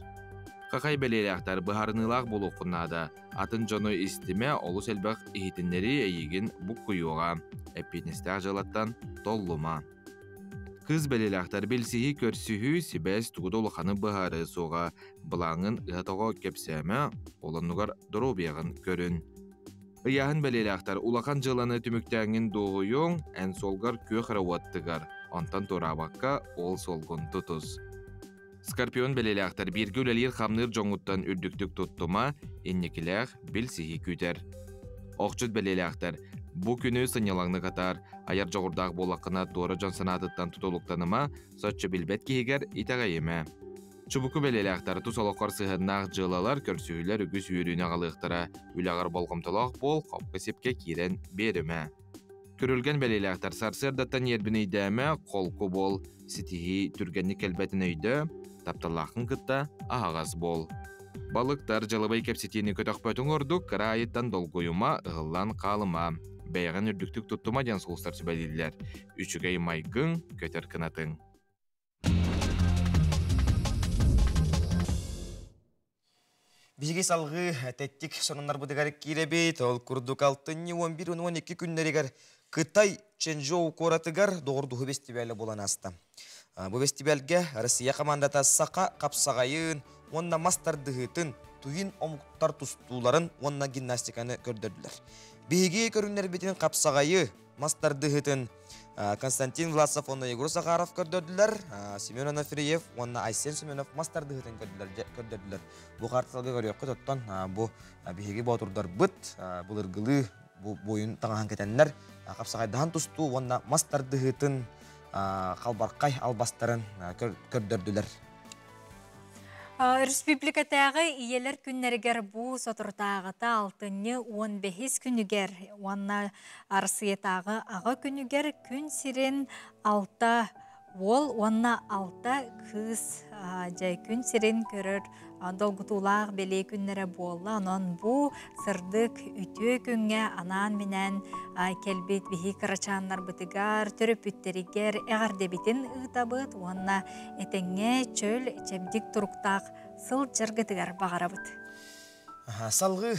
Хахай бэлиэлээхтэр быһаарыныылаах буолуоххун наада. Атын дьону истимэ, олус элбэх иһитиннэрии эйигин буккуйуоҕа. Эппиэтинэстээх дьыалаттан толлума. Кыыс бэлиэлээхтэр билсиһии, көрсүһүү, сибээс тугу да улаханы быһаарыа суоҕа, былааҥҥын ыһа-тоҕо кэпсээмэ, ол оннугар доруобуйаҕын көрүн. Ыйааһын бэлиэлээхтэр улахан дьыаланы түмүктээҥҥин дуоһуйуоҥ, эн суолгар күөх эрэ уот тыгар, онтон туораабакка ол суолгун тутус. Скорпион бэлиэлээхтэр бииргэ үлэлиир-хамныыр дьоҥҥуттан үрдүктүк туттума, инникилээх билсиһии күүтэр. Охчут бэлиэлээхтэр бу күнү сынньалаҥнык атаар, айар дьоҕурдаах буоллаххына туора дьон санаатыттан тутулуктаныма, соччо билбэт киһигэр итэҕэйимэ. Чубуку бэлиэлээхтэр тус олоххор сыһыаннаах дьыалалар, көрсүһүүлэр үгүс үөрүүнү аҕалыахтара, үлэҕэр болҕомтолоох буол, хопко-сипкэ киирэн биэримэ. Күрүлгэн бэлиэлээхтэр сарсыардаттан ньиэрбинэйдээмэ, холку буол, ситиһии түргэнник кэлбэтин өйдөө, тапталлааххын кытта аһаҕас буол. Балыктар дьалабай кэпсэтиини көтөхпөтүҥ ордук, кыра аайыттан долгуйума, ыһыллан хаалыма. Бэйэҕин үрдүктүк туттума диэн сулустар сүбэлииллэр. Үчүгэй майгыҥ, көтөр кынатыҥ. Биһиги салгыы тэттик сонуннарбытыгар киирэбит. Ол курдук алтынньы 11-12 күннэригэр Кытай Чэнчжоу куоратыгар доҕордуһуу бэстибээлэ буолан ааста. Бу бэстибээлгэ Россия командата саха хапсаҕайын уонна мас тардыһыытын, туйун омуктар тустууларын уонна гимнастиканы көрдөрдүлэр. Биһиги көрүҥнэрбитин хапсаҕайы, мас тардыһыытын Константин Власов уонна Егор Захаров көрдөрдүлэр. Семен Анафриев уонна Айсен Семенов мас тардыһыытын көрдөрдүлэр. Бу карталарга көрүөххүт оттон бу биһиги боотурдарбыт былыргылыы бу буойун таҥаһын кэтэннэр хапсаҕайдаһан тустуу уонна мас тардыһыытын халбархай албастарын көрдөрдүлэр. Республикатааҕы ийэлэр күннэригэр бу соторутааҕыта алтынньы 15 күнүгэр уонна Арассыыйатааҕы аҕа күнүгэр күн сирин алта уол уонна алта кыыс дьэ күн сирин көрөр долгутуулаах бэлиэ күннэрэ буолла. Онон бу сырдык үтүө күҥҥэ анаан-минээн кэлбит биһи кырачааннарбытыгар, төрөппүттэригэр эҕэрдэбитин ыытабыт уонна этэҥҥэ чөл, чэбдик туруктаах сылдьаргытыгар баҕарабыт. Салгыы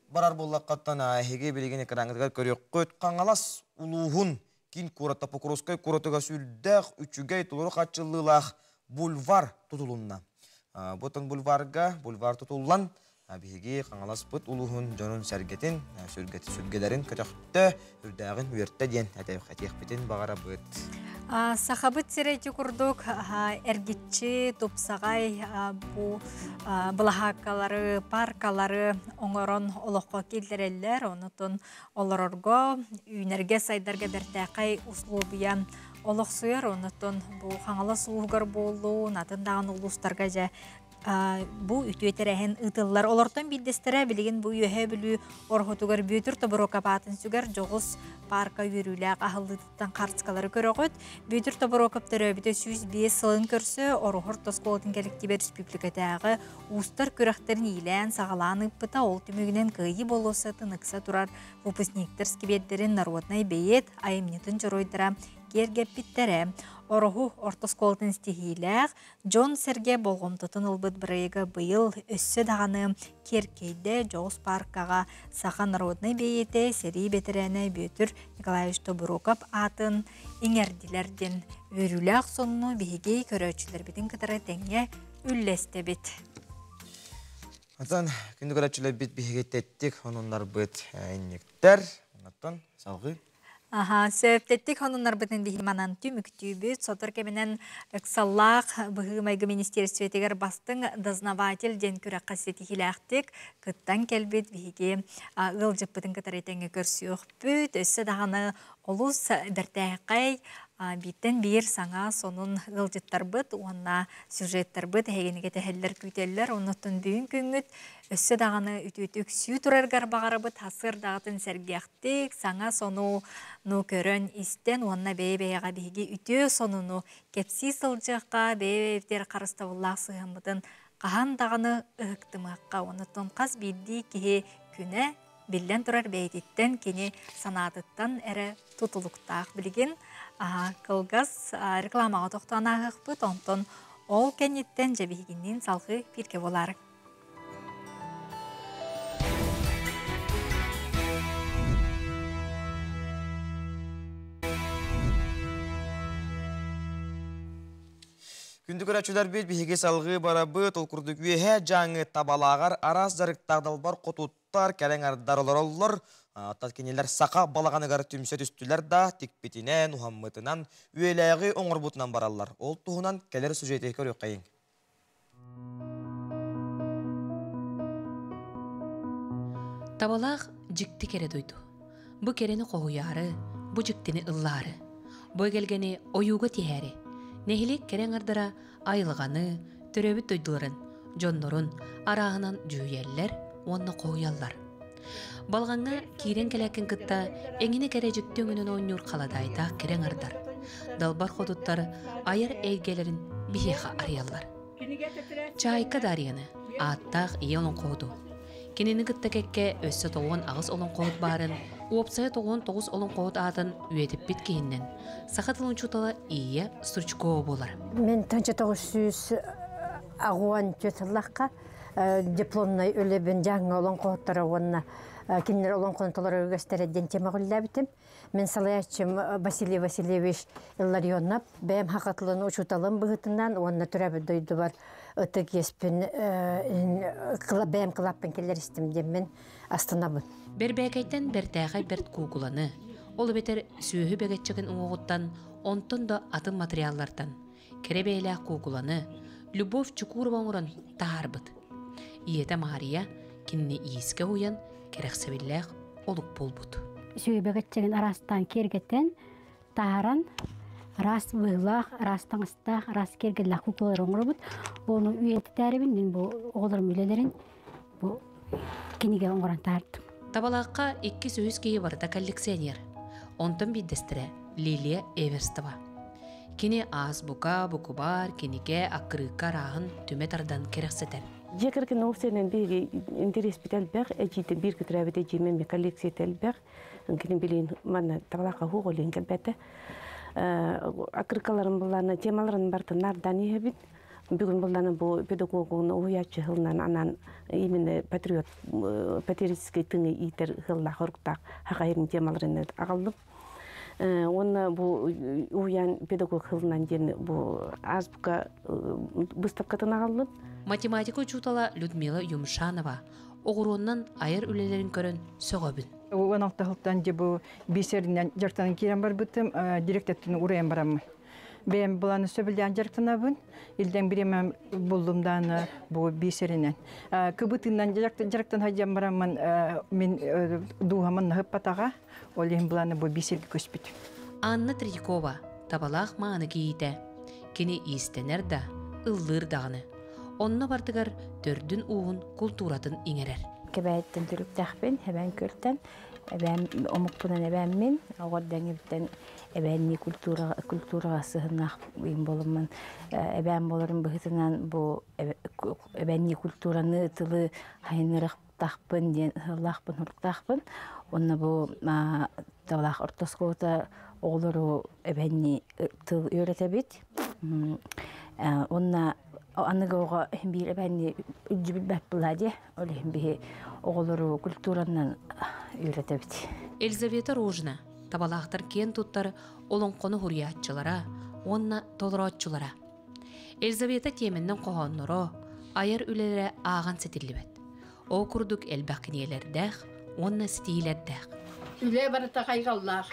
барар буоллаххыттан эһиги билигин экраҥҥытыгар көрүөххүт Хаҥалас улууһун киин куората Покровскай куоратыгар сүрдээх үчүгэй толору хааччыллыылаах бульвар тутулунна. Бу бульварга бульвар тутуллан биһиги Хаҥаласпыт улууһун дьонун-сэргэтин, сүргэлэрин көтөхтө, үрдээҕин үөртэ диэн этиэхпитин баҕарабыт. Сахабыт сирэ ити курдук эргиччи, тупсаҕай бу былаһааккалары, паркалары оҥорон олоххо киллэрэллэр. Онутун олорорго, үүнэргэ, сайдарга бэртээхэй услуобуйа олохсуйар. Онутун бу Хаҥалас улууһугар буоллун, атын даҕаны улуустарга дьэ бу үтүө тэрээһин ыытыллар. Олортон биирдэстэрэ билигин бу Үөһээ Бүлүү Ороһутугар Бүөтүр Тобуруокап аатын сүгэр дьоҕус парка үөрүүлээх аһыллыытыттан хаартыскалары көрөҕүт. Бүөтүр Тобуруокап төрөөбүтэ 105 сылын көрсө Ороһу орто оскуолатын кэлэктиибэ республикатааҕы уустар күрэхтэрин иилээн-саҕалаан ыыппыта. Ол түмүгүнэн Кыайыы болуоссатын ыкса турар выпускниктар сквердэрин народнай бэйиэт айымньытын дьоруойдара киэргэппиттэрэ. Ороһу орто оскуолатын ситиһиилээх Дьон-сэргэ болҕомтотун ылбыт бырайыага быйыл өссө даҕаны киэркэйдэ дьоҕус пааркаҕа саха народнай бэйиэтэ, сэрии бэтэрээнэ Бүөтүр Николаевич Тобуруков аатын иҥэрдилэр диэн үөрүүлээх сонуну биһиги көрөөччүлэрбитин кытары тэҥҥэ үллэстэбит. Онтон күндү көрөөччүлэрбит биһиги тэттик онуннарбыт инниктэр. Онтон салгыы Аха, сөптөттүк хонуннарбытын биһи манан түмүктүүбүт. Сотор кэминэн ыксаллаах быһыы-майгы министиэристибэтигэр бастыҥ дознаватель диэн күрэххэ ситиһиилээхтик кыттан кэлбит биһиги ыалдьыппытын кытары тэҥҥэ көрсүөхпүт. Өссө даҕаны олус бэртээхэй бииртэн биир саҥа сонун ыалдьыттарбыт уонна сюжеттарбыт эһигини кэтэһэллэр күүтэллэр. Оннуттан бүгүн күҥҥүт өссө даҕаны үтүөтүк сүү тураргар баҕарабыт. Сарсыардаҕытын сэргиэхтик саҥа сонуну көрөн истэн уонна бэйэ-бэйэҕэ биһиги үтүө сонуну кэпсии сылдьыахха, бэйэ-бэйэбитигэр харыстабыллаах сыһыаммытын хаһан даҕаны ыһыктымыахха. Онуттан хас биирдии киһи күнэ биллэн турар бэйэтиттэн, кини санаатыттан эрэ тутулуктаах. Билигин кылгас рекламаҕа тохтоон ааһыахпыт, онтон ол кэнниттэн дьэ биһигинниин салҕыы бииргэ буолаарыҥ. Күндү көрөөччүлэрбит биһиги салгыы барабыт, ол курдук үөһээ дьааҥы табалааҕар араас дьарыктаах далбар хотуттар, кэлэҥ ардар олороллор. Оттон кинилэр саха балаҕаныгар түмсэ түстүлэр да, тикпитинэн, уһаммытынан, үөлээҕи оҥорбутунан бараллар. Ол туһунан кэлэр сюжети көрүөххэйиҥ. Табалаах дьикти кэрэ дойду. Бу кэрэни хоһуйаары, бу дьиктини ыллаары. Бу эгэлгэни ойууга тиһээри. Нэһилиэк кэрэ аҥардара айылҕаны, төрөөбүт дойдуларын, дьоннорун арааһынан дьүһүйэллэр уонна хоһуйаллар. Балҕаҥҥа киирэн кэлээккин кытта эҥинэ кэрэ дьикти өҥүнэн оонньуур халадаайдаах кэрэ аҥардар, далбар хотуттар айар эйгэлэрин биһиэхэ арыйаллар. Чаайка Дарьяны, ааттаах ийэ олоҥхоһуту. Кинини кытта кэккэ өссө 98 олоҥхоһут баарын, уопсайа 99 олоҥхоһут аатын үйэтиппит киһиннэн саха тылын учуутала Ия Стручкова буолар. Мен 1984 сыллахха дипломнай үлэбин дьаҥҥа олоҥхоһуттара уонна кинилэр олоҥхону толорор үгэстэрэ диэн темаҕа үлэлээбитим. Мин салайааччым Василий Васильевич Илларионов бэйэм хахатылын учууталым быһыытынан уонна төрөөбүт дойдубар ытык иэспин бэйэм кылааппын киллэристим диэммин астынабын. Бэрбээкэйтэн бэртээхэй бэрт куукуланы, ол эбэтэр сүөһү бэгэччэгин уҥуоҕуттан, онтон да атын материаллартан кэрэ бэйэлээх куукуланы Любовь Чукурова оҥорон таһаарбыт. Ийэтэ Маарыйа кинини иискэ уйан кэрэхсэбиллээх олук буолбут. Сүөбэгэтчэгин араастаан киэргэтэн, таһааран, араас быһыылаах, араас таҥастаах, араас киэргэллээх куукулалары оҥоробут. Ону үйэтитээрибин мин бу оҕолорум үлэлэрин бу кинигэ оҥорон таһаардым. Табалаахха иккис-үһүс киһи барыта коллекционер. Онтон биирдэстэрэ Лилия Эверстова. Кини азбука, букубаар, кинигэ, аккырыыкка арааһын түмэ тардан кэрэхсэтэр. Дьиэ кэргэн опциянан биһиги интэриэспит элбэх, эдьиитин биир көтүрээбит эдьиийим эмиэ коллекцията элбэх. Кини билин манна табалаахха хуох олиин кэлбэтэ. Аккырыккаларын буллаана темаларын барытын наардаан иһэбит. Бүгүн буллаана бу педагогуна уһуйааччы сылынан анаан именно патриот патриотическай тыҥы иитэр сыллаах оруктаах хахайын темаларын аҕаллым. Уонна бу уһуйаан педагог сылынан диэн бу азбука выставкатын аҕаллым. Математика учуутала Людмила Юмшанова оҕуруоннан айар үлэлэрин көрөн сөҕөбүн. 16 сылтан дьэ бу бисеринэн дьарыктанан киирэн барбытым, директорын урайан бараммын. Бэйэм былааны сөбүлээн дьарыктанабын, илдэн бириэмэм буллум дааны бу бисеринэн. Кыбытынан дьарыктан хадьан бараммын мин дууһамын наһыппатаҕа, ол иһин былааны бу бисерге көспүт. Анна Третьякова табалаах мааны кийиитэ. Кини иистэнэр да, ыллыыр даҕаны. Онно бардыгар төрдүн ууһун култууратын иҥэрэр. Кэбээттэн түрүктээхпин, эбээн күөлтэн, эбээн омукпунан эбээммин, оҕо дэҥибиттэн эбээннии культура культураҕа сыһыннаах буолуммун эбээн буоларым быһыытынан бу эбээннии культураны тылы хайыннарыахтаахпын диэн ыһыллаахпын хуруктаахпын. Онно бу Табалаах орто оскуолата оҕолору эбээннии тыл үөрэтэбит. Уонна аныгы оҕо биир эбээннии илдьибит буолла дии. Ол иһин биһи оҕолору культуранан үөрэтэбит. Елизавета Рожина табалаахтар киэн туттар олоҥхону хуруйааччылара уонна толорооччулара. Елизавета тиэмэннэн хоһоонноро, айар үлэлэрэ ааҕан ситиллибэт. Ол курдук элбэх кинигэлэрдээх уонна ситиилэрдээх. Үлэ барыта хайҕаллаах.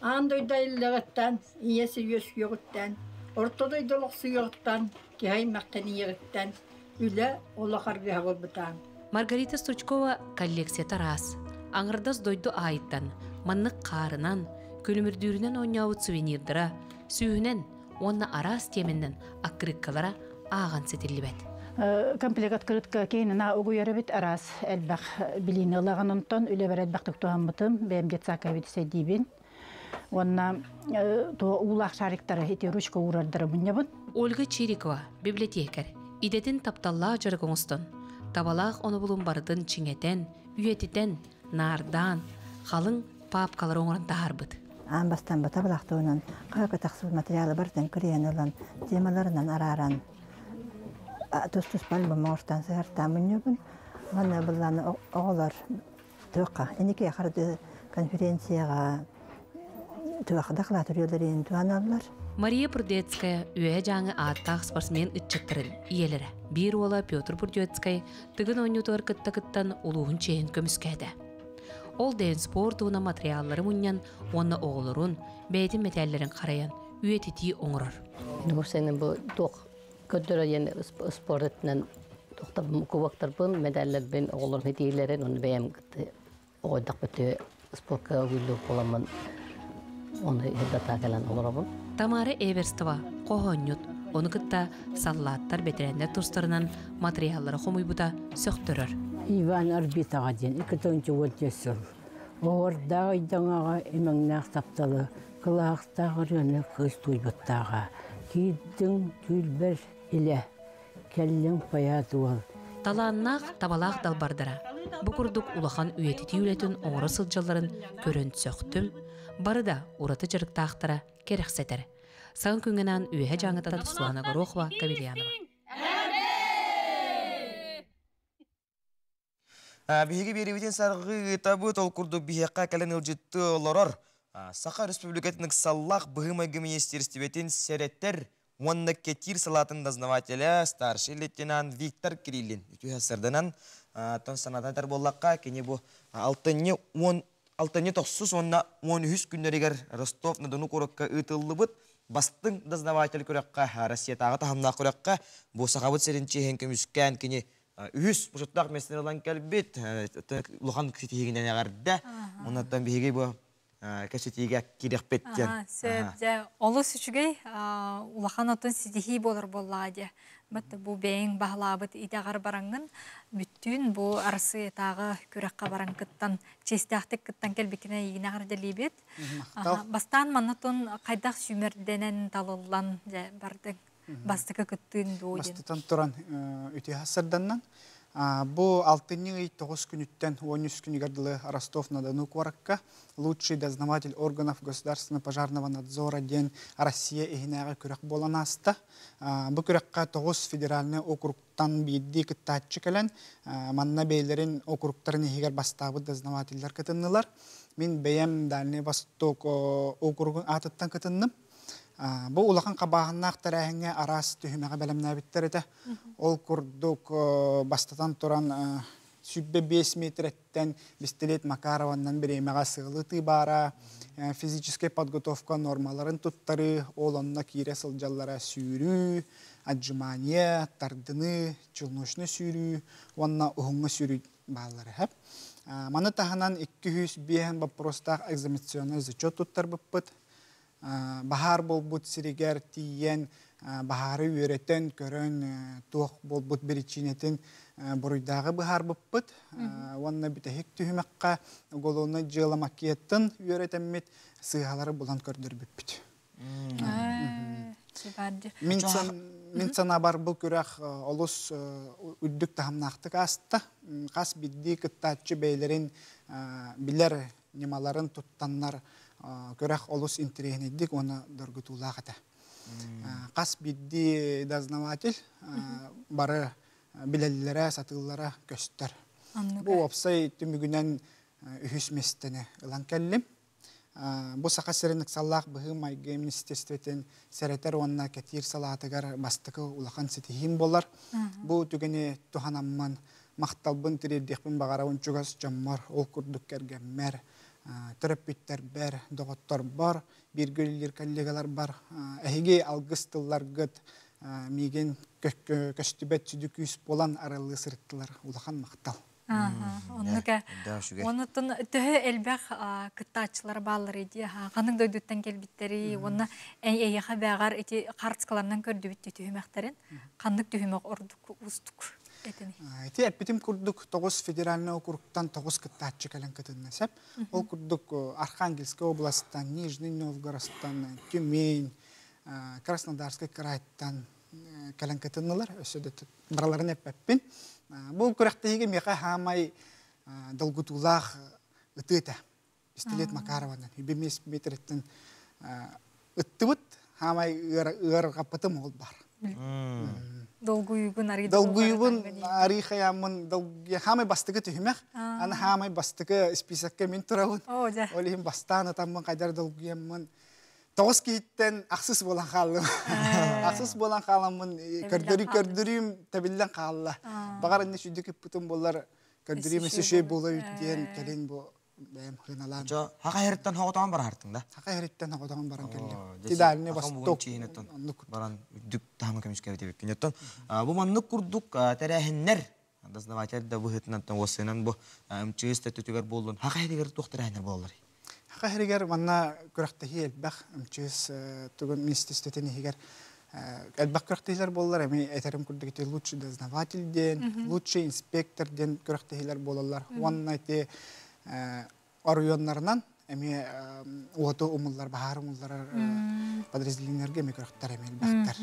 Аан дойду айыллыаҕыттан, ийэ үөскүөҕүттэн, орто дойду олохсуйуоҕуттан, киһи аймахтан ийэҕиттэн үлэ олох аргыһа буолбута. Маргарита Стручкова коллекцията араас. Аҥардас дойду аайыттан маннык хаарынан, күлүмүрдүүрүнэн оонньообут сувенирдара сүүһүнэн уонна араас тиэмэннэн аккырыыккалара ааҕан ситиллибэт. Комплект открытка кейнина угуйар эбит араас элбэх билиини ылаҕын онтон үлэбэр элбэхтик туһаммытым бэйэм детсадка эбит Уонна уулаах шариктары ити ручка уурардары мунньабын. Ольга Чирикова, библиотекарь, идэтин тапталлаах дьарык оҥостон, табалаах онобулун барытын чиҥэтэн, үйэтитэн, наардаан, халыҥ паапкалары оҥорон таһаарбыт. Аан бастаан батабылаах туһунан хаһыакка тахсыбыт материалы барытын кырыйан ылан, темаларынан арааран, тус-туспа альбом оҥортоон сыһартаан мунньубун. Уонна былааны оҕолор туохха инники харды конференцияҕа туох доклад үрүөлэрин туһаналлар. Мария Прудецкая Үөһэ Дьааҥы ааттаах спортсмен ыччаттарын ийэлэрэ. Биир уола Петр Прудецкай Тыгын оонньуутугар кытта кыттан улууһун чиэһин көмүскээтэ. Ол дэйэн спорт уонна материаллары мунньан уонна оҕолорун, бэйэтин мэтээллэрин харайан үйэтитии оҥорор. Сенин бу туох көрдөрө диэн спорт өттүнэн кубоктарбын, медалларбын, оҕолорум итиилэрин, оны бэйэм оҕойдох бөтү спортка угуллуу буоламмын оны хирдата кэлэн олоробун. Тамара Эверстова хоһоонньут, ону кытта саллааттар бэтэрээннэр тустарынан материаллары хомуйбута сөхтөрөр. Иван Арбитаҕа диэн 214 сыл. Оһуордаах ыйдаҥаҕа имэҥнээх тапталы, кылаахтаах ырыаны кыыс туйбуттааҕа. Киирдиҥ түүлбэр илэ, кэллиҥ поэт уол. Талааннаах, табалаах далбардара бу курдук улахан үйэтитии үлэтин оҥоро сылдьалларын көрөн сөхтүм, бары да ураты дьарыктаахтара кэрэхсэтэр. Саҥа күҥҥэ Үөһэ Дьааҥыттан Светлана Горохова, Кавельянова. Биһиги биэрибитин саргы ыытабыт, ол курдук биһиэхэ кэлэн ыалдьытты олорор Саха Республикатын ыксаллаах быһыы-майгы министиэристибэтин сэрэтэр уонна кэтиир салаатын дознавателя старший лейтенант Виктор Кириллин үтүө сырданан тон санатан этэр буоллахха, кини бу алтынньы 10 алтынньы тохсус уонна 13 күннэригэр Ростов-на-Дону куоракка ыытыллыбыт бастыҥ дознаватель күрэххэ Россиятааҕы таһымнаах күрэххэ бу Сахабыт сирин чиэһин көмүскээн кини үһүс бочуоттаах миэстэни ылан кэлбит улахан ситиһиигинэн эҕэрдэ. Оннуттан биһиги бу кэпсэтиигэ киириэхпит диэн. Сөп, дьэ, олус үчүгэй улахан отун ситиһии буолар буоллаҕа дии. Бат бу бэйэҥ баһылаабыт идэҕэр бараҥҥын бүттүүн бу Арассыыйатааҕы күрэххэ баран кыттан, чиэстээхтик кыттан кэлбиккинэн эйигин эҕэрдэлиибит. Бастаан манна хайдах сүүмэрдэнэн талыллан дьэ бардыҥ? Бастакы кыттыыҥ дуу диэн. Бастатан туран үтүө сырданнан Бу алтынньы ый тоҕус күнүттэн 13 күнүгэр дылы Ростов-на-Дону куоракка «Лучший дознаватель органов государственного пожарного надзора» диэн Россия иһинээҕи күрэх буолан ааста. Бу күрэххэ тоҕус федеральнай округтан биирдии кыттааччы кэлэн, манна бэйэлэрин округтарын иһигэр бастаабыт дознавателлэр кытыннылар. Мин бэйэм Дальний Восток округун аатыттан кытынным. Бу улахан хабааһыннаах тэрээһиҥҥэ араас түһүмэҕи бэлэмнээбиттэр этэ. Ол курдук, бастатан туран, 105 метрэттэн пистолет Макарованнан бириэмэҕэ сыалы баара, физическэй подготовка нормаларын туттарыы, ол онно киирэ сылдьаллара сүүрүү, отжимание, тардыныы, челночный сүүрүү уонна уһуҥҥа сүүрүү бааллара. Маны таһынан 205 боппуруостаах экзаменационный зачет туттарбыппыт. Баһаар буолбут сиригэр тиийэн баһаары үөрэтэн көрөн туох буолбут биричиинэтин буруйдааҕы быһаарбыппыт уонна бүтэһик түһүмэххэ уголовнай дьыала макеттын үөрэтэммит сыыһалары булан көрдөрбүппүт. Мин санаабар бу күрэх олус үрдүк таһымнаахтык ааста. Хас биирдии кыттааччы бэйэлэрин билэр ньымаларын туттаннар күрэх олус интэриэһинэйдик уонна доргутуулаах этэ. Хас биирдии дознаватель бары билэллэрэ, сатыыллара көстөр. Бу уопсай түмүгүнэн үһүс миэстэни ылан кэллим. Бу Саха сирин ыксаллаах быһыы-майгы министерствотын сэрэтэр уонна кэтиир салаатыгар бастакы улахан ситиһиим буолар. Бу түгэни туһанаммын махталбын тириэрдиэхпин баҕарабын чугас дьоммор, ол курдук кэргэммэр, төрөппүттэрбэр, доҕотторбор, бииргэ үлэлиир коллегаларбар эһиги алгыс тылларгыт миигин көстүбэт сүдү күүс буолан арыллыы сырыттылар. Улахан махтал. Оннука. Онуттан төһө элбэх кыттааччылар бааллар ити ханнык дойдуттан кэлбиттери уонна эйиэхэ бэҕэр ити хартыскаларынан көрдүбүт түһүмэхтэрин ханнык түһүмэх ордук уустук этини? Ити эппитим курдук тоҕус федеральный округтан тоҕус кыттааччы кэлэн кытынна сеп. Ол курдук Архангельскай областан, Нижний Новгородтан, Тюмень, Краснодарскай крайтан кэлэн кытыннылар. Өссө да бараларын эппэппин. Бу күрэхтэһиигэ миэхэ хаамай долгутуулаах ытыы этэ. Пистолет Макарованан. Үбү метреттен ыттыбыт, хаамай ыарырҕаппытым ол бар. Долгуйугун арый Долгуйубун арый хаяммын хаамай бастыкы түһүмэх. Аны хаамай бастыкы списокка мин турабын. Ол иһин бастаан атаммын кайдар долгуйаммын. Тоҕус киһиттэн ахсыс буолан хааллым. Ахсыс буолан хааламмын көрдөрүү көрдөрүүм тэбиллэн хаалла. Баҕар инне сүдү кыппытым боллар көрдөрүүм өссө буола диэн кэлин бу бэйэм хыналаан. Жо хака хериттен хоҕотоон барахартың да? Хака хериттен хоҕотоон баран кэллим. Тидальный Восток. Баран үрдүк таһымы көмүскэбит эбиккин. Оттон бу маннык курдук тэрээһиннэр дознаватель да быһыытынан уоссайынан бу МЧС төттүтүгэр буоллун. Хака херигер туох тэрээһиннэр буолаллар? Хака херигер манна күрэхтэһии элбэх МЧС тугун министерствотын иһигэр элбэх күрэхтэһиилэр буоллар, эми этерим курдук ити лучший дознаватель диэн, лучший инспектор диэн күрэхтэһиилэр буолаллар. Уонна ити оройуоннарынан эми уоту умуллар, баһаар умулларар подразделениелерге эми күрэхтэр эми элбэхтэр.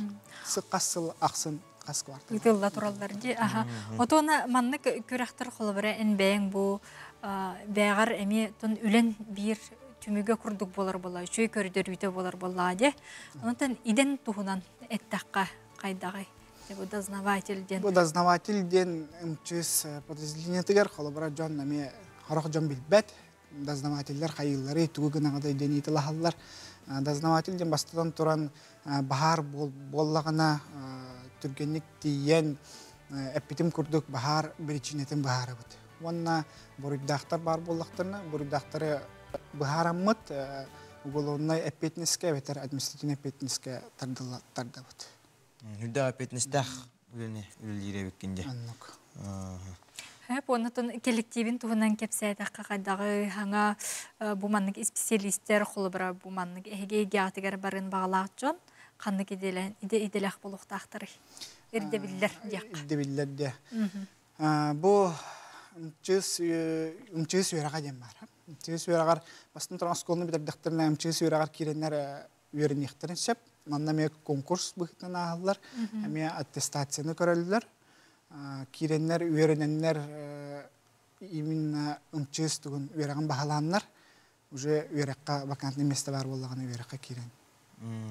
Хас сыл ахсын хас квартал. Ытылла тураллар ди. Аха. Отона маннык күрэхтэр холобура эн бэйэҥ бу бэҕэр эми тон үлэн биир түмүгэ курдук болар була, үчүгэй көрдөрүүтэ болар буоллаа де. Онтон иден туһунан эттэххэ хайдагай? Бу дознаватель диэн. Бу дознаватель диэн МЧС подразделениетыгар холобура дьон эми хорох дьон билбэт. Дознавателлер хайыыллары тугу гынаҕыдай диэн ыытылаһаллар. Дознаватель диэн бастатан туран баһаар буоллаҕына түргэнник тиийэн эппитим курдук баһаар биричиинэтин быһаарабыт. Уонна буруйдаахтар баар буоллахтарына, буруйдаахтары быһаараммыт уголовнай эппиэтинэскэ эбэтэр административный эппиэтинэскэ тардабыт. Үрдэ эппиэтинэстээх үлэни үлэлиир эбиккин дии. Оннук. Хэп, оннотон коллективин туһунан кэпсээтэххэ хайдаҕы хаҥа бу маннык специалисттер холобура бу маннык эһиги эйгэҕитигэр барын баҕалаах дьон ханнык иделэх болуохтаахтарый? Ирдэбиллэр диэххэ. Ирдэбиллэр диэ. Бу МЧС МЧС үөрэҕэ диэн баар. МЧС үөрэҕэр бастан туран оскуоланы бүтэрдэхтэринэ МЧС үөрэҕэр киирэннэр үөрэниэхтэрин сөп. Манна эмиэ конкурс быһыытынан ааһаллар, эмиэ аттестацияны көрөллөр. Киирэннэр, үөрэнэннэр именно ымчыс тугун үөрэҕин баһылааннар уже үөрэххэ вакантный место баар буоллаҕына үөрэххэ киирэн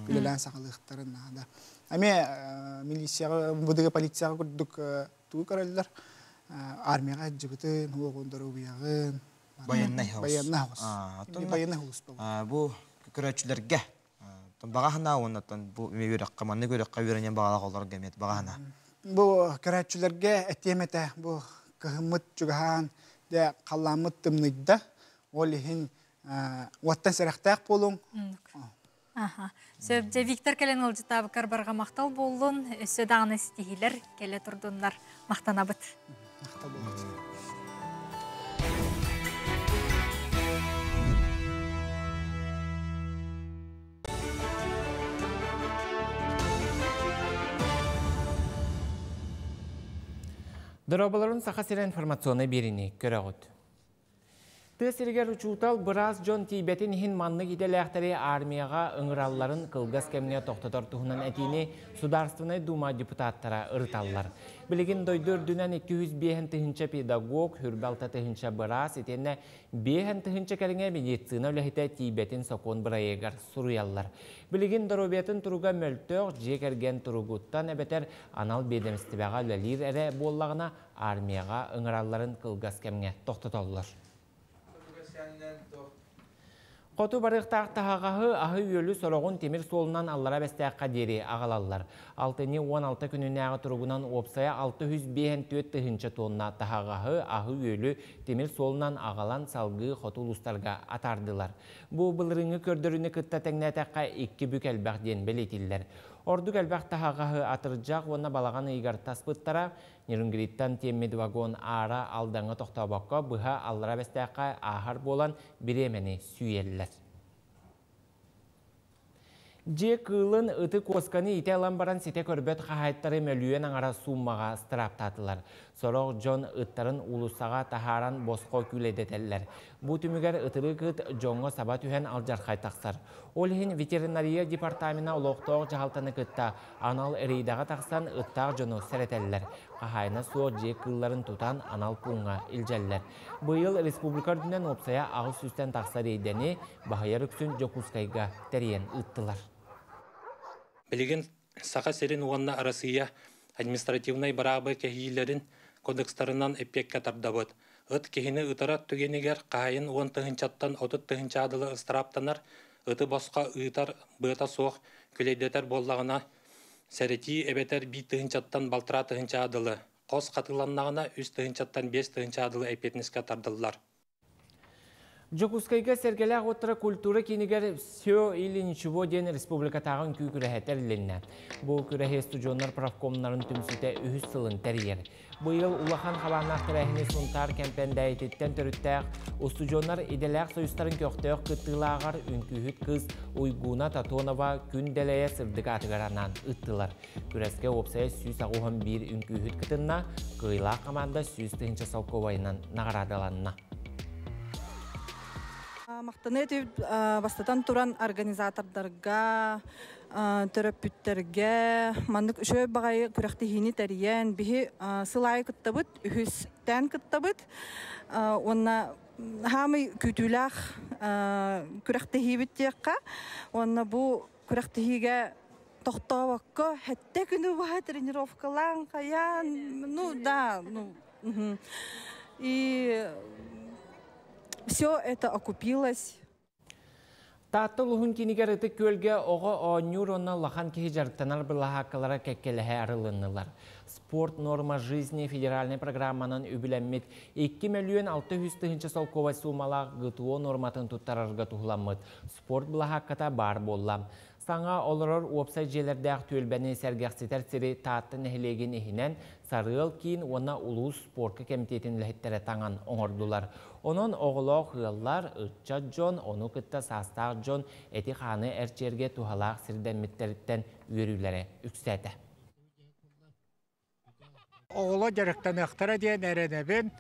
үлэлээн саҕалыахтарын наада. Эмиэ милицияҕа, МВД полицияҕа курдук тугу көрөллөр? Армияҕа сылдьыбытын, уоҕун доруобуйаҕын. Военный хаус. Военный хаус. Военный хаус. Бу көрөөччүлэргэ баҕа санаа уонна бу үөрэххэ маннык үөрэххэ үөрэнэн баҕалаах олорго эмиэ баҕа санаа. Бу көрөөччүлэргэ этиэм этэ бу кыһыммыт чугаһаан дьэ халлааммыт тымныйда. Ол иһин уоттан сэрэхтээх буолуҥ. Аха. Сөп, дьэ Виктор кэлэн ыалдьыттаабыккар барҕа махтал буоллун. Өссө даҕаны ситиһиилэр кэлэ турдуннар. Махтанабыт. Махтал буоллун. Дорооболорун Саха сирэ информационнай биэриини көрөҕүт. Тыа сиригэр учуутал, быраас дьон тиийбэтин иһин маннык идэлээхтэри армияҕа ыҥыралларын кылгас кэмҥэ тохтотор туһунан этиини Судаарственнай Дума депутаттара ырыталлар. Билигин дойду үрдүнэн 205 тыһыынча педагог, хүрбэ тыһыынча быраас итиэннэ 5 тыһыынча кэриҥэ медицина үлэһитэ тиийбэтин сокуон бырайыагар суруйаллар. Билигин доруобуйатын туруга мөлтөх, дьиэ кэргэн туругуттан эбэтэр анал биэдэмистибэҕэ үлэлиир эрэ буоллаҕына армияҕа ыҥыралларын кылгас кэмҥэ тохтотоллор. Хоту барыахтаах таһаҕаһы аһы-үөлү сороҕун тимир суолунан аллара Бэстээххэ диэри аҕалаллар. Алтынньы 16 күнүнээҕи туругунан уопсайа 654 тыһыынча тонна таһаҕаһы аһы-үөлү тимир суолунан аҕалан салгыы хоту улуустарга атаардылар. Бу былырыыҥҥы көрдөрүүнү кытта тэҥнээтэххэ икки бүк элбэх диэн бэлиэтииллэр. Ордук элбэх таһаҕаһы атырдьах уонна балаҕан ыйыгар таспыттара, Нерюнгриттан тиэммит вагон аара Алдаҥҥа тохтообокко быһа Аллара Бэстээххэ ааһар буолан бириэмэни сүүйэллэр. Дьиэ кыылын ыты куосканы итэ ылан баран ситэ көрбөт хаһаайыттары мөлүйүөн аҥара сууммаҕа ыстырааптаатылар. Сорох дьон ыттарын уулуссаҕа таһааран босхо күүлэйдэтэллэр. Бу түмүгэр ытырык ыт дьоҥҥо саба түһэн алдьархай тахсар. Ол иһин ветеринария департамена олохтоох дьаһалтаны кытта Анал рейдэҕэ тахсан ыттаах дьону сэрэтэллэр. Хаһаайына суох дьиэ кыылларын тутан анал пууҥҥа илдьэллэр. Быйыл республика үрдүнэн уопсайа 800-тэн тахса рейдэни баһыйар үксүн Дьокуускайга тэрийэн ыыттылар. Билигин Саха сирин уонна Арассыыйа административнай быраабы кэһиилэрин кодекстарынан эппиэккэ тардабыт. Ыт киһини ытара түгэнигэр хаһайын уон тыһыынчаттан отут тыһыынча дылы ыстырааптанар, ыты босхо ыытар быата суох күлэйдэтэр буоллаҕына, сэрэтии эбэтэр биир тыһыынчаттан балтараа тыһыынчаҕа дылы, хос хатыланнаҕына үс тыһыынчаттан биэс тыһыынчаҕа дылы эппиэтинэскэ тардыллар. Дьокуускайга Сэргэлээх уоттара культура киинигэр «Все или ничего» диэн республикатааҕы үҥкүү күрэһэ тэрилиннэ. Бу күрэһи студионнар профкомнарын түмсүүтэ үһүс сылын тэрийэр. Быйыл улахан хабааннаах тэрээһини Сунтаар Кэмпэндээйититтэн төрүттээх устудьуоннар идэлээх союзтарын көхтөөх кыттыылааҕар үҥкүүһүт кыыс Уйгуна Татонова күн дэлэйэ сырдык аатыгар анаан ыттылар. Күрэскэ уопсайа 181 үҥкүүһүт кытынна, кыайыылаах команда 100 тыһыынча солкуобайынан наҕараадаланна. Махтаныы бастатан туран организатордарга, төрөппүттэргэ маннык үчүгэй баҕайы күрэхтэһиини тэрийэн биһи сыл аайы кыттабыт, үһүстээн кыттабыт уонна хаамый күүтүүлээх күрэхтэһиибит диэххэ уонна бу күрэхтэһиигэ тохтообокко сэттэ күнү быһа тренировкалаан хайаан ну да ну и все это окупилось. Таатта улууһун киинигэр Ытык Күөлгэ оҕо оонньуур уонна улахан киһи дьарыктанар былаһааккалара кэккэлэһэ арылыннылар. Спорт норма жизни федеральнай программанан үбүлэммит 2 мөлүйүөн 600 тыһыынча солкуобай суумалаах ГТО норматын туттарарга туһуламмыт спорт былаһаакката баар буолла. Саҥа олорор уопсай дьиэлэрдээх түөлбэни сэргэхситэр сири Таатта нэһилиэгин иһинэн Сарыал киин уонна улуус спорка кэмитиэтин үлэһиттэрэ таҥан оҥордулар. Онон оҕолоох ыаллар, ыччат дьон, ону кытта саастаах дьон эти-хааны эрчийэргэ туһалаах сирдэммиттэриттэн үөрүүлэрэ үксээтэ. Оҕолор дьарыктаныахтара диэн эрэнэбин.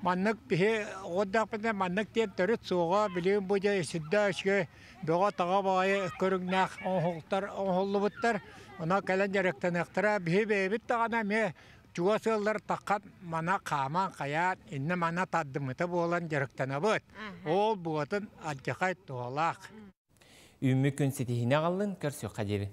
Маннык биһи оҕордоохпутуна маннык диэн төрүт суоҕа. Билигин бу дьэ сүрдээх үчүгэй бөҕө-таҕа баҕайы көрүҥнээх оҥоһуктар оҥоһуллубуттар. Онон кэлэн дьарыктаныахтара. Биһи бэйэбит даҕаны эмиэ Чугас ыаллар таххан мана хааман хайаан иннэ мана тардыммыта буолан дьарыктанабыт. Ол буотун алдьархай туһалаах. Үүммүт күн ситиһиини аҕаллын, көрсүөххэ диэри.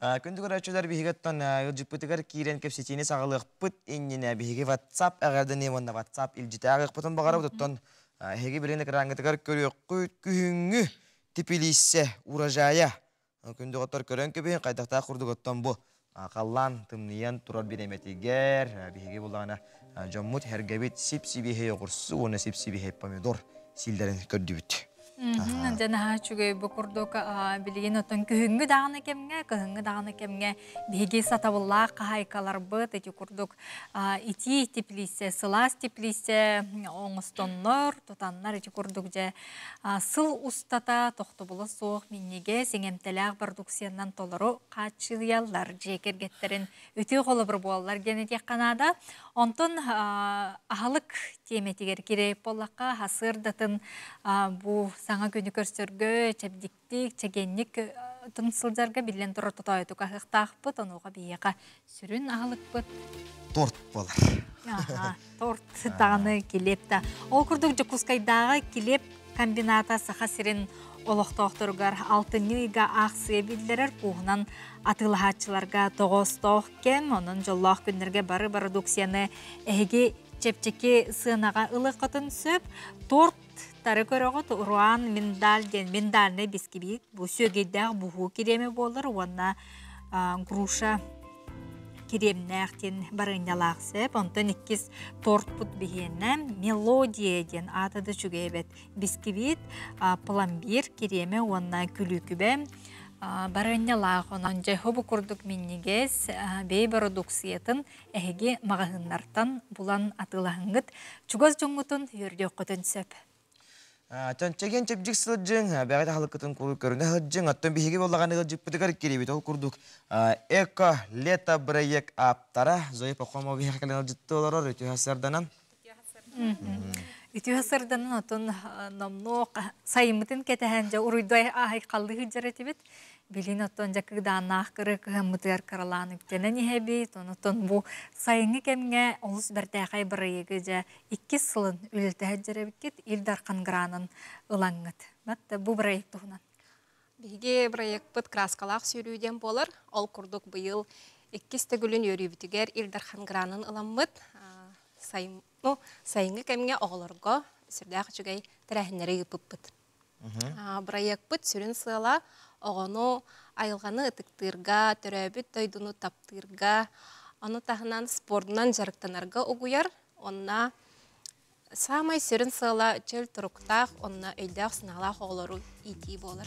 Күндү көрөөччүлэр биһиги оттон ыалдьыппытыгар киирэн кэпсэтиини саҕалыахпыт иннинэ биһиги WhatsApp эҕэрдэни уонна WhatsApp илдьитэ ааҕыахпытын баҕарабыт. Оттон эһиги билигин экраҥҥытыгар көрүөххүт күһүҥҥү типилииссэ урожайа. Күндү оҕоттор көрөн кэбиһин хайдахтаах курдук оттон бу халлаан тымныйан турар бириэмэтигэр биһиги буллаҕына дьоммут сэргэбит сип-сибиэһэй оҕурсу уонна сип-сибиэһэй помидор сииллэрин көрдүбүт. Дьэ наһаа үчүгэй бу курдук билигин оттон күһүҥҥү даҕаны кэмҥэ, кыһыҥҥы даҕаны кэмҥэ биһиги сатабыллаах хаһаайкаларбыт ити курдук итии теплиссэ, сылаас теплиссэ оҥостоннор, тутаннар ити курдук дьэ сыл устата тохтобула суох минньигэс, иҥэмтэлээх продукциянан толору хааччыйаллар дьиэ кэргэттэрин үтүө холобур буолаллар диэн этиэххэ наада. Онтон аһылык тиэмэтигэр кирэйип буоллахха, сарсыардатын бу саҥа күнү көрсөргө чэбдиктик, чэгиэнник тын сылдьарга биллэн турар тотоойутук аһыахтаахпыт. Онуоха биһиэхэ сүрүн аһылыкпыт торт буолар. Торт даҕаны килиэп да. Ол курдук Дьокуускайдааҕы килиэп комбината Саха сирин олохтоохторугар алтынньы ыйга аахсыйа биллэрэр кууһунан атыылаһааччыларга тоҕоостоох кэм, онон дьоллоох күннэргэ бары бородууксуйаны эһиги чэпчэки сыанаҕа ылыаххытын сөп. Торт тары көрөҕүт Руан миндаль диэн миндальный бискибит бу сүөгэйдээх буһуу кириэмэ буолар уонна груша кириэмнээх диэн барыанньалаах сөп. Онтон иккис тортпут биһиэнэ мелодия диэн аата да үчүгэй эбит. Бискибит, пломбир, кириэмэ уонна күлүүкүбэ барыанньалаах. Онон дьэ бу курдук минньигэс бэйэ бородууксуйатын эһиги маҕаһыыннартан булан атыылаһыҥҥыт. Чугас дьоҥҥутун үөрдүөххүтүн сөп. Чэгиэн чэбдик сылдьыҥ, бэҕэт аһылыккытын көрүнэ сылдьыҥ, оттон биһиги буоллаҕына ыалдьыппытыгар киирибит. Ол курдук Эко лето бырайыак ааптара Зоя Пахомова биһиэхэ кэлэн ыалдьытты олорор үтүө сарданан. Үтүө сарданан отун номнуо сайыммытын кэтэһэн дьэ уруйдуй аһай халлыы сылдьар этибит. Билин оттон дьэ кыдааннаах кыры кыһаммытыгар кыралаан үктэнэн иһэбит. Онотон бу сайыҥҥы кэмҥэ олус бэртээхэй бырайыгы дьэ иккис сылын үлэлтэһэр дьэрэбиккит Ил Дархан гранын ылаҥҥыт. Бат бу проект туһунан. Биһиги проектпыт краскалаах сүүрүү диэн буолар. Ол курдук быйыл иккис төгүлүн үөрүүбүтүгэр Ил Дархан гранын ыламмыт. Сайын, ну, сайыҥҥы кэмҥэ оҕолорго сүрдээх үчүгэй тэрээһиннэри ыыппыппыт. Проектпыт сүрүн сыала оҕону айылҕаны ытыктыырга, төрөөбүт дойдуну таптыырга, ону таһынан спордунан дьарыктанарга угуйар, онно саамай сүрүн сыала чөл туруктаах, онно өйдөөх-санаалаах оҕолору иитии буолар.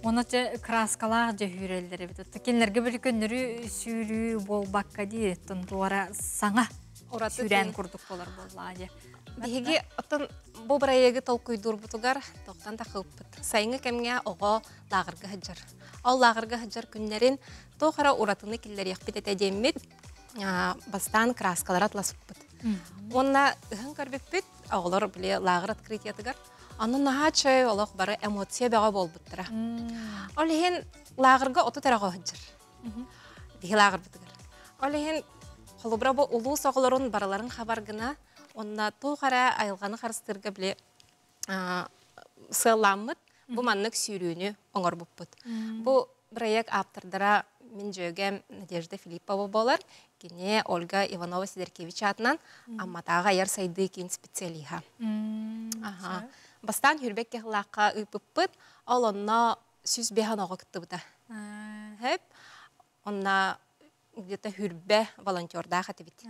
Оны те краскалаах дьөһүүрэллэр эбит. Кинилэргэ били көннөрү сүүрүү буолбакка дии, туора саҥа сүүрээн курдук болар буоллаа дии. Биһиги оттон бу проегы толкуйдуурбутугар тоқтан тахыппыт. Сайыҥҥы кэмҥэ оҕо лааҕырга сылдьар. Ол лааҕырга сылдьар күннэрин туох эрэ уратыны киллэриэхпит этэ диэммит бастаан краскалары атласпыппыт. Уонна ыһан көрбүппүт, оҕолор били лааҕыр открытиятыгар Анны наһаа чөй олох бары эмоция бөҕө буолбуттара. Ол иһин лааҕырга 30 эрэ оҕо сылдьар. Биһи лааҕырбытыгар. Ол иһин холобура бу улуус оҕолорун барыларын хабар гына онно туох эрэ айылҕаны харыстыырга били сыаллааммыт бу маннык сүүрүүнү оҥорбуппут. Бу проект ааптардара мин дьүөгэм Надежда Филиппова буолар. Кини Ольга Иванова Сидоркевич аатынан Амматааҕы айар сайдыы киин специалиһа. Аха. Бастаан Хүрбэк кыһылаахха ыыппыппыт, ол онно 105 оҕо кыттыбыта. Хэп. Онно где-то хүрбэ волонтердаах этибит.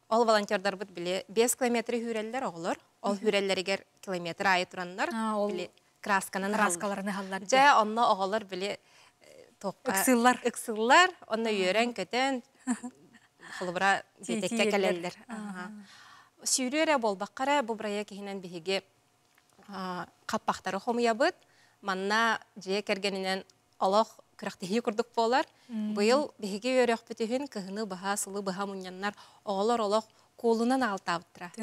Ол волонтердарбыт били 5 километры хүүрэллэр оҕолор. Ол хүүрэллэригэр километр аайы тураннар били красканан краскаларын ыһаллар. Дьэ, онно оҕолор били ыксыллар. Ыксыллар, онно үөрэн-көтөн холобура биэтэккэ кэлэллэр. Сүүрүү эрэ буолбакка эрэ бу проект иһинэн биһиги хаппахтары хомуйабыт. Манна дьиэ кэргэнинэн олох күрэхтэһии курдук буолар. Быйыл биһиги үөрөхпүт үһүн кыһыны быһа, сылы быһа мунньаннар оҕолор олох Куолунан аҕалтаабыттара.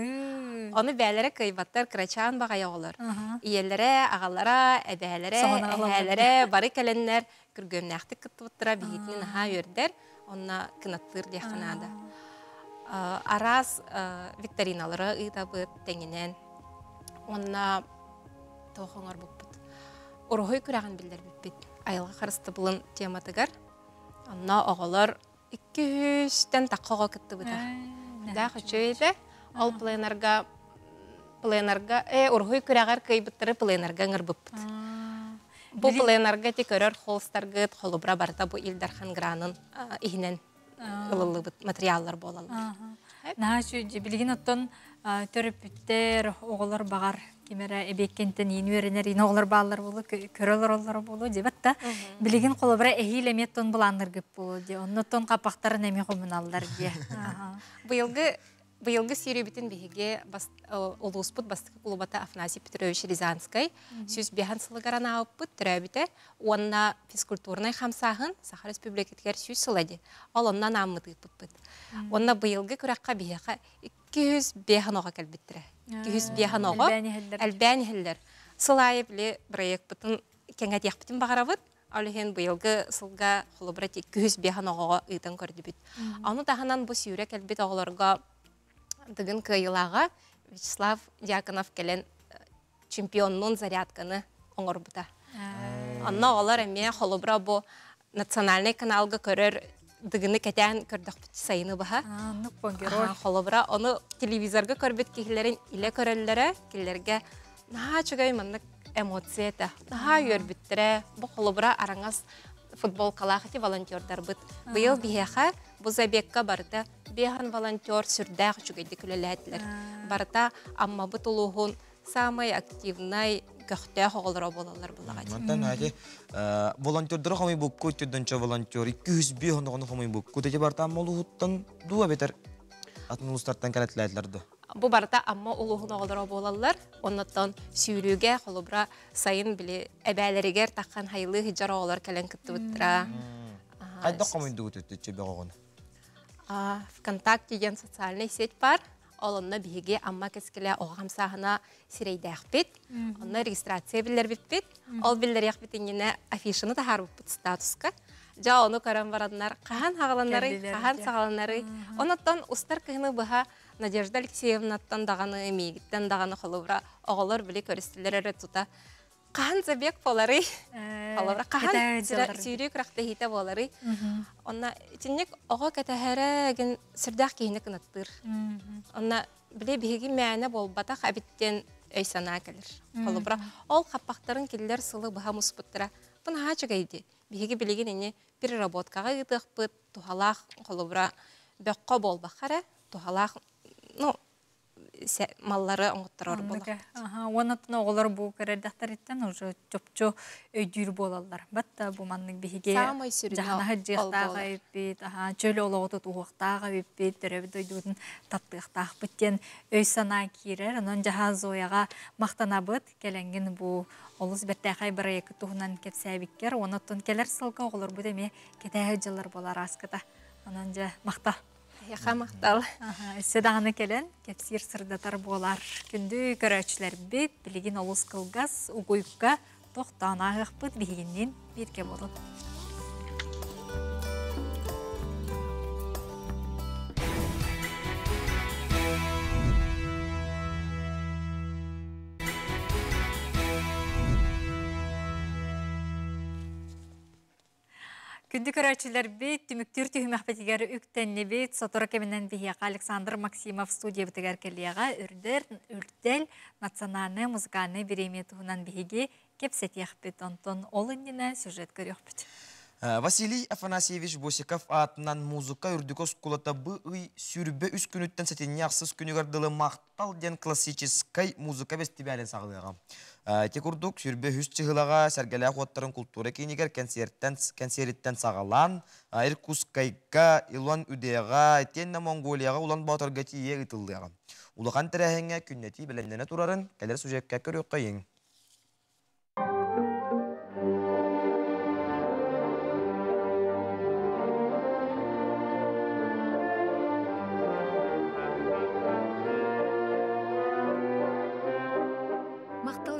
Ону бээлэрэ кыайбаттар кырачаан баҕайы оҕолор. Ийэлэрэ, аҕалара, эбээлэрэ, эһээлэрэ бары кэлэннэр күргүөмнээхтик кыттыбыттара биһигитини наһаа үөрдэр, онно кынаттыыр диэххэ наада. Араас викториналары ыытабыт тэҥинэн. Уонна туох оҥорбуппут. Уруһуй күрэҕин биллэрбиппит айылҕа харыстабылын тематыгар. Онно оҕолор 200-тэн тахха оҕо кыттыбыта. Даах үчүгэй этэ. Ол пленарга пленарга уруһуй күрэҕэр кыайбыттары пленарга ыҥырбыппыт. Бу пленарга ити көрөр холстаргыт холобура барыта бу Ил Дархан гранын иһинэн ылыллыбыт материаллар буолаллар. Наһаа үчүгэй. Билигин оттон төрөппүттэр, оҕолор баҕар ким эрэ эбиэккэнтэн иин үөрэнэр иин оҕолор бааллар буолуо, көрө олороллоро буолуо диэбэт да. Билигин холобура эһиил эмиэ оттон былааннаргыт буолуо диэ. Оннуттан хаппахтарын эмиэ хомуналлар диэ. Быйылгы Быйылгы сүүрүүбүтүн биһиги улууспут бастакы кулубата Афанасий Петрович Рязанскай 105 сылыгар анаабыппыт төрөөбүтэ уонна физкультурнай хамсааһын Саха Республикатыгар 100 сыла дии. Ол онно анааммыт ыыппыппыт. Уонна быйылгы күрэххэ биһиэхэ 205 оҕо кэлбиттэрэ. 205 оҕо элбээн иһэллэр. Сыл аайы били бырайыакпытын кэҥэтиэхпитин баҕарабыт. Ол иһин быйылгы сылга холобура 205 оҕоҕо ыытан көрдүбүт. Ону таһынан бу сүүрэ кэлбит оҕолорго Дыгын кыайыылааҕа Вячеслав Дьяконов кэлэн чемпионнуун зарядканы оҥорбута. Онно оҕолор эмиэ холобура бу национальнай каналга көрөр дыгыны кэтээн көрдөхпүт сайыны быһа. Холобура ону телевизорга көрбүт киһилэрин илэ көрөллөрө, кинилэргэ наһаа үчүгэй маннык эмоция этэ. Наһаа үөрбүттэрэ. Бу холобура араҥас футболкалаах ити волонтердарбыт. Быйыл биһиэхэ бу забегка барыта биэһэн волонтер сүрдээх үчүгэйдик үлэлээтилэр. Барыта Аммабыт улууһун саамай активнай, көхтөөх оҕолоро буолаллар булаҕа. Мантан ати волонтердары хомуйбукку түрдөнчө волонтер 205 оноҕону хомуйбукку тети барта Амма улууһуттан дуу эбэтэр атын улуустартан кэлэтилээтилэр ду? Бу барыта Амма улууһун оҕолоро буолаллар. Оннуттан сүүрүүгэ холобура сайын били эбээлэригэр таххан хайылыы сылдьар оҕолор кэлэн кыттыбыттара. Хайдах хомуйдугут үттүччү бөҕөҕүн? ВКонтакте диэн социальный сеть бар. Ол онно биһиги Амма кэскилэ оҕо хамсааһына сирэйдээхпит. Онно регистрация биллэрбиппит. Ол биллэриэхпит иннинэ афишаны таһаарбыппыт статуска. Дьэ ону көрөн бараннар хаһан хаҕаланарый, хаһан саҕаланарый. Онуттан устар кыһыны быһа Надежда Алексеевнаттан даҕаны, миигиттэн даҕаны холобура оҕолор били көрүстүлэр эрэ тута хаһан забег буоларый? Холобура хаһан сүүрүү күрэхтэһиитэ буоларый? Онно итинник оҕо кэтэһэрэ гин сүрдээх киһини кынаттыыр. Онно били биһиги мээнэ буолбатах эбит диэн өй-санаа кэлэр. Холобура ол хаппахтарын кинилэр сылы быһа муспуттара. Бу наһаа үчүгэй дии. Биһиги билигин ини переработкаҕа ыытыахпыт, туһалаах холобура бөххө буолбахха эрэ, туһалаах ну маллары оҥотторор буолар. Уонна оҕолор бу көрөрдөхтөрүттэн уже чопчу өйдүүр буолаллар. Батта бу маннык биһиги дьаһана сылдьыахтаах эбиппит, чөл олоҕу тутуһуохтаах эбиппит, төрөөбүт дойдубутун таптыахтаахпыт диэн өй-санаа киирэр. Онон дьаһаа Зояҕа махтанабыт. Кэлэҥҥин бу олус бэртээхэй бырайыакы туһунан кэпсээбиккэр, уонна оттон кэлэр сылга оҕолорбут эмиэ кэтээһи дьыллар буолар ааскыта. Онон дьэ махтал. Эһиэхэ махтал. Өссө даҕаны кэлэн кэпсиир сырдатар буолар. Күндү көрөөччүлэрбит, билигин олус кылгас угуйга тохтоон ааһыахпыт биһигинниин бииргэ буолун. Күндү көрөөччүлэрбит, түмүктүүр түһүмэхпитигэр үктэннибит. Сотору кэминэн биһиэхэ Александр Максимов студиябытыгар кэлиэҕэ. Үрдэр, Үрдэл национальнай музыкальнай бириэмийэ туһунан биһиги кэпсэтиэхпит. Онтон ол иннинэ сюжет көрүөхпүт. Василий Афанасьевич Босиков аатынан музыка үрдүк оскуолата бу ый 23 күнүттэн сэтинньи ахсыс күнүгэр дылы Махтал диэн классическай музыка бэстибээлин саҕалыаҕа. Ити курдук, 23 чыһылаҕа Сэргэлээх уоттарын култуура киинигэр кэнсиэртэн, кэнсиэриттэн саҕалаан, Иркутскайга, Илон-Үдэҕэ, итиэннэ Монголияҕа Улан-Баторга тиийэ ыытыллыаҕа. Улахан тэрээһиҥҥэ күннэтии бэлэмнэнэ турарын кэлэр сюжекка көрүөххэйиҥ.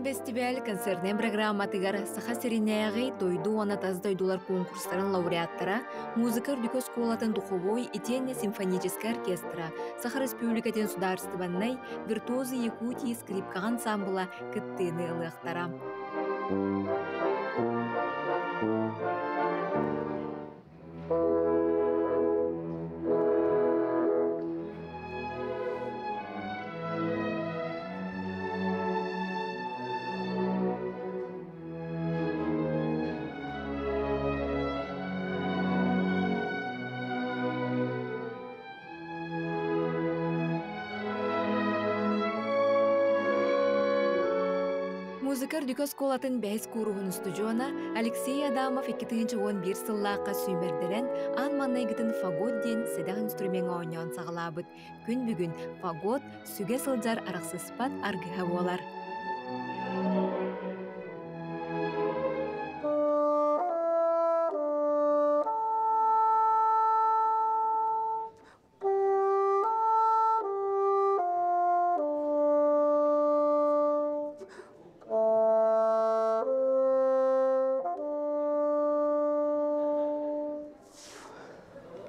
Быйыл бэстибээл концертнай программатыгар Саха сиринээҕи дойду уонна тас дойдулар конкурстарын лауреаттара, музыка үрдүкү оскуолатын духовой итиэннэ симфоническай оркестра, Саха Республикатын судаарыстыбаннай «Виртуозы Якутии» скрипкаҕа ансаамбыла кыттыыны ылыахтара. Музыка үрдүкү оскуолатын бэһис кууруһун устудьуона Алексей Адамов 2011 сыллаахха сүүмэрдэнэн аан маҥнайгытын фагот диэн сэдэх инструмеҥҥа оонньоон саҕалаабыт. Күн бүгүн фагот сүгэ сылдьар арахсыспат аргыһа буолар.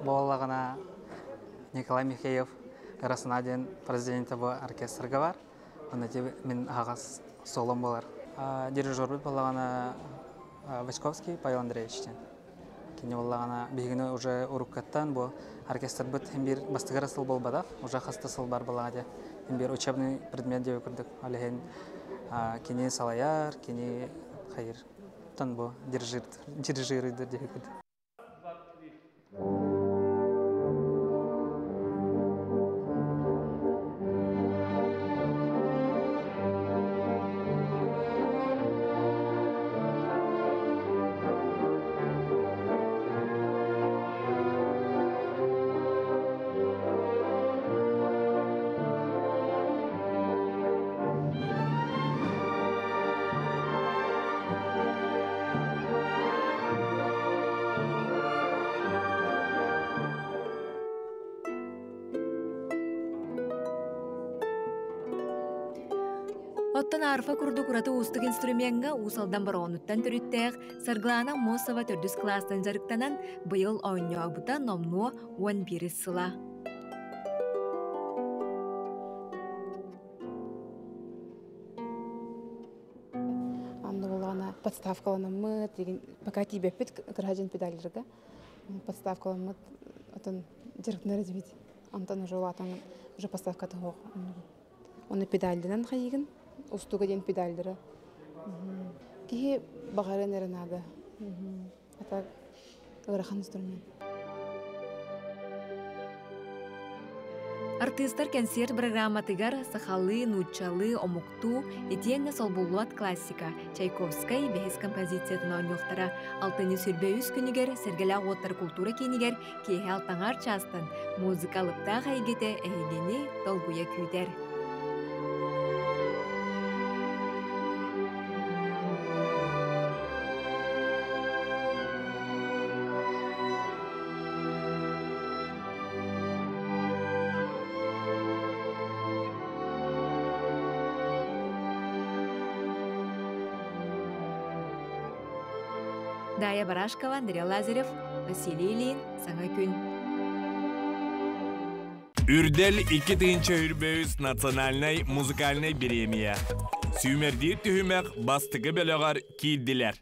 Буоллаҕына Николай Михеев Ырасына диэн президенте бу оркестрга бар. Онно мин аһаҕас солом буолар. Дирижербут буоллаҕына Васьковский Павел Андреевич диэн. Кини буоллаҕына биһигини уже уруккаттан бу оркестрбыт биир бастакы сыл буолбатах, уже хаста сыл бар буоллаҕа дии. Биир учебный предмет диэби курдук. Ол иһин кини салайар, кини хайыр. Тон бу дирижируйдур диэки курдук. Оттон арфа курдук ураты уустук инструмеҥҥа Уус Алдан Бороҕонуттан төрүттээх Саргылаана Аммосова төрдүс кылаастан дьарыктанан, быйыл оонньообута номнуо 11 сыла. Анны буллаҕына подставкаланаммыт, пока тиийбэппит кыраһа педалларга подставкаламмыт атын дьарыктанар этибит. Антон уже улаатан уже подставката суох. Оны педальдынан хайыгын, устуга диэн педальдара. Киһи баҕаран эрэ наада. А так ыарахан инструмент. Артыыстар кэнсиэр бырагырааматыгар сахалыы, нууччалыы, омуктуу, итиэннэ солбуллубат классика Чайковскай бэһис композициятын оонньуохтара. Алтынньы 23 күнүгэр Сэргэлээх уоттар култуура киинигэр киэһэ алтаҥаар чаастан музыка алыптаах эйгэтэ эһигини долгуйа күүтэр. Дая Барашкова, Андрей Лазарев, Василий Ильин, Саҥа күн. Үрдэл 2023 национальнай музыкальнай бириэмийэ. Сүүмэрдиир түһүмэх бастакы бөлөҕөр киирдилэр.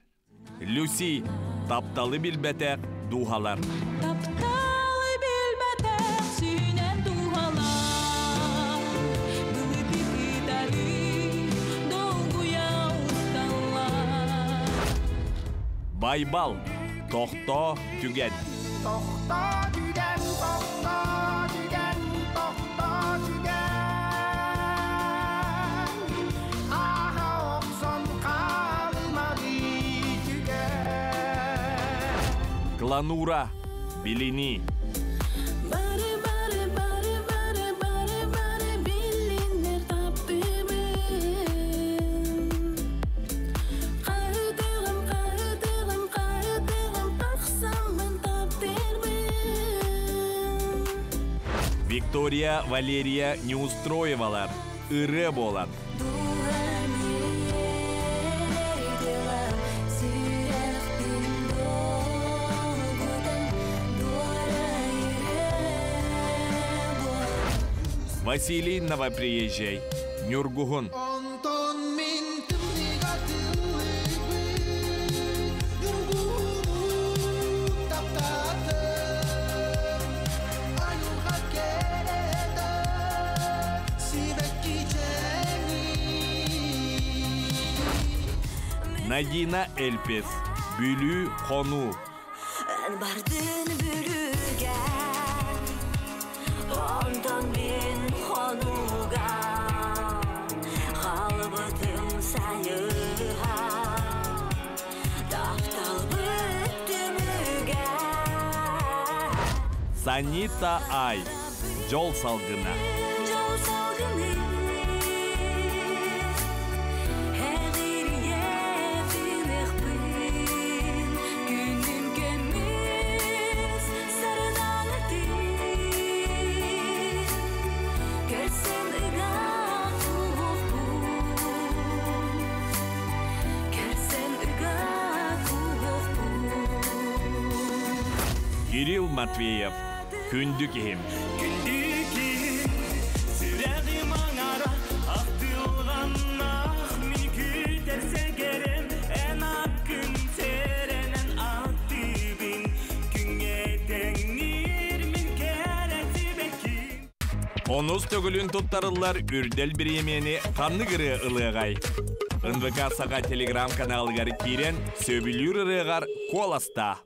Люси, тапталы билбэтэх дууһалар. Тапталы билбэтэх сүүнэн дууһалар, былыты кытары долгуйа усталлар. Байбал, тохтоо түгэн. Тохтоо түгэн, тохтоо түгэн, тохтоо түгэн. Ааһа охсон хаалымады түгэн. Кланура, билини. Бары, бары, бары, бары, бары, бары билинер таптыыбын. Хаһытыгым, хаһытыгым, хаһытыгым, тахсаммын таптыырбын. Виктория, Валерия Неустроевалар. Ырыа буолан. Дууһам Василий Новоприезжай, Ньургуһун. Онтон мин тымныыга тыллыыбын, Ньургуһуну таптаатым. Айылҕа кэрэтэ, сибэкки чэҥин. Надина Эльпес, Бүлүү хонуу. Эн бардын Бүлүүгэ, онтон мин хонууга хаалбытым сайыһа, тапталбыт түмүгэ. Санита Ай, Дьол салгына. Дьол салгыны эҕирийэ тыыныахпын, күнүм көмүс сардаҥатын көрсөн ыга кууһуохпун, көрсөн ыга кууһуохпун. Кирилл Матвеев, Күндү киһим. Күндү киһим, сүрэҕим аҥара, ахтылҕаннаах мин күүтэр сэгэрим, эн аккын сэрэнэн аттыыбын, күҥҥэ тэҥниир мин кэрэ сибэкким. Онус төгүлүн туттарыллар Үрдэл бириэмийэни ханнык ырыа ылыаҕай? НВК Саха телеграм-каналыгар киирэн, сөбүлүүр ырыаҕар куоластаа.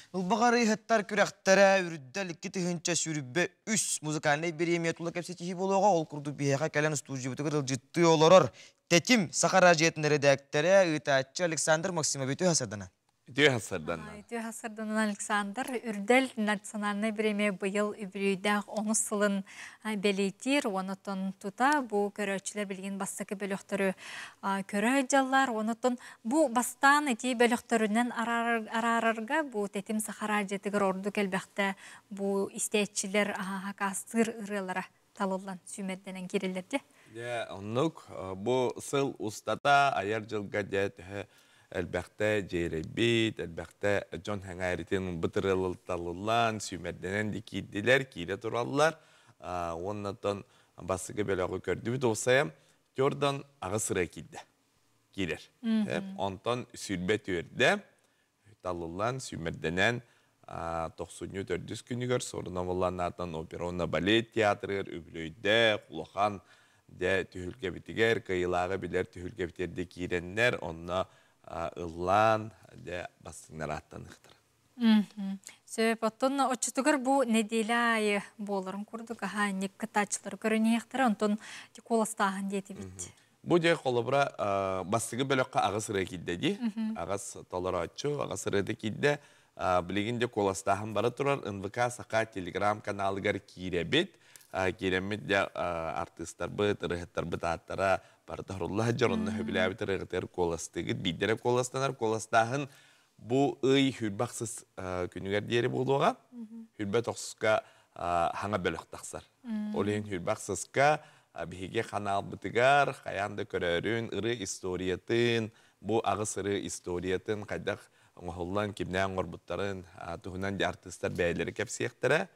Ылбаҕар ыһыттар күрэхтэрэ Үрдэл 2023 музыкальнай бириэмийэ тула кэпсэтиһии буолуоҕа. Ол курдук биһиэхэ кэлэн устуудьуйабытыгар ыалдьыттыы олорор Тэтим Саха араадьыйатын эрэдээктэрэ, ыытааччы Александр Максимов үтүө сарданан. Үтүө сарданан. Үтүө сарданан Александр. Үрдэл национальнай бириэмийэ быйыл үбүлүөйдээх онус сылын бэлиэтиир. Онотон тута бу көрөөччүлэр билигин бастакы бөлөхтөрү көрө дьаллар. Онотон Бу бастаан ити бөлөхтөрүнэн араарарга бу Тэтим Саха араадьыйатыгар ордук элбэхтэ бу истээччилэр хакаастыыр ырыалара талыллан сүүмэрдэнэн киирэллэр дии. Дьэ, оннук. Бу сыл устата айар дьылга дьэ төһө элбэхтэ дьиэрэйбит, элбэхтэ дьон сэҥээритин бытырылталыллан, сүүмэрдэнэн ди киирдилэр, киирэ тураллар. Уонна оттон бастакы бөлөҕү көрдүбүт уопсайа Jordan аҕыс ырыа киирдэ. киирэр. Онтон сүүрбэ түөрдэ талыллан, сүүмэрдэнэн тохсунньу төрдүс күнүгэр Суорун Омоллоон опера уонна балет театрыгар үбүлүөйдээх улахан дьэ түһүлгэбитигэр кыайыылааҕы билэр түһүлгэбитигэр де киирэннэр онно ыллаан дьэ бастыҥнар ааттаныахтара. Сөп, оттон оччотугар бу нэдиэлэ аайы буоларын курдук аһаа инник кыттааччылары көрүнүөхтэрэ, онтон куоластааһын диэтибит. Бу дьэ холобура бастакы бөлөххө аҕыс ырыа киирдэ дии. Аҕас толорооччу, аҕас ырыата киирдэ. Билигин дьэ куоластааһын бара турар. НВК Саха телеграм-каналыгар киирэбит. Киирэммит дьэ артыыстарбыт, ырыаһыттарбыт ааттара барыта хорулла сылдьар. Онно сөбүлээбит ырыаҕытыгар куоластыыгыт. Биирдэрэ куоластанар. Куоластааһын Бу ый хүрбэ ахсыс күнүгэр диэри буолуоҕа. Хүрбэ тохсуска хаҥа бөлөх тахсар. Ол иһин хүрбэ ахсыска биһиги ханаалбытыгар хайаан да көрөөрүн, ырыа историятын, бу аҕыс ырыа историятын хайдах оҥоһуллан, кимнээн оҥорбуттарын туһунан дьэ артыыстар бэйэлэрэ кэпсиэхтэрэ.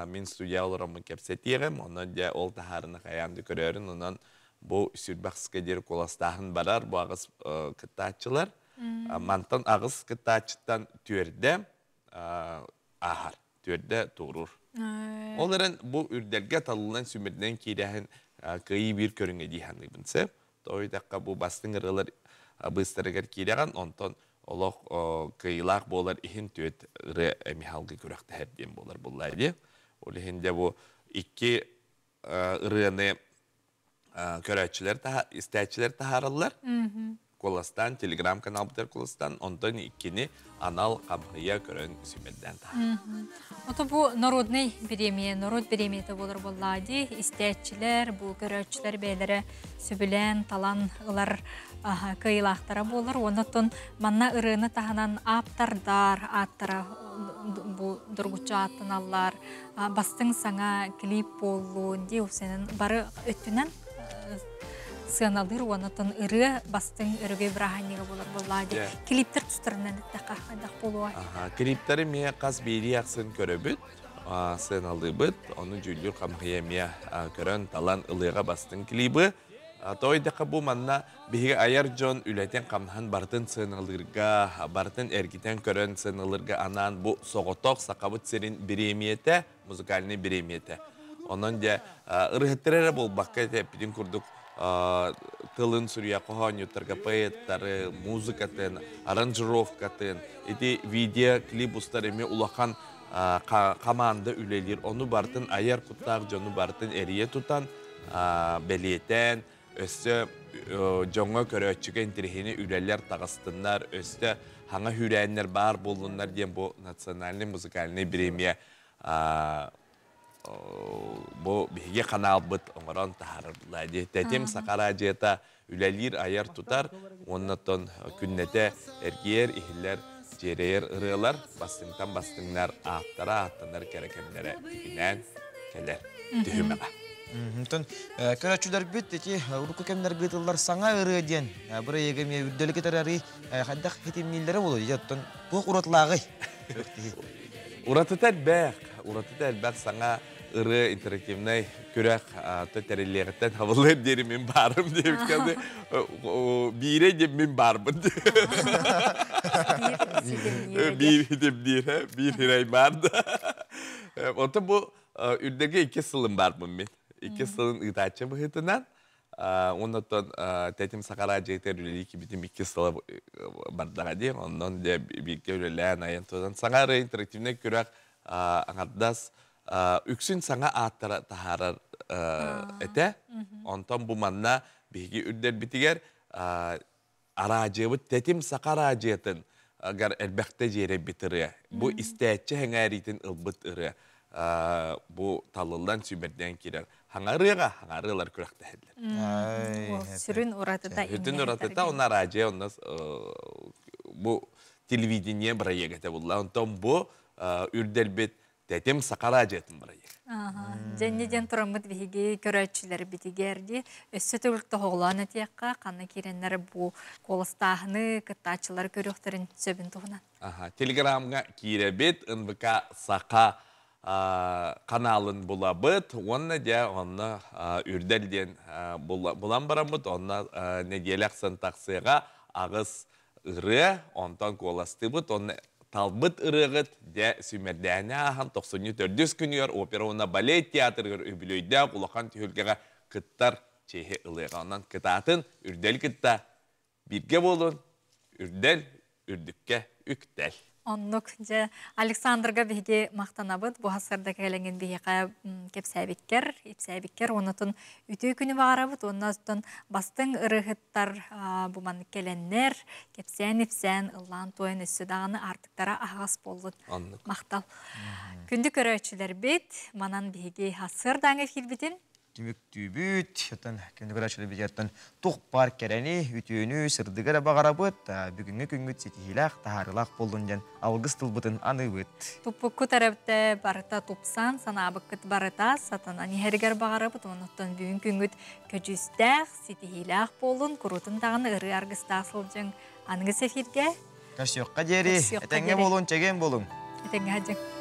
Мин студия олороммун кэпсэтиэҕим, онон дьэ ол таһаарыны хайаан да көрөөрүн, онон бу сүрбэ ахсыска диэри куоластааһын барар, бу аҕыс кыттааччылар. Мантан аҕыс кыттааччыттан түөрдэ ааһар, түөрдэ туоруур. Ол эрэн бу үрдэлгэ талыллан сүмэрдэнэн киирээһин кыайыы биир көрүҥэ дии саныыбын сөп. Тоҕо диэтэххэ бу бастыҥ ырыалар быыстарыгар киирэҕин, онтон олох кыайыылаах буолар иһин түөрт ырыа эмиэ алгы күрэхтэһэр диэн буолар буллаа дии. Ол иһин дьэ бу икки ырыаны көрөөччүлэр истээччилэр таһаараллар. Куоластаан, телеграм-каналбытыгар куоластаан, онтон иккини анал хамһыйа көрөн сүүмэрдээн таһаар. Ото бу народный бириэмийэ, норуот бириэмийэтэ буолар буоллаа дии. Истээччилэр, бу көрөөччүлэр бэйэлэрэ сөбүлээн, талан ылар кыайыылаахтара буолар. Оннуттан манна ырыаны таһынан ааптардар ааттара бу доргуччу ааттаналлар. Бастыҥ саҥа клип буоллун дии усенен бары өттүнэн сыаналыыр уонна ырыа бастыҥ өрөгөй бырааһынньыга буолар буоллаа дии. Клиптер тустарынан эттэххэ хайдах буолуой? Клиптери миэ хас биирии ахсын көрөбүт. сыаналыыбыт. Ону дьүүллүүр хамыһыйа эмиэ көрөн, талан ылыаҕа бастыҥ клибы. Тоойдохха бу манна биһиги айар дьон үлэтин-хамнаһын барытын сыаналыырга, барытын эргитэн көрөн сыаналыырга анаан бу соҕотох Сахабыт сирин бириэмийэтэ, музыкальнай бириэмийэтэ. Онон дьэ ырыһыттар эрэ буолбакка эппитин курдук тылын суруйа хоһоонньуттарга поэттары, музыкатын, аранжировкатын, ити видео клип устар эмиэ улахан команда үлэлиир. Ону барытын айар куттаах дьону барытын эрийэ тутан, бэлиэтээн, өссө дьоҥҥо көрөөччүгэ интэриэһини үлэлэр таҕыстыннар, өссө хаҥа хүүрээннэр баар буоллуннар диэн бу национальный музыкальный бириэмийэ бу биһиги ханаалбыт оҥорон таһаарар дии. Тэтим Саха араадьыйата үлэлиир, айар тутар уонна оттон күннэтэ эргийэр, иһиллэр, дьиэрэйэр ырыалар бастыҥтан бастыҥнар ааттара ааттанар кэрэ кэмнэрэ тигинээн кэлэр түһүмэҕэ. Онтон көрөөччүлэрбит ити урукку кэмнэргэ ыытыллар саҥа ырыа диэн бырайыагы эмиэ үрдэли кытары хайдах хитимнииллэрэ буолуой? Оттон туох уратылааҕый? Уратыта элбэх, уратыта элбэх саҥа ырыа интерактивнай күрэх тэриллиэҕиттэн хабыллыар диэри мин баарым диэбиккэ биирэ диэн мин баарбын биир хитимниир биир хирэй баар да Онтон бу үрдэргэ икки сылым баарбын мин. Икки сылын ыытааччы быһыытынан Оннотон тэтим сахара дьиэтигэр үлэлии кибитим икки сыла бардаҕа дии. Онон дьэ бииргэ үлэлээн айан тутан саҥа эрэ интерактивнай күрэх аҥардас үксүн саҥа ааттара таһаарар этэ. Онтон бу манна биһиги үрдэрбитигэр араадьыйабыт тэтим саха араадьыйатын гар элбэхтэ дьиэрэйбит ырыа. Бу истээччи сэҥээриитин ылбыт ырыа. Бу талыллан сүүмэрдээн киирэр. Хаҥарыаҕа хаҥарыалар күрэхтэһэллэр. Сүрүн уратыта Сүрүн уратыта онно араадьыйа онно бу телевидение бырайыак этэ булла. Онтон бу үрдэлбит Тэтим саха араадьыйатын бырайыак. Дьэнни диэн тураммыт биһиги көрөөччүлэрбитигэр дии өссө төгүл тоһоҕолоон этиэххэ, ханна киирэннэр бу куоластааһыны кыттааччылары көрүөхтэрин сөбүн туһунан. Телеграмҥа киирэбит, НВК Саха каналын булабыт уонна дьэ онно Үрдэл диэн булан бараммыт, онно нэдиэлэ ахсын тахсыаҕа аҕыс ырыа, онтон куоластыыбыт, онно талбыт ырыаҕыт дьэ сүүмэрдээһини ааһан тохсунньу төрдүс күнүгэр опера уонна балет театрыгар үбүлүөйдээх улахан түһүлгэҕэ кыттар чиэһи ылыаҕа. Онон кытаатын, Үрдэл кытта бииргэ буолун, Үрдэл үрдүккэ үктэл. Оннук. Дьэ, Александрга биһиги махтанабыт. Бу сарда кэлэҥин биһиэхэ кэпсээбиккэр, ипсээбиккэр уоннатын үтүө күнү баҕарабыт. Уонна оттон бастыҥ ырыһыттар бу маннык кэлэннэр, кэпсээн-ипсээн, ыллаан-туойан өссө даҕаны аартыктара аһаҕас буоллун. Оннук. Махтал. Күндү көрөөччүлэрбит, манан биһиги сарсыардааҥы эфирбитин түмүктүүбүт. Оттон күндү көрөөччүлэрбитигэр тух баар кэрэни, үтүөнү, сырдыгы эрэ бағарабыт. Бүгүҥҥү күҥҥүт ситиһиилээх, таһаарыылаах буоллун диэн алгыс тылбытын аныыбыт. Туппуккут эрэбитэ барыта тупсан, санаабыккыт барыта сатанан иһэригэр баҕарабыт. Онуттан бүгүн күҥҥүт көдьүүстээх, ситиһиилээх буоллун, куруутун даҕаны ырыа аргыстаах сылдьыҥ. Аныгыс эфиргэ Көрсүөххэ диэри, этэҥҥэ буолун, чэгиэн буолуҥ. Этэҥҥэ сылдьыҥ.